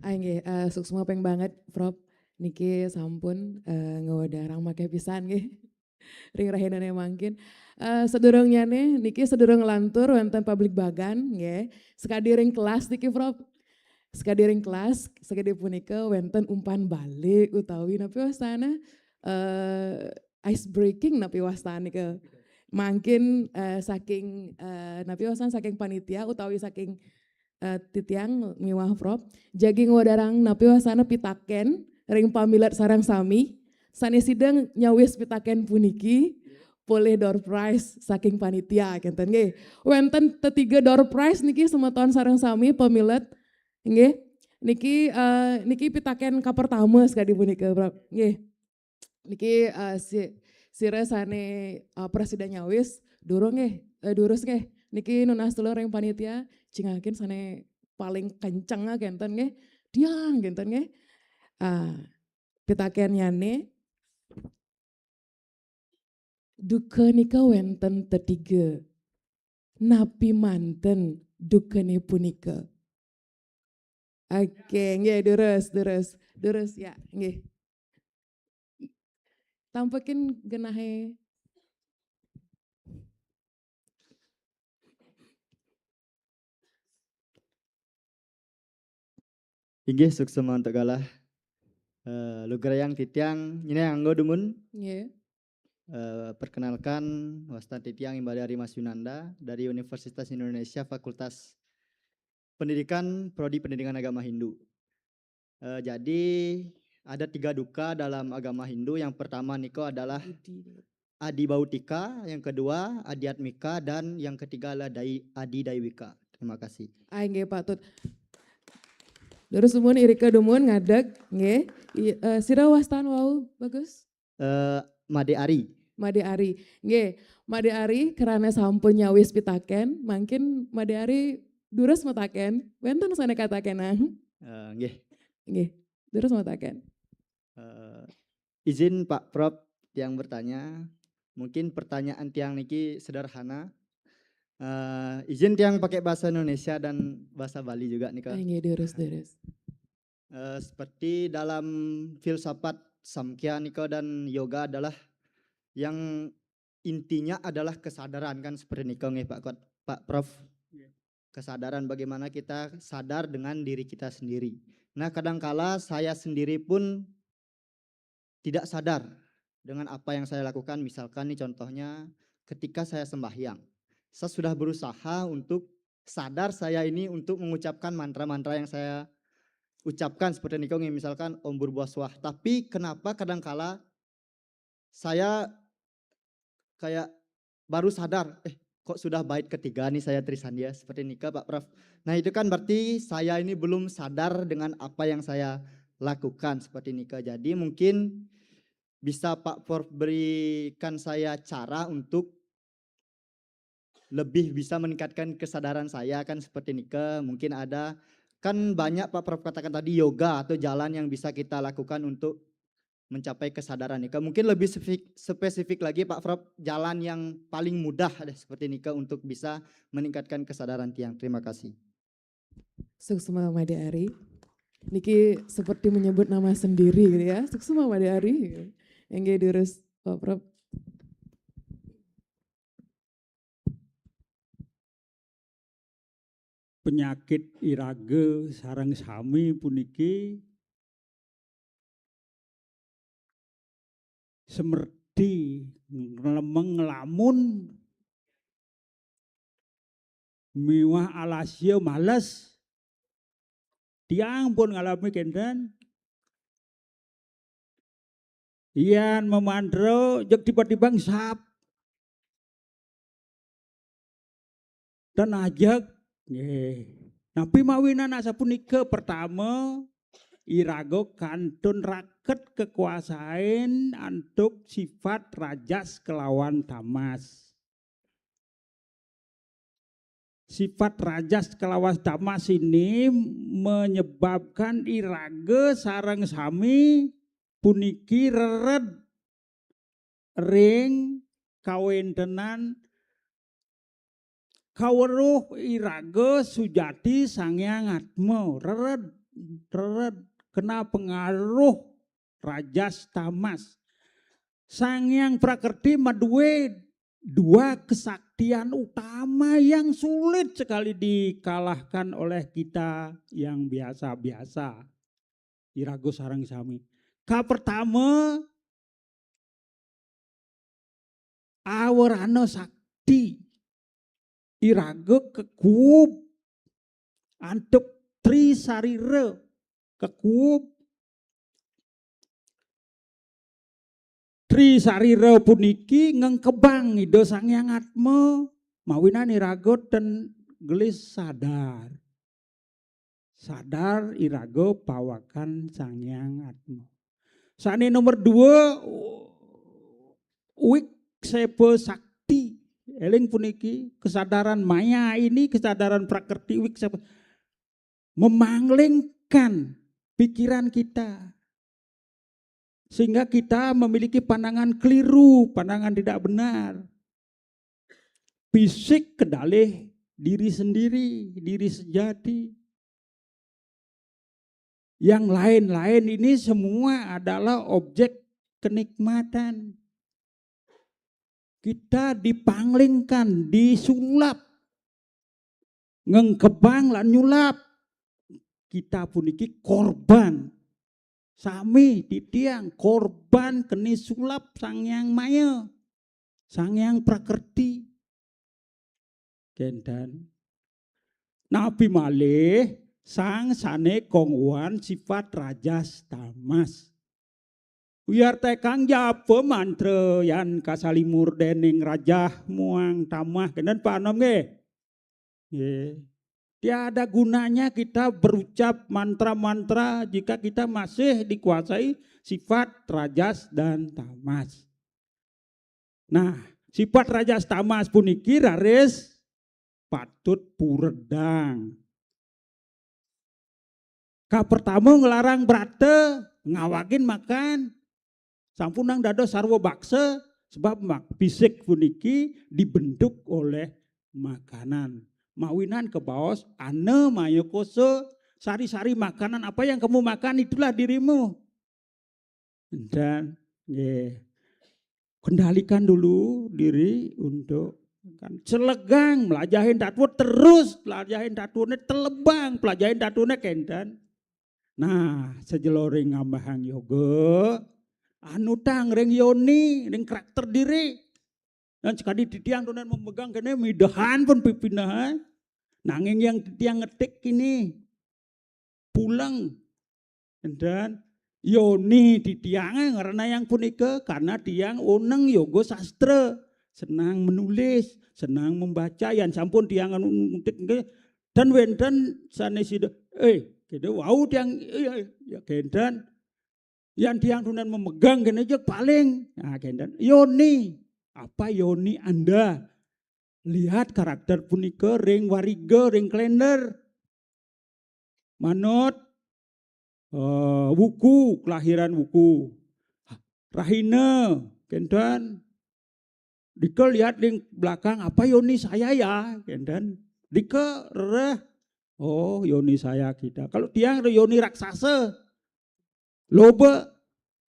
Ah, nggih, eh, suksma ping banget, Prof. Niki sampun, eh, ngwedarang makeh pisan, nggih. Ring rahinane mangkin. Eh, sadurungnyane, niki sadurung nglantur wenten pabligbagan, nggih. Sakadi ring kelas niki, Prof. Sakadi ring kelas, sakadi punika wenten umpan balik utawi napi wastane, eh, ice breaking napi wastane ke. Mangkin, eh, saking, eh, napi wastane saking panitia utawi saking, eh, titiang miwah Prof. Jagi ngwedarang napi wastane pitaken ring pamilet sareng sami, sane sida nyawis pitaken puniki, polih door prize saking panitia, kenten nggih. Wenten tetiga door prize niki semeton sareng sami pamilet. Nggih. Niki, eh, niki pitaken kapertama sakadi punika, Prof. Nggih. Niki, eh, si, Sira sane, eh, presida nyawis, durung nggih, eh, durus nggih. Niki nunas tulung ring panitia, cingakin sane paling kenceng, eh, kenten nggih. Tiang kenten nggih. Ah, pitakenyane, duka nika wenten tetiga. Napi manten dukane punika? Oke, nggih, durus, durus. Durus ya, nggih. Tampekin genahe. Inggih, suksema antuk galah. Eh, lugrayang titiang, nyineng angga dumun. Nggih. Eh, perkenalkan, wastan titiang Imbal Ari Mas Yunanda dari Universitas Indonesia Fakultas Pendidikan, Prodi Pendidikan Agama Hindu. Eh, jadi ada tiga duka dalam agama Hindu. Yang pertama niko adalah Budi. Adi Bautika, yang kedua Adiatmika, dan yang ketiga adalah Dai, Adi Daiwika. Terima kasih. Ai nggih, patut. Terus dumun, irika dumun ngadeg nggih. I, eh, sira wastan wau, Bagus? Eh, Made Ari. Made Ari. Nggih, Made Ari, karena sampun nyawis pitaken, mangkin Made Ari durus mataken, wenten sane katakenang. Eh, nggih. Nggih, durus mataken. Eh, izin Pak Prof yang bertanya, mungkin pertanyaan tiang niki sederhana. Eh, izin tiang pakai bahasa Indonesia dan bahasa Bali juga nih, Kak. Ai nggih, durus, durus. Eh, seperti dalam filsafat Samkhya nika dan yoga adalah yang intinya adalah kesadaran, kan, seperti nika nggih, Pak Kot-, Pak Prof. Iya. Kesadaran, bagaimana kita sadar dengan diri kita sendiri. Nah, kadangkala saya sendiri pun tidak sadar dengan apa yang saya lakukan. Misalkan nih, contohnya, ketika saya sembahyang, saya sudah berusaha untuk sadar saya ini untuk mengucapkan mantra-mantra yang saya ucapkan, seperti nika nggih, misalkan Om Burbua Swaha. Tapi kenapa kadangkala saya kayak baru sadar, eh, kok sudah bait ketiga nih saya Trisandia, seperti nika, Pak Prof. Nah, itu kan berarti saya ini belum sadar dengan apa yang saya lakukan, seperti nika. Jadi mungkin bisa Pak Prof berikan saya cara untuk lebih bisa meningkatkan kesadaran saya, kan, seperti nika. Mungkin ada, kan, banyak Pak Prof katakan tadi, yoga atau jalan yang bisa kita lakukan untuk mencapai kesadaran nika. Mungkin lebih spesifik, spesifik lagi, Pak Prof, jalan yang paling mudah deh seperti nika untuk bisa meningkatkan kesadaran tiang. Terima kasih. Suksma Made Ari. Niki seperti menyebut nama sendiri gitu ya. Suksma Made Ari. Nggih, durus, Pak Prof. Penyakit iraga sareng sami puniki semerti nglemeng nglamun miwah alasya males. Tiang pun ngalami kenten. Yan mamantra jeg tiba-tiba ngesap. Dan ajeg. Nggih. Napi mawinan asapunika? Pertama, iraga kantun raket kekuasain antuk sifat rajas kelawan tamas. Sifat rajas kelawan tamas ini menyebabkan iraga sareng sami puniki rered ring kawentenan kaweruh iraga sujati Sang Hyang Atma. Rered, rered kena pengaruh rajas tamas. Sang Hyang Prakrti madue dua kesaktian utama yang sulit sekali dikalahkan oleh kita yang biasa-biasa. Iraga sareng sami. Ka pertama, awarana sakti. Iraga kekuub antuk tri sarira, kekuub tri sarira puniki ngengkebang Ida Sang Hyang Atma, mawinan iraga ten gelis sadar. Sadar iraga pawakan Sang Hyang Atma. Sane nomor dua, wikshepa sakti. Eling puniki, kesadaran maya ini, kesadaran prakerti wikshepa, memanglingkan pikiran kita. Sehingga kita memiliki pandangan keliru, pandangan tidak benar. Fisik kedalih diri sendiri, diri sejati. Yang lain-lain ini semua adalah objek kenikmatan. Kita dipanglingkan, disulap, ngengkebang lan nyulap. Kita puniki korban. Sami titiang korban keni sulap Sang Hyang Maya, Sang Hyang Prakerti. Kenten. Napi malih sang sane kongwan sifat rajas tamas. Wiartekang japa mantra yan kasalimur dening rajah muang tamah. Kenten Pak Anom nggih? Nggih. Tiada gunanya kita berucap mantra-mantra jika kita masih dikuasai sifat rajas dan tamas. Nah, sifat rajas tamas puniki raris patut puredang. Kapertama nglarang brata, ngawagin makan. Sampunang dados sarwa baksa, sebab mak-, fisik puniki dibentuk oleh makanan. Mawinan kebaos ana maya kosa, sari-sari makanan, apa yang kamu makan itulah dirimu. Dan nggih, kendalikan dulu diri untuk kan celegang melajahin tatwa terus, pelajahin tatwane telebang, pelajahin tatwane kenten. Nah, sajeroning ngambahang yoga, anutang ring yoni, ring karakter diri. Dan sekadi titiang tunan memegang kene midahan pun pipindahan. Nanging yang titiang ngetik kini puleng. Dan yoni titiang ngrena yang punika karena tiang oneng yoga sastra, senang menulis, senang membaca, yang sampun tiang anu ngetik nggih. Dan wenten sane sida, eh, keda wau tiang, eh, ya kenten. Yang tiang tunan memegang kene aja paling. Nah, kenten. Yoni. Apa yoni Anda? Lihat karakter punika ring wariga, ring kalender. Manut, eh, wuku, kelahiran wuku. Rahina, kenten. Dika lihat ring belakang, apa yoni saya ya? Kenten. Dika rereh, oh, yoni saya kita. Kalau tiang yoni raksasa, loba,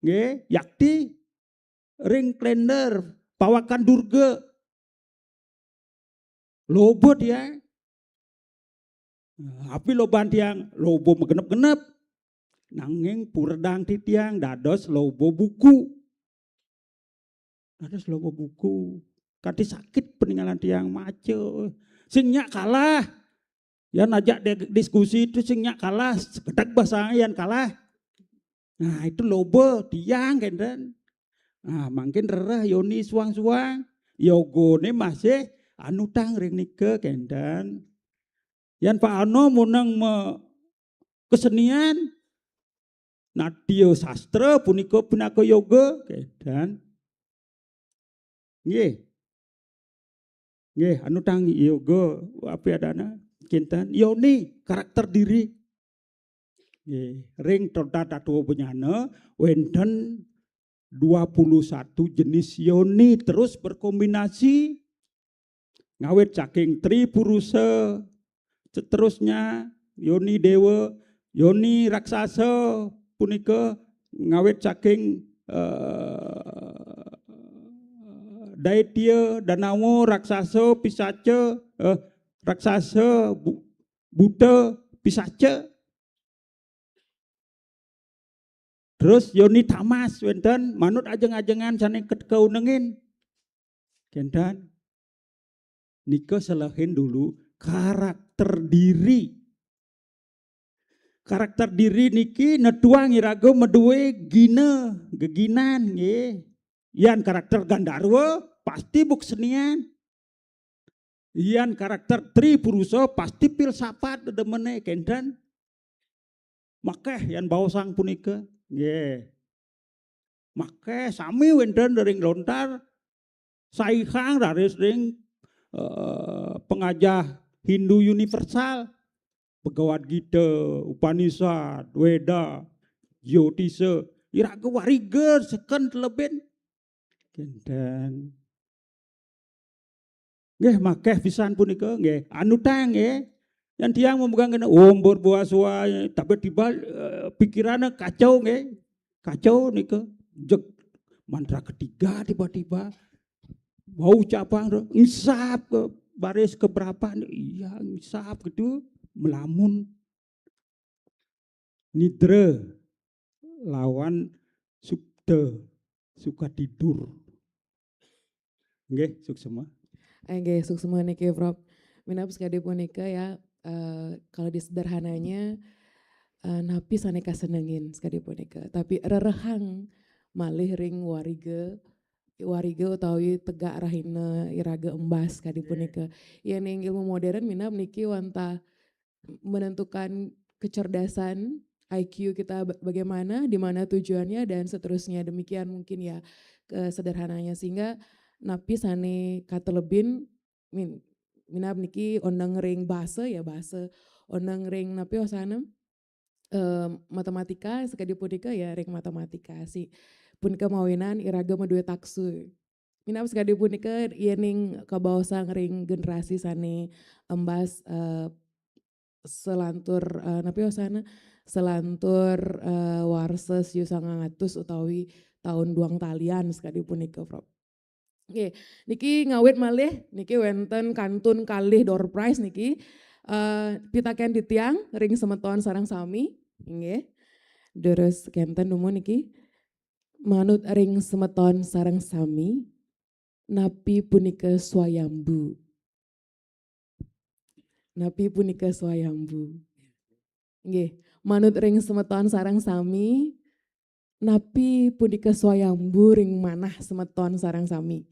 nggih, yakti, ring kalender, pawakan Durga. Loba tiang. Nah, api loban tiang, loba magenep-genep. Nanging puredang titiang dados loba buku. Dados loba buku. Kati sakit peninggalan tiang maca. Sing nyak kalah. Yan ajak de-, diskusi itu sing nyak kalah, sekedek bahasa yan kalah. Nah, itu loba tiang kenten. Nah, mangkin rereh yoni suang-suang, yogane masih anutang ring nika kenten. Yan Pak Ano muneng me-, kesenian, natya sastra punika pinaka yoga kenten. Nggih. Nggih, anutang yoga, api adana, kinten, yoni, karakter diri. Nggih, ring Totat Tatwa Banyana, wenten dua puluh satu jenis yoni terus berkombinasi, ngawit saking Tri Purusa, seterusnya yoni dewa, yoni raksasa punika ngawit saking, eh, Daitya, Danawa, raksasa, pisaca, eh, raksasa, bu-, buta, pisaca. Terus yoni tamas wenten manut ajeng-ajengan sane ket-, kaunengin. Kenten. Nika selehin dulu karakter diri. Karakter diri niki netuang iraga madue gina, geginan nggih. Yan karakter Gandarwa pasti buk senian. Yan karakter Tri Purusa pasti filsafat dedemene kenten. Makeh yan baosang punika. Nggih. Makeh sami wenten ring lontar Saihang raris ring eh, pangajah Hindu universal. Bhagavad Gita, Upanishad, Weda, Jyotisa, iraga wariga seken telebin. Kenten. Nggih, makeh pisan punika, nggih. Anutang, nggih. Yang tiang memegang kena, om berbuah suai, tiba-tiba eh, pikirannya kacau, nggih. Kacau nika. Jeg mantra ketiga tiba-tiba. Mau ucapan, ngisap ke baris keberapa, iya, ngisap gitu, melamun. Nidra lawan sukta, suka tidur. Nggih, suksma. Nggih, suksma niki, Prof. Minab sekadi punika ya, eh, kalau di sederhananya, eh, napi sane kasenengin sekadi punika. Tapi rerehang malih ring wariga, wariga utawi tegak rahina iraga embas sekadi punika. Yen ing ilmu modern minab niki wantah menentukan kecerdasan I Q kita ba- bagaimana, di mana tujuannya dan seterusnya. Demikian mungkin ya kesederhananya, sehingga napi sane katelebin min, minab niki oneng ring basa ya basa, oneng ring napi wasana eh, matematika, sekadi punika ya ring matematika si punika mawinan iraga madue taksu. Minab sekadi punika yening kabaosang ring generasi sane embas eh, selantur eh, napi wasana selantur eh, warsa siu sangang atus utawi tahun duang talian sekadi punika, Prof. Nggih, niki ngawit malih niki wenten kantun kalih door prize niki eh, pitaken titiang ring semeton sareng sami, nggih. Terus kenten dumun niki manut ring semeton sareng sami, napi punika swayambu? Napi punika swayambu? Nggih, manut ring semeton sareng sami, napi punika swayambu ring manah semeton sareng sami?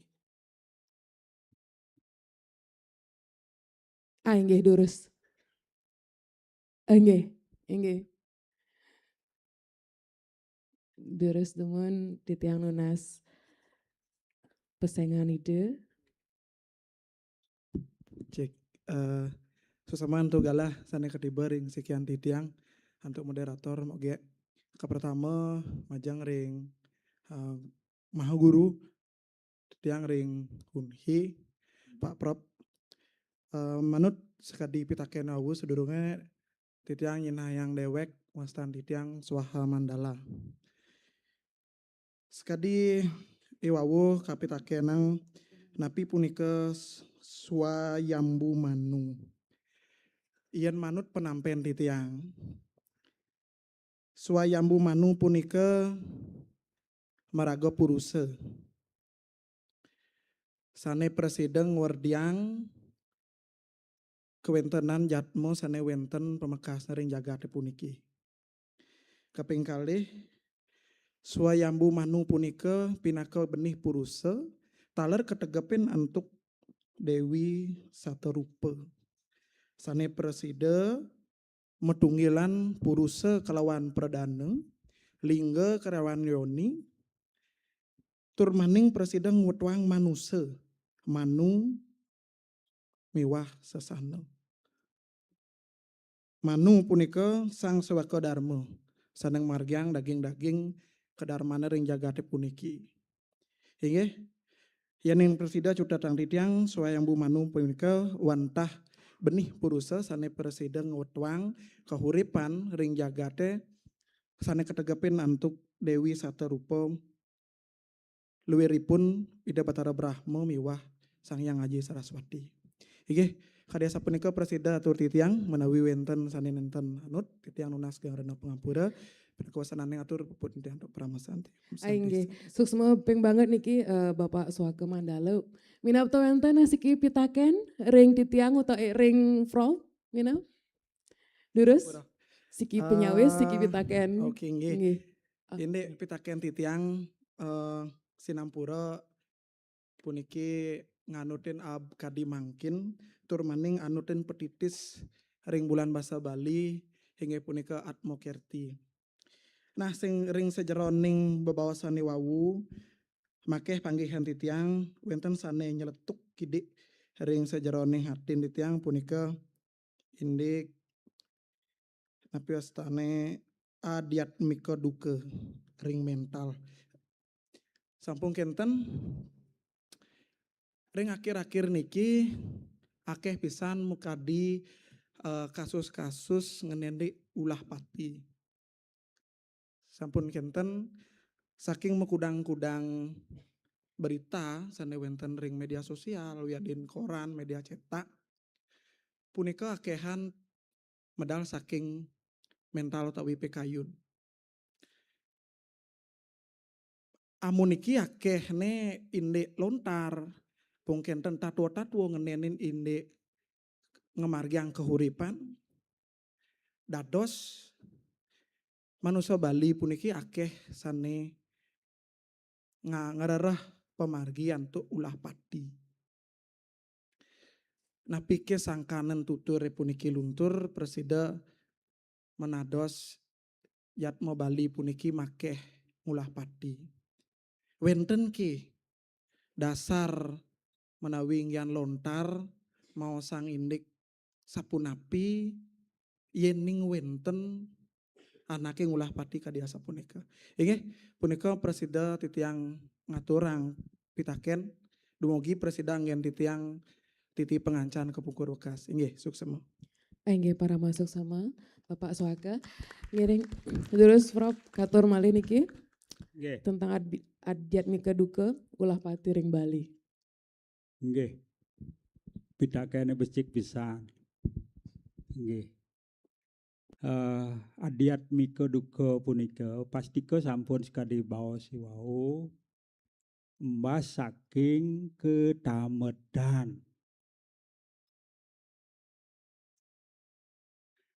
Ah, inggih durus. Inggih, inggih. Durus dumun titiang nunas pesengan Ida. Cek. Eh, suksma antuk galah sane katiba ring sikian titiang antuk moderator moge kapertama majeng ring eh, Maha Guru titiang ring Unhi Pak Prop. Eh, manut sekadi pitaken awu sedurunge titiang nyinahang dewek wastan titiang Swaha Mandala. Sekadi iwawu kapitakenang napi punika swayambu manu. Yen manut penampen titiang, swayambu manu punika maraga purusa sane prasida ngwerdiang kawentenan jatma sane wenten pamekasne ring jagate puniki. Kaping kalih, swayambu manu punika pinaka benih purusa taler kategepin antuk Dewi Satarupa. Sane prasida matunggilan purusa kalawan pradana, lingga kalawan yoni, tur maning prasida ngwetuang manusa, manu miwah sesana. Manu punika sang sawaka darma, sane margiang daging-daging kadarmane ring jagate puniki. Inggih, yening prasida cutetang titiang swayambu manu punika wantah benih purusa sane prasida ngwetuang kahuripan ring jagate sane kategepin antuk Dewi Satarupa luiripun Ida Batara Brahma miwah Sang Hyang Aji Saraswati. Inggih, kadi asapunika prasida atur titiang menawi wenten sane nenten anut titiang nunas geng rena pangampura. Pinaka wasananing atur puput titiang antuk paramasanti. Ah, inggih. Suksma ping banget niki eh, Bapak Swaka Mandala. Minab to wenten siki pitaken ring titiang utawi ring Prof? Minab? Durus? Siki penyawis, siki pitaken. Oke, inggih. Ini pitaken titiang eh, sinampura puniki nganutin ab kadi mangkin tur maning anutin petitis ring bulan basa Bali inggih punika Atma Kerti. Nah, sing ring sajeroning bebaosane wawu Makeh panggihan titiang wenten sane nyeletuk kidik ring sajeroning atin titiang punika indik napi wastane adiatmika duka ring mental. Sampun kenten ring akhir-akhir niki akeh pisan mukadi eh, kasus-kasus ngeneni ulah pati. Sampun kenten saking makudang-kudang berita sane wenten ring media sosial, wiadin koran, media cetak, punika akehan medal saking mental utawi pikayun. Amun niki akehne indik lontar, pung kenten tatua-tatua ngenenin indik ngamargiang kahuripan. Dados manusa Bali puniki akeh sane nga-, ngrereh pamargi antuk ulah pati. Napike sangkanen tuture puniki luntur prasida menados yatma Bali puniki makeh ngulah pati? Wenten ke dasar menawi inggihan lontar maosang indik sapunapi yening wenten anake ngulah pati kadi asapunika? Inggih, punika prasida titiang ngaturang pitaken, dumugi prasida anggen titiang titi pangancan kapungkur wekas. Inggih, suksema. Inggih, parama suksema, Bapak Suaka. Ngiring terus, Prof, katur malih niki Nggih, tentang ad-, adiatmika duka ulah pati ring Bali. nggih. Pitakene becik pisan. Nggih. Eh, adiatmika duka punika pastika sampun sekadi baos wau embas saking ketamedan.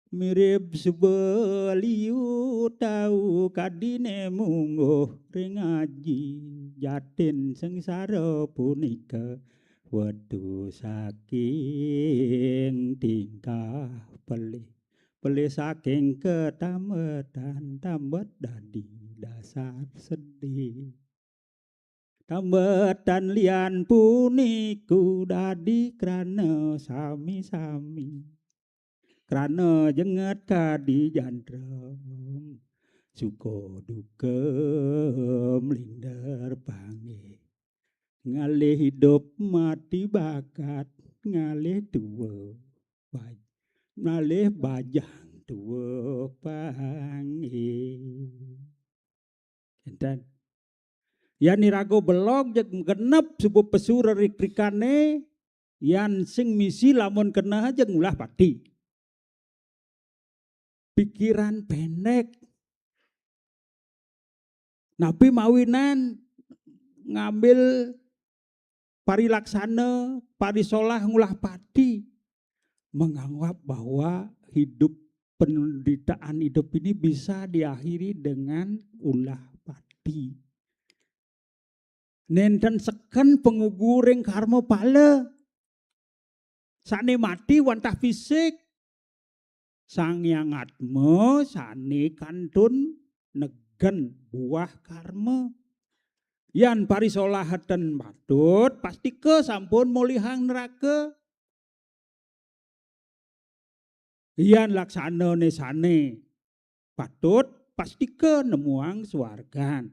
Mirib suba liu tau kadine mungguh ring aji, jatin sengsara punika wetu saking tingkah pelih. Pelih saking ketamedan tambet dadi dasar sedih. Tambetan lian puniku dadi krana sami-sami. Krana jenget kadi jantrem. Suka duka mlinder panggih. Ngalih idup mati bakat, ngalih tua baj-, ngalih bajang tua panggih. Enten. Yan iraga belog jeg genep suba pesu rerikrikane, yan sing misi lamun keneh jeg ngulah pati. Pikiran pendek. Napi mawinan ngambil parilaksana, parisolah ngulah pati, menganggap bahwa hidup, penderitaan hidup ini bisa diakhiri dengan ulah pati. Nenten seken panguguring karma pala. Sane mati wantah fisik. Sang Hyang Atma sane kantun negen buah karma. Yan parisolaheten patut, pastika sampun molihang neraka. Yan laksanane sane patut, pastika nemuang suargan.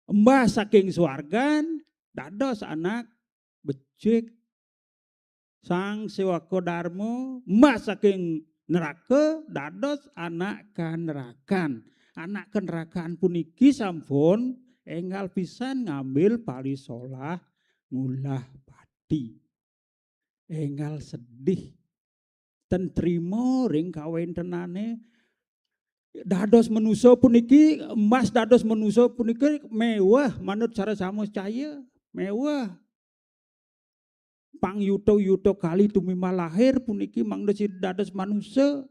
Embas saking suargan, dados anak becik. Sang Sewaka Darma, embas saking neraka, dados anak kanerakan. Anak kanerakan puniki sampun enggal pisan ngambil parisolah ngulah pati. Enggal sedih. Ten trima ring kawentenane. Dados manusa puniki, embas dados manusa puniki mewah manut cara sama caya, mewah. Pang yuta-yuta kali tumimbal lahir puniki mangda sida dados manusa.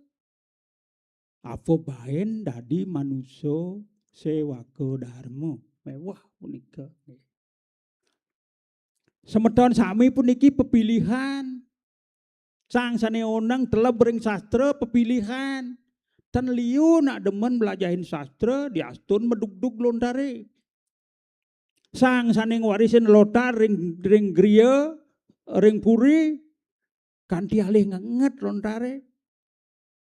Apa baen dadi manusa Sewaka Darma? Mewah punika. Semeton sami puniki pepilihan. Sang sane oneng teleb ring sastra pepilihan. Ten liu nak demen belajahin sastra, diastun medugdug lontare. Sang sane ngwarisin lontar ring, ring griya, ring puri, kanthi alih ngenget lontare.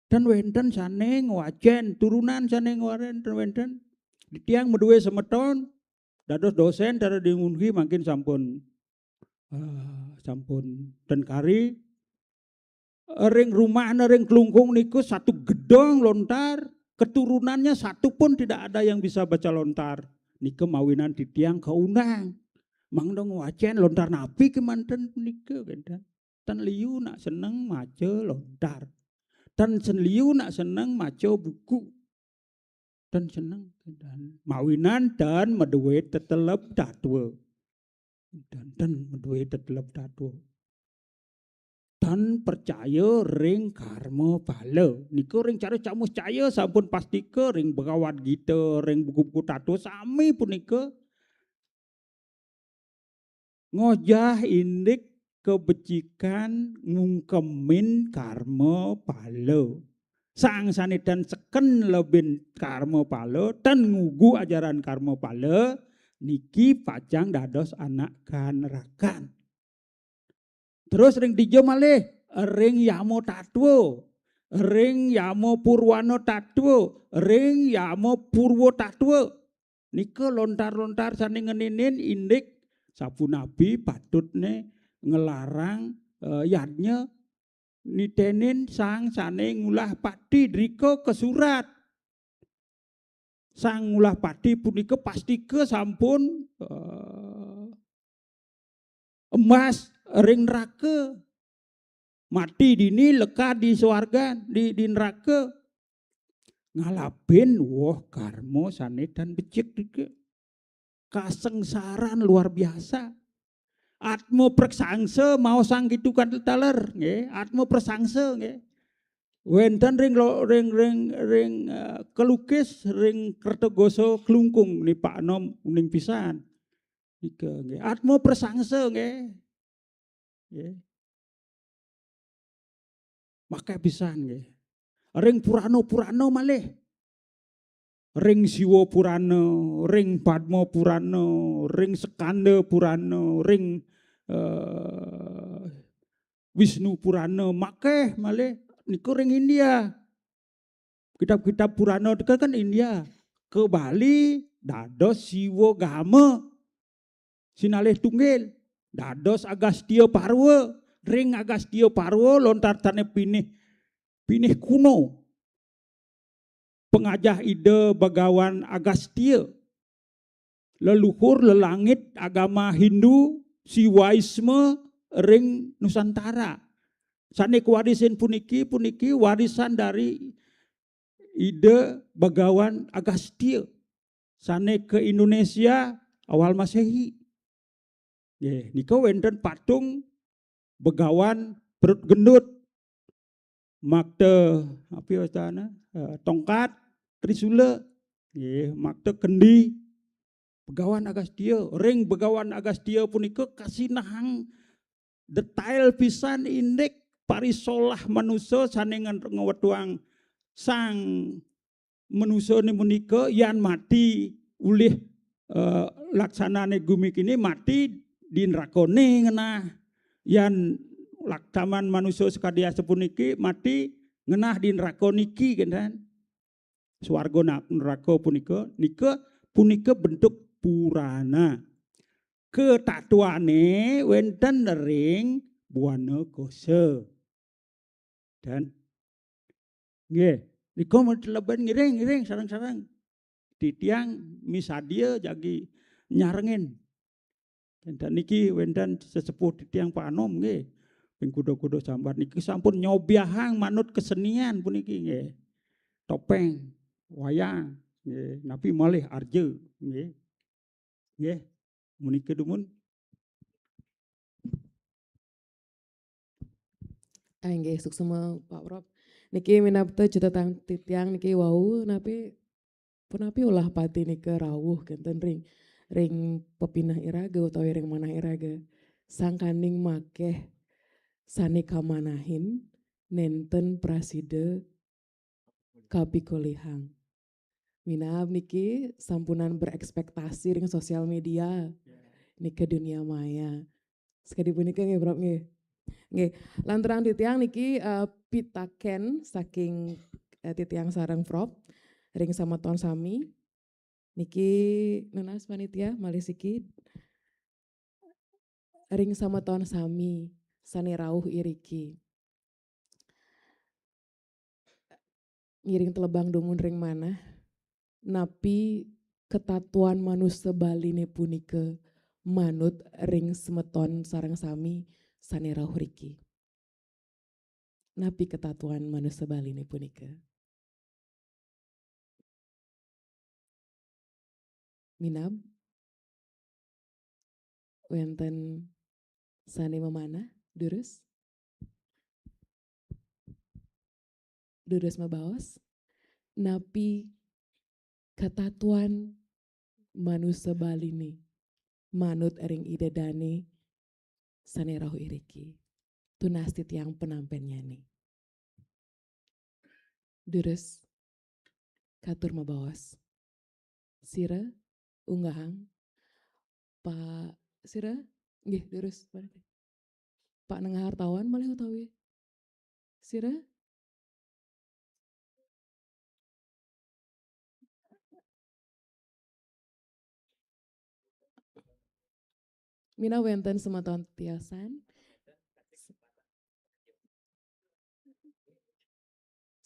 Ten wenten sane ngwacen, turunan sane ngwaren ten wenten. Titiang maduwe semeton, dados dosen cara di Unhi mangkin sampun, eh, sampun ten kari. Ring rumahne ring Klungkung niku satu gedong lontar, keturunannya satu pun tidak ada yang bisa baca lontar. Nika mawinan titiang kaundang. Mangda ngwacen lontar napi kemanten punika, kenten. Ten liu nak seneng maca lontar. Ten sen liu nak seneng maca buku. Ten seneng, kenten. Mawinan ten maduwe tetelep tatwa. Ten, ten maduwe tetelep tatwa. Ten percaya ring karma pala. Nika ring cara camus caya sampun pastika ring Bhagavad Gita, ring buku-buku tatwa sami punika ngojah indik kebecikan ngungkemin karma pala. Sang sane tan seken lebin karma pala, tan ngugu ajaran karma pala, niki pacang dados anak ganrakan. Terus ring dija malih, ring Yama Tatwa, ring Yama Purwana Tatwa, ring Yama Purwa Tatwa. Nika lontar-lontar sane ngeninin indik sapunapi patutne nglarang, eh, yadnya nitenin sang sane ngulah pati drika kasurat. Sang ngulah pati punika pastika sampun, eh, emas ring neraka. Mati dini, lekad di swarga, di, di neraka. Ngalapin woh karma sane tan becik dike. Kasengsaran luar biasa. Atma praksangsa maosang gitu kan taler, nggih. Atma praksangsa, nggih. Wenten ring lo-, ring, ring, ring, eh, kelukis, ring Kertagasa Klungkung ni Pak Nom uning pisan. Nika, nggih. Atma praksangsa, nggih. Nggih. Makeh pisan, nggih. Ring Purana-Purana malih. Ring Siwa Purana, ring Padma Purana, ring Skanda Purana, ring, eh, Wisnu Purana, makeh malih nika ring India. Kitab-kitab Purana teka kan India. Ke Bali dados Siwa Gama. Sinalih tunggil, dados Agastya Parwa. Ring Agastya Parwa lontar sane pinih, pinih kuno. Pangajah Ida Bagawan Agastya. Leluhur lelangit agama Hindu, Siwaisme ring Nusantara. Sane kawarisin puniki, puniki warisan dari Ida Bagawan Agastya. Sane ke Indonesia awal Masehi. Nggih, nika wenten patung Begawan perut gendut. Makta, apa wastane? Eh, tongkat, trisula. Nggih, makta kendi. Begawan Agastya, ring Begawan Agastya punika kasinahang detail pisan indik parisolah manusa sane ngen-, ngwetuang sang manusa ne punika yan mati ulih, eh, laksanane gumi kini mati di nerakane ngenah. Yan laktaman manusa sakadi asapuniki mati ngenah di neraka niki, kenten. Swarga na-, neraka punika, nika punika bentuk purana. Ketatwane wenten ring Buana Kosa. Dan nggih, nika mateleben ngiring, ngiring sareng-sareng. Titiang misadia jagi nyarengin. Kenten niki wenten sesepuh titiang Pak Anom nggih. Ping kuda-kuda sambat niki sampun nyobiahang manut kesenian puniki nggih. Topeng, wayang, nggih, napi malih arja nggih. Nggih, menika dumun. Ah, inggih, suksma Pak Prof. Niki minabda cutetang titiang niki wau napi punapi ulah pati nika rawuh kenten ring, ring pepineh iraga utawi ring manah iraga. Sangkaning makeh sane kamanahin nenten prasida kapikolihang. Minab niki sampunan berekspektasi ring sosial media. Nika dunia maya. Sakadi punika nggih, Prof, nggih. Nggih, lanturang titiang niki, eh, pitaken saking, eh, titiang sareng Prof ring sameton sami. Niki nunas panitia malih siki ring sameton sami sane rauh iriki. Ngiring telebang dumun ring manah, napi ketatuan manusa Baline punika manut ring semeton sareng sami sane rauh riki? Napi ketatuan manusa Baline punika? Minab wenten sane mamanah, durus? Durus mabaos, napi katatuan manusa Baline manut ring Ida Dane sane rauh iriki? Tunas titiang penampennyane. Durus, katur mabaos. Sira, unggahang. Pak, sira, nggih, durus. Pak Nengah Hartawan malih utawi? Sira? Minab wenten semeton tiosan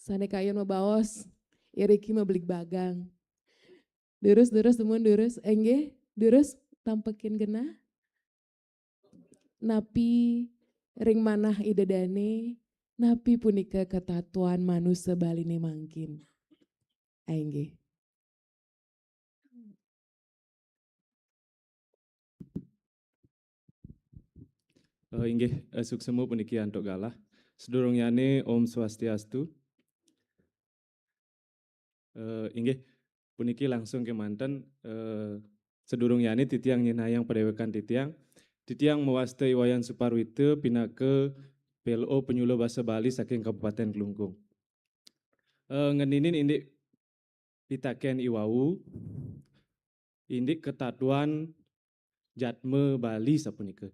sane kayun mabaos, iriki mabligbagang. Durus, durus, dumun, durus. Enggih, durus, tampekin genah. Napi ring manah Ida Dane, napi punika katatuan manusa Baline mangkin? Inggih. Eh, inggih, eh, suksema puniki antuk galah. Sadurungyane, Om Swastiastu. Eh, inggih, puniki langsung kemanten, eh, sadurungyane titiang nyinahang padewekan titiang, titiang mawasta I Wayan Suparwita pinaka P L O Penyuluh Basa Bali saking Kabupaten Klungkung. Eh, ngeninin indik pitaken iwau, indik katatuan jatma Bali sapunika.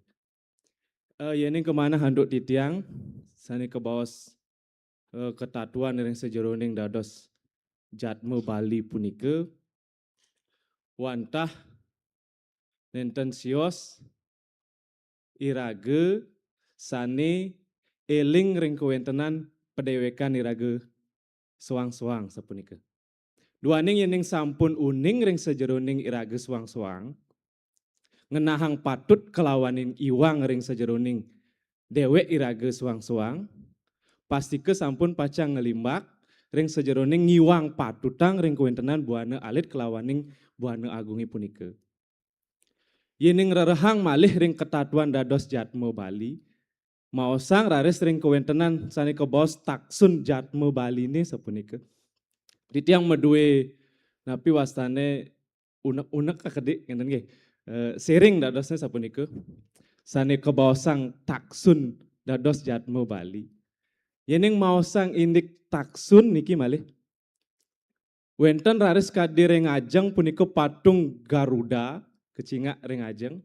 Eh, yening kamanah antuk titiang, sane kabaos, eh, katatuan ring sajeroning dados jatma Bali punika, wantah nenten sios iraga sane eling ring kawentenan padewekan iraga soang-soang sapunika. Duaning yening sampun uning ring sajeroning iraga soang-soang, ngenahang patut kalawaning iwang ring sajeroning dewek iraga soang-soang, pastika sampun pacang nglimbak ring sajeroning ngiwang patutang ring kawentenan buana alit kalawaning buana agunge punika. Yening rerehang malih ring katatuan dados jatma Bali, maosang raris ring kawentenan sane kabaos taksun jatma Baline sapunika. Titiang madue napi wastane unek-unek kakedik ngenten nggih. Eh, siring dadosne sapunika. Sane kabaosang taksun dados jatma Bali. Yening maosang indik taksun niki malih. Wenten raris kadi ring ajeng punika patung Garuda kacingak ring ajeng.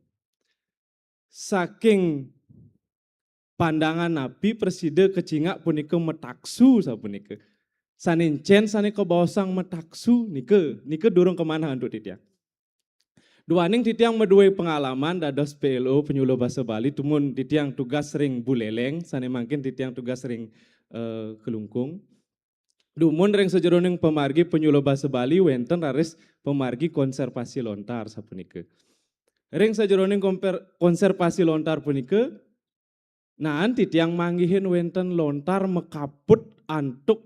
Saking pandangan napi prasida kacingak punika mataksu sapunika. Sane encen sane kabaosang mataksu nika, nika durung kamanah antuk titiang. Duaning titiang madue pengalaman dados P L O Penyuluh Basa Bali, dumun titiang tugas ring Buleleng, sane mangkin titiang tugas ring, eh, Klungkung. Dumun ring sajeroning pamargi Penyuluh Basa Bali wenten raris pamargi konservasi lontar sapunika. Ring sajeroning komper-, konservasi lontar punika, naen titiang manggihin wenten lontar makaput antuk,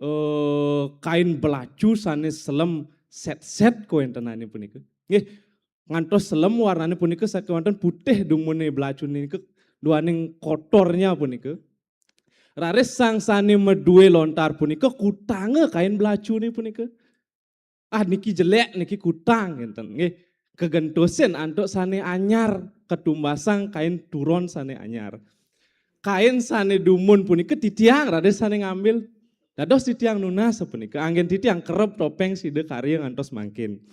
eh, kain belacu sane selem set-set kawentenane punika. Nggih, ngantos selem warnane punika sakewanten putih dumune belacune nika duaning kotornya punika. Raris sang sane madue lontar punika kutanga kain belacune punika. Ah, niki jelek, niki kutang, ngenten nggih. Kagentosin antuk sane anyar, katumbasang kain turon sane anyar. Kain sane dumun punika titiang raris sane ngambil. Dados titiang nunas sapunika, anggén titiang kerep topéng sida karya ngantos mangkin.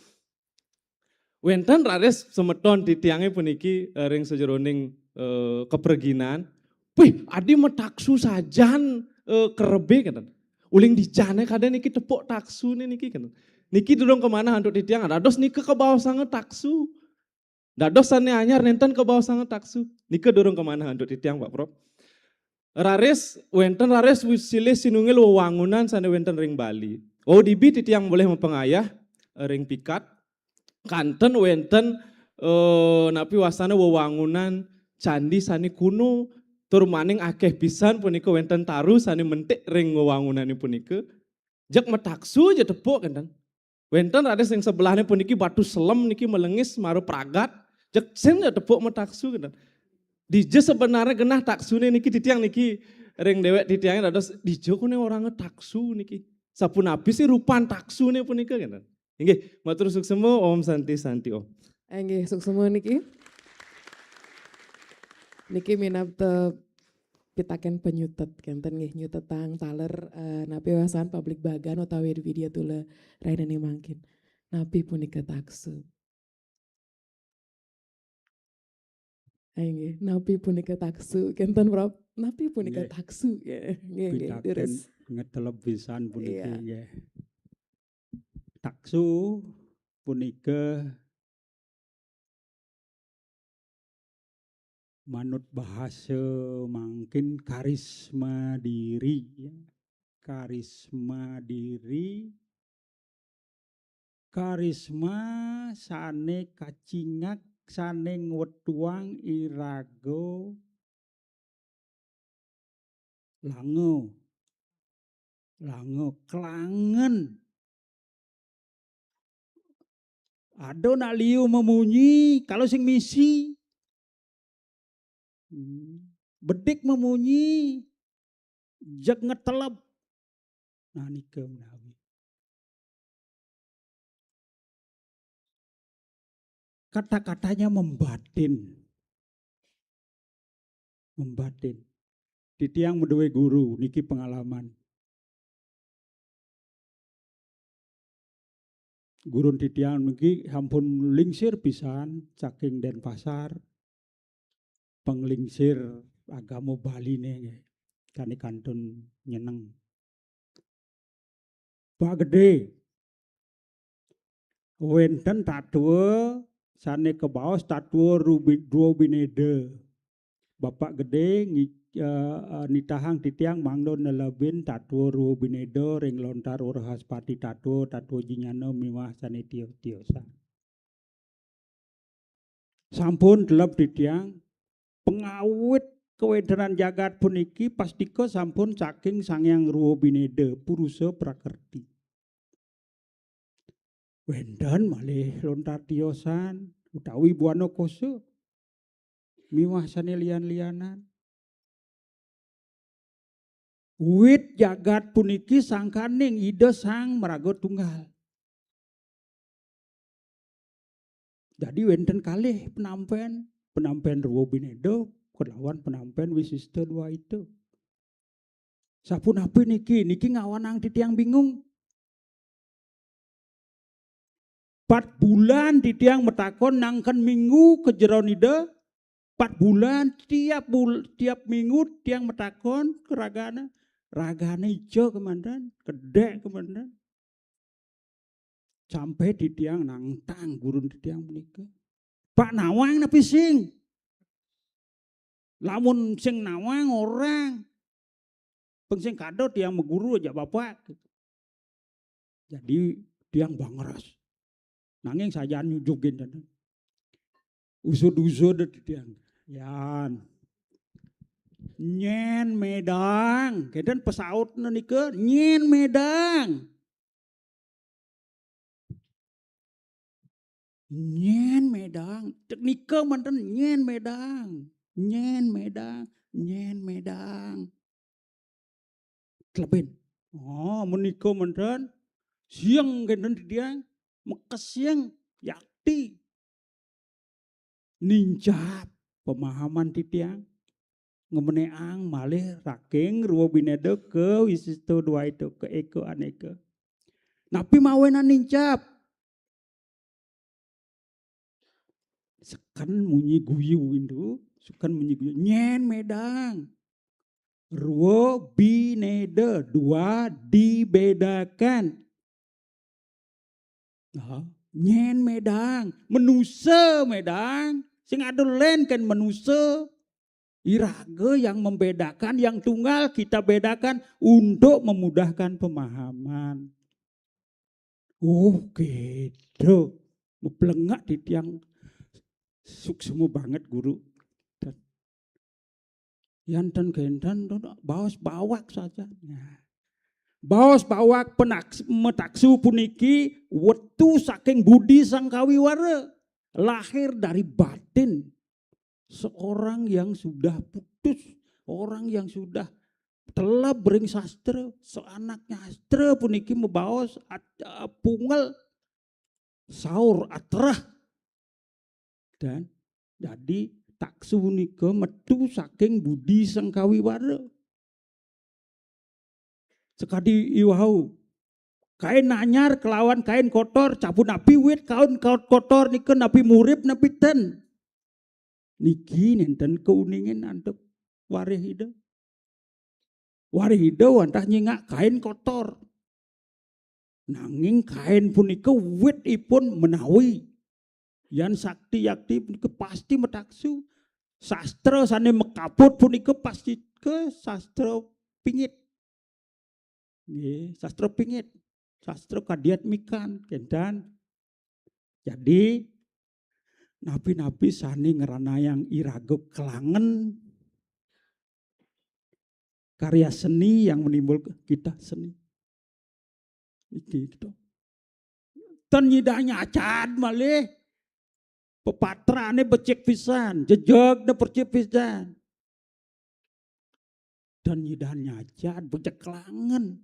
Wénten raris semeton titiangé puniki, eh, ring sajeroning, eh, kapreginan. "Wih, adi mataksu sajan, eh, kerebé," kénten. "Uling dijané kadén niki tepuk taksuné niki," kénten. "Niki durung kamanah antuk titiang, dados nika kabaosanga taksu. Dados sané anyar nénten kabaosanga taksu. Nika durung kamanah antuk titiang, Pak Prop." Raris, wénten raris wi-, silih sinunggil wewangunan sané wénten ring Bali. O D B titiang malih mapangayah, eh, ring pikat, kanten wénten, eh, napi wastana wewangunan candi sané kuno, tur maning akéh pisan punika wénten taru sané mentik ring wewangunané punika. Jeg mataksu ja tepuk kénten. Wénten raris ring sebelahné puniki batu selem niki malengis mara pragat, jeg sing ja tepuk mataksu kénten. Dija sebenarnya genah taksuné niki titiang niki ring déwék titiangé dados dija koné oranga taksu niki. Sapunapi sih rupan taksuné punika kénten. Inggih, matur suksema, Om Santi Santi Om. Inggih, suksema niki. Niki minab te pitakén panyutet kénten nggih, nyutetang taler, eh, napi wastan pabligbagan utawi widyatula rahinané mangkin. Napi punika taksu? Ayo nggih, napi punika taksu? Kénten, Prop. Napi punika Nggih. taksu? Nggih, nggih, nggih, Pitakén deres. Ngetelep pisan puniki, Iya. nggih. Taksu punika manut bahasa mangkin karisma diri, ya. Karisma diri, karisma sané kacingak, sané ngwetuang iraga langa, langa, klangen. Ada nak liu memunyi, kalau sing misi. Hmm. Bedik memunyi, jeg ngetelep. Nah, nika menawi. Kata-katanya membatin. Membatin. Titiang madué guru, niki pengalaman. Gurun titiang niki sampun lingsir pisan saking Denpasar. Panglingsir agama Baliné nggih. Kani kantun nyeneng. Pak Gedé, wénten tatua sané kabaos tatua Rubi-, Dwa Bineda. Bapak Gedé ngi-, eh, eh, nitahang titiang mangda nelebin tatua Dwa Bineda ring lontar Wrahaspati Tatua, Tatua Jinyana miwah sané tios-tiosan. Sampun teleb titiang, pangawit kawéntenan jagat puniki pastika sampun saking Sang Hyang Rwa Bineda, purusa prakerti. Wénten malih lontar tiosan utawi buana kosa miwah sané lian-lianan. Wit jagat puniki sangkaning Ida Sang Maraga Tunggal. Jadi wénten kalih penampén, penampén Rwa Bineda kelawan penampén Wisista Dwaita. Sapunapi niki? Niki ngawanang titiang bingung. Empat bulan titiang matakon nangken minggu ka jero Ida. Empat bulan tiap bul-, tiap minggu tiang matakon ka ragane. Ragane ijo kemanten, kedek kemanten. Sampai titiang nantang gurun titiang punika. Pak, nawang napi sing? Lamun sing nawang orang. Pang sing kada tiang maguru ajak Bapak. Jadi tiang bangeras. Nanging sajan nyujugin. Usud-usud tiang. Yan. Nyén medang. Kénten pesautna nika, nyén medang. Nyén medang. Cek nika manten nyén medang. Nyén medang. Nyén medang. Telebin. Oh, menika manten. Siang kénten titiang. Mekes siang. Yakti. Nincap pemahaman titiang. ngemeneang malih raking rwa bineda ka wisista dwaita ka eka aneka. Napi mawinan nincap? Seken munyi guyu indu, seken munyi guyu. Nyen medang. Rwa bineda, dua dibedakan. Nah, nyen medang, menusa medang, sing ada len kan menusa. Iraga yang membedakan, yang tunggal kita bedakan untuk memudahkan pemahaman. Oh, gitu. Meplengak titiang suksma banget, Guru. Yan ten kenten, baos bawak saja. Nah. Baos bawak penaks-, metaksu puniki wetu saking budi sang kawiwara. Lahir dari batin. Seorang yang sudah putus, orang yang sudah teleb ring sastra, seanak nyastra puniki mabaos at-, eh, pungel, saur, atrah. Dan jadi taksu punika metu saking budi sang kawiwara. Sekadi iwau, kain anyar kelawan kain kotor, sapunapi wit kain ko-, kotor nika, napi murip napi ten. Niki nenten kauningin antuk warih Ida. Warih Ida wantah nyingak kain kotor. Nanging kain punika wit ipun menawi. Yan sakti yakti punika pasti mataksu. Sastra sane makaput punika pasti ke sastra pingit. Nggih, sastra pingit, sastra kadiatmikan, kenten. Jadi, napi-napi sane ngranayang iraga kelangen karya seni yang menimbulkan kita seni. Iki gitu. Ten nyidang nyacad malih. Pepatrane becik pisan, jejegne becik pisan. Dan nyidang nyacad becik kelangen.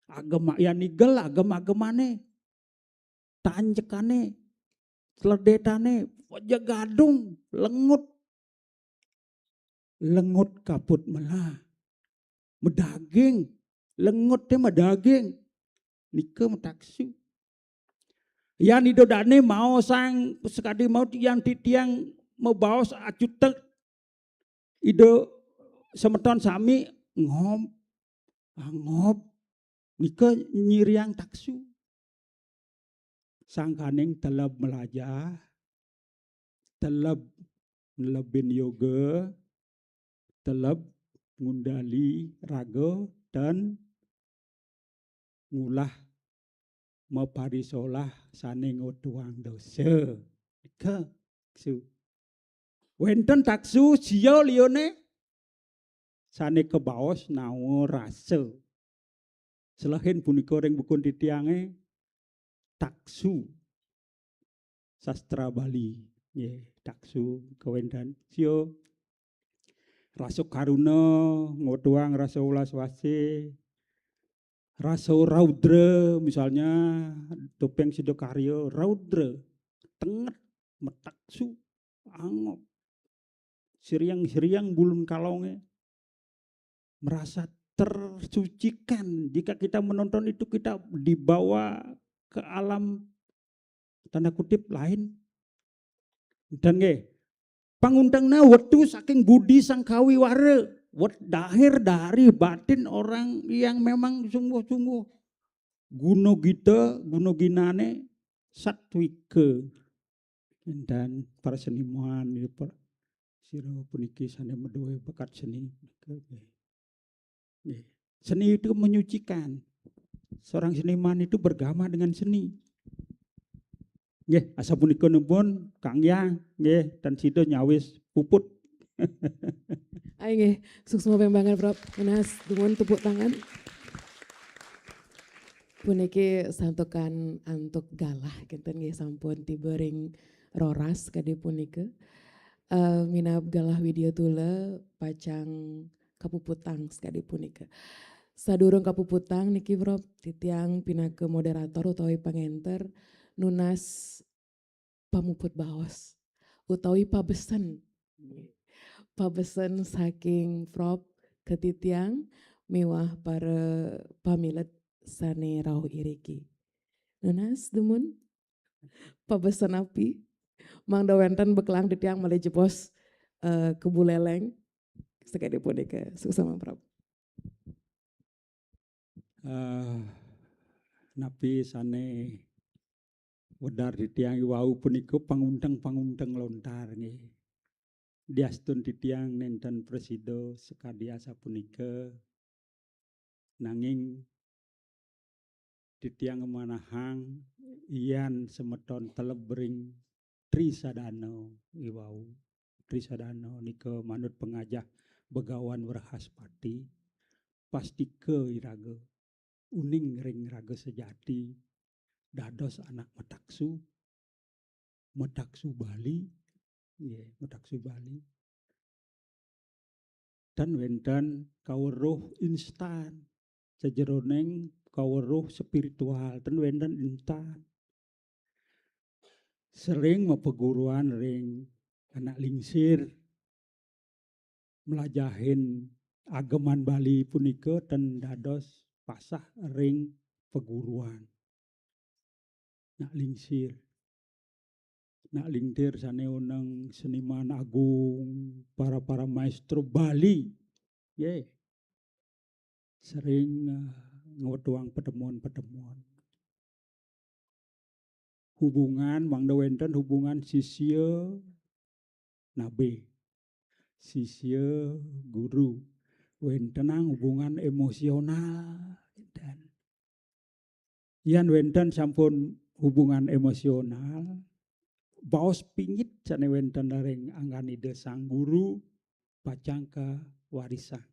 Agama yan nigel agama-agamane. Tanjekane, sledetane, aja gadung, lengut. Lengut kaput melah. Medaging, lengut te medaging. Nika mataksu. Yan Ida dane maosang sakadi mau tiang titiang mabaos acutek Ida semeton sami ngop, angop. Nika nyiriang taksu. Sangkaning teleb melajah, teleb nelebin yoga, teleb ngundali raga, dan ngulah maparisolah sane ngotuang dosa. Nika su. Wenten taksu sia liane sane kabaos nawa rasa. Selehin punika ring buku titiange taksu sastra Bali. Nggih, taksu kawenten. Sio rasa karuna, ngotuang rasa welas wasi, rasa raudra, misalnya Topeng Sidakarya, raudra, tenget, metaksu, angop. Siriang-siriang bulun kalonge. Merasa tersucikan. Jika kita menonton itu, kita dibawa ke alam tanda kutip lain. Dan nggih, panguntengna wetu saking budi sang kawiwara, wet lahir dari batin orang yang memang sungguh-sungguh. Guna gita, guna ginane satwika. Dan para seniman, ya, para sira puniki sane maduwe bakat seni. Nggih. Seni itu menyucikan. Seorang seniman itu bergama dengan seni. Nggih, asapunika numpun Kang Yang, nggih, dan sida nyawis puput. Ayo nggih, suksma pembangan Prof. Menas dumun tepuk tangan. Puniki santukan antuk galah kinten nggih sampun tiba ring roras kadi punika. Uh, minab galah Widya Tula pacang kapuputang sekadi punika. Sadurung kapuputang niki Prof titiang pinaka moderator utawi pangenter nunas pamuput baos utawi pabesen. pabesen saking Prof ka titiang miwah para pamilet sane rauh iriki. Nunas dumun pabesen napi mangda wenten bekelang titiang malih jebos, eh, ke Buleleng. Sakadi punika, suksma Prof. Eh, napi sane wedar titiang iwau punika pangunteng-pangunteng lontar nggih. Diastun titiang nenten prasida sakadi asapunika, nanging titiang ngemanahang yan semeton teleb ring Trisadana iwau. Trisadana nika manut pangajah Begawan Wrahaspati, pastika iraga uning ring raga sejati, dados anak mataksu, mataksu Bali, nggih, mataksu Bali. Ten wenten kaweruh instan, sajeroning kaweruh spiritual, ten wenten instan. Sering mapaguruan ring anak lingsir, mlajahin ageman Bali punika ten dados pasah ring paguruan. Nak lingsir. Nak lingsir sane uneng seniman agung, para-para maestro Bali. Nggih. Sering, eh, ngwetuang pertemuan-pertemuan. Hubungan, mangda wenten hubungan sisya nabe, sisya guru. Wentenang hubungan emosional. Wenten. Yan wenten sampun hubungan emosional, baos pingit sane wenten ring anggan Ida Sang Guru pacang kawarisang.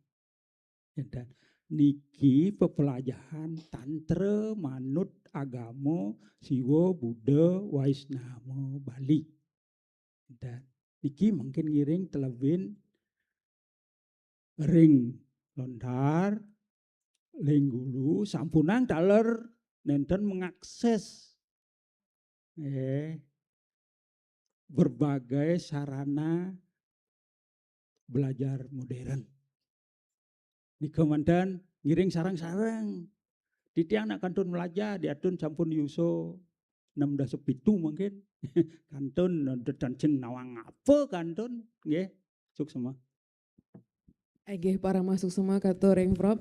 Enten. Niki pepelajahan tantra manut agama Siwa, Buddha, Waisnama Bali. Enten. Niki mungkin ngiring telebin ring lontar, ring gulu, sampunang taler nenten mengakses, eh, berbagai sarana belajar modern. Nika manten ngiring sareng-sareng. Titiang nak kantun melajar, diatun sampun yusa enam dasa pitu mungkin. Kantun, detan sing nawang apa kantun, nggih. Suksma. Inggih, parama suksma katur ring Prof.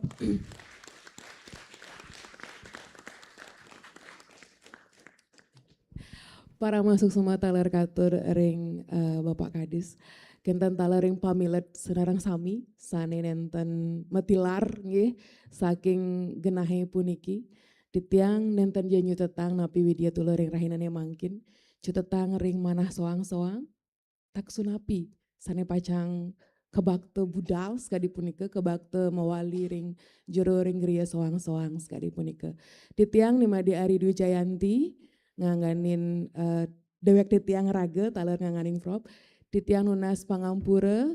Parama suksma taler katur ring, eh, Bapak Kadis. Kenten taler ring pamilet sinareng sami sane nenten matilar nggih saking genahe puniki. Titiang nenten ja nyutetang napi widya tula ring rahinane mangkin. Cutetang ring manah soang-soang. Taksu napi sane pacang kabakta budal sakadi punika, kabakta mawali ring jero ring griya soang-soang sakadi punika. Titiang Ni Made Ari Dwi Jayanti ngangganin, eh, dewek titiang raga taler ngangganin Prof. Titiang nunas pangampura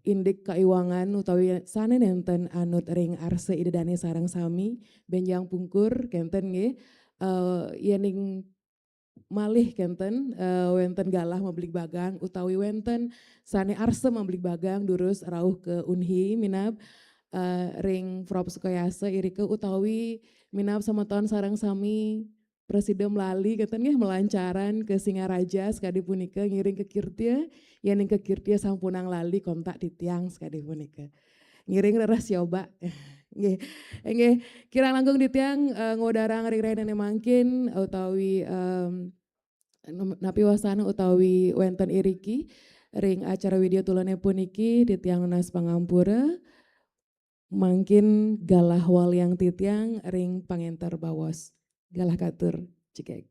indik kaiwangan utawi sane nenten anut ring arsa Ida Dane sareng sami, benjang pungkur kenten nggih. Eh, yening malih kenten, eh, wenten galah mabligbagang utawi wenten sane arsa mabligbagang durus rauh ke Unhi minab, eh, ring Prof Sukayasa irika utawi minab semeton sareng sami prasida malali kenten nggih malancaran ke Singaraja sakadi punika ngiring kekirtia, yening kekirtia sampunang lali kontak titiang sakadi punika. Ngiring rereh sioba. Nggih. Nggih, kirang langkung titiang, eh, ngwedarang ring rahinane mangkin utawi, em, nam-, napi wasana utawi wenten iriki ring acara widya tulane puniki titiang nunas pangampura. Mangkin galah waliang titiang ring pangenter baos. Galah katur, cekek.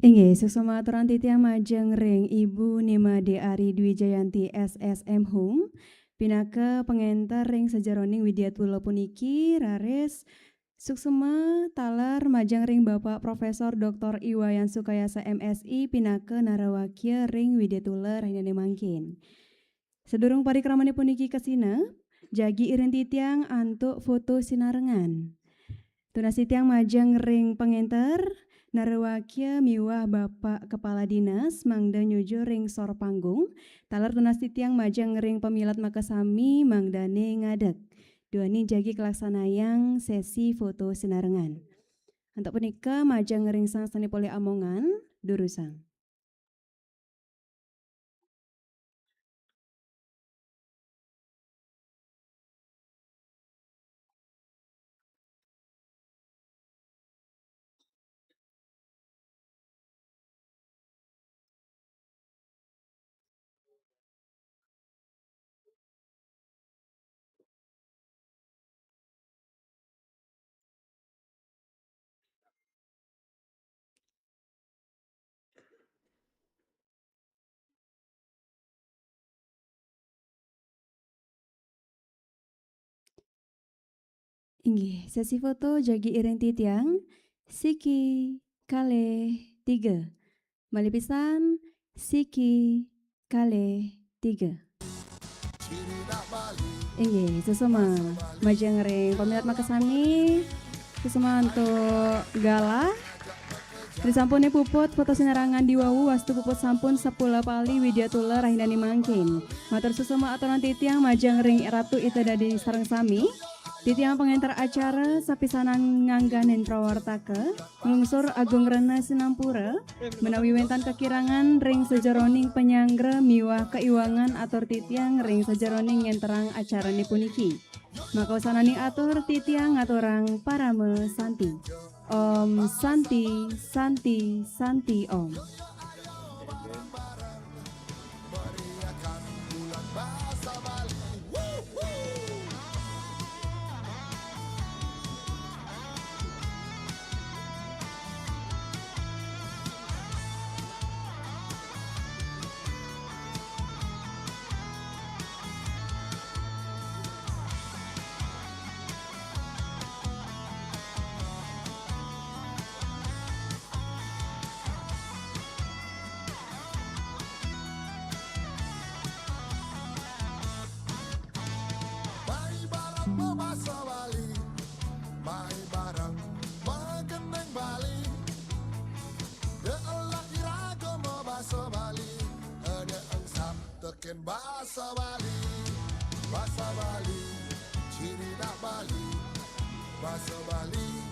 Inggih, suksma aturan titiang majeng ring Ibu Ni Made Ari Dwi Jayanti S S M Hum, pinaka pangenter ring sajeroning widya tula puniki, raris suksma taler majeng ring Bapak Profesor Doktor I Wayan Sukayasa M Si pinaka narawakya ring widya tula rahinane mangkin. Sadurung parikramane puniki kasina, jagi iring titiang antuk foto sinarengan. Tunas titiang majeng ring pangenter, Narewakya miwah Bapak Kepala Dinas mangda nyuju ring sor panggung, taler tunas titiang majeng ring pamilet makasami mangdane ngadeg. Duaning jagi kalaksanayang sesi foto sinarengan. Antuk punika majeng ring sang sane polih amongan, durusang. Inggih, sesi foto jagi iring titiang. Siki, kalih, tiga. Malih pisan, siki, kalih, tiga. Inggih, suksma. Majeng ring pamilet makasami. Suksma antuk galah. Disampune puput foto sinarengan diwawu, wastu puput sampun sapula pali widyatula rahinane mangkin. Matur suksma aturang titiang majeng ring Ratu Ida Dane sareng sami. Titiang pangenter acara sapisanan ngangganin prawartaka, nglungsur agung rena sinampura, menawi wenten kakirangan ring sajeroning panyanggra miwah kaiwangan atur titiang ring sajeroning ngenterang acarane puniki. Maka wasananing atur titiang ngaturang parama santi. Om Santi, Santi, Santi Om. Mai bareng bebasa Bali, mai bareng begending Bali. Delah iraga mabasa Bali, ene engsap teken basa Bali. Basa Bali, ciri dak Bali. Basa Bali,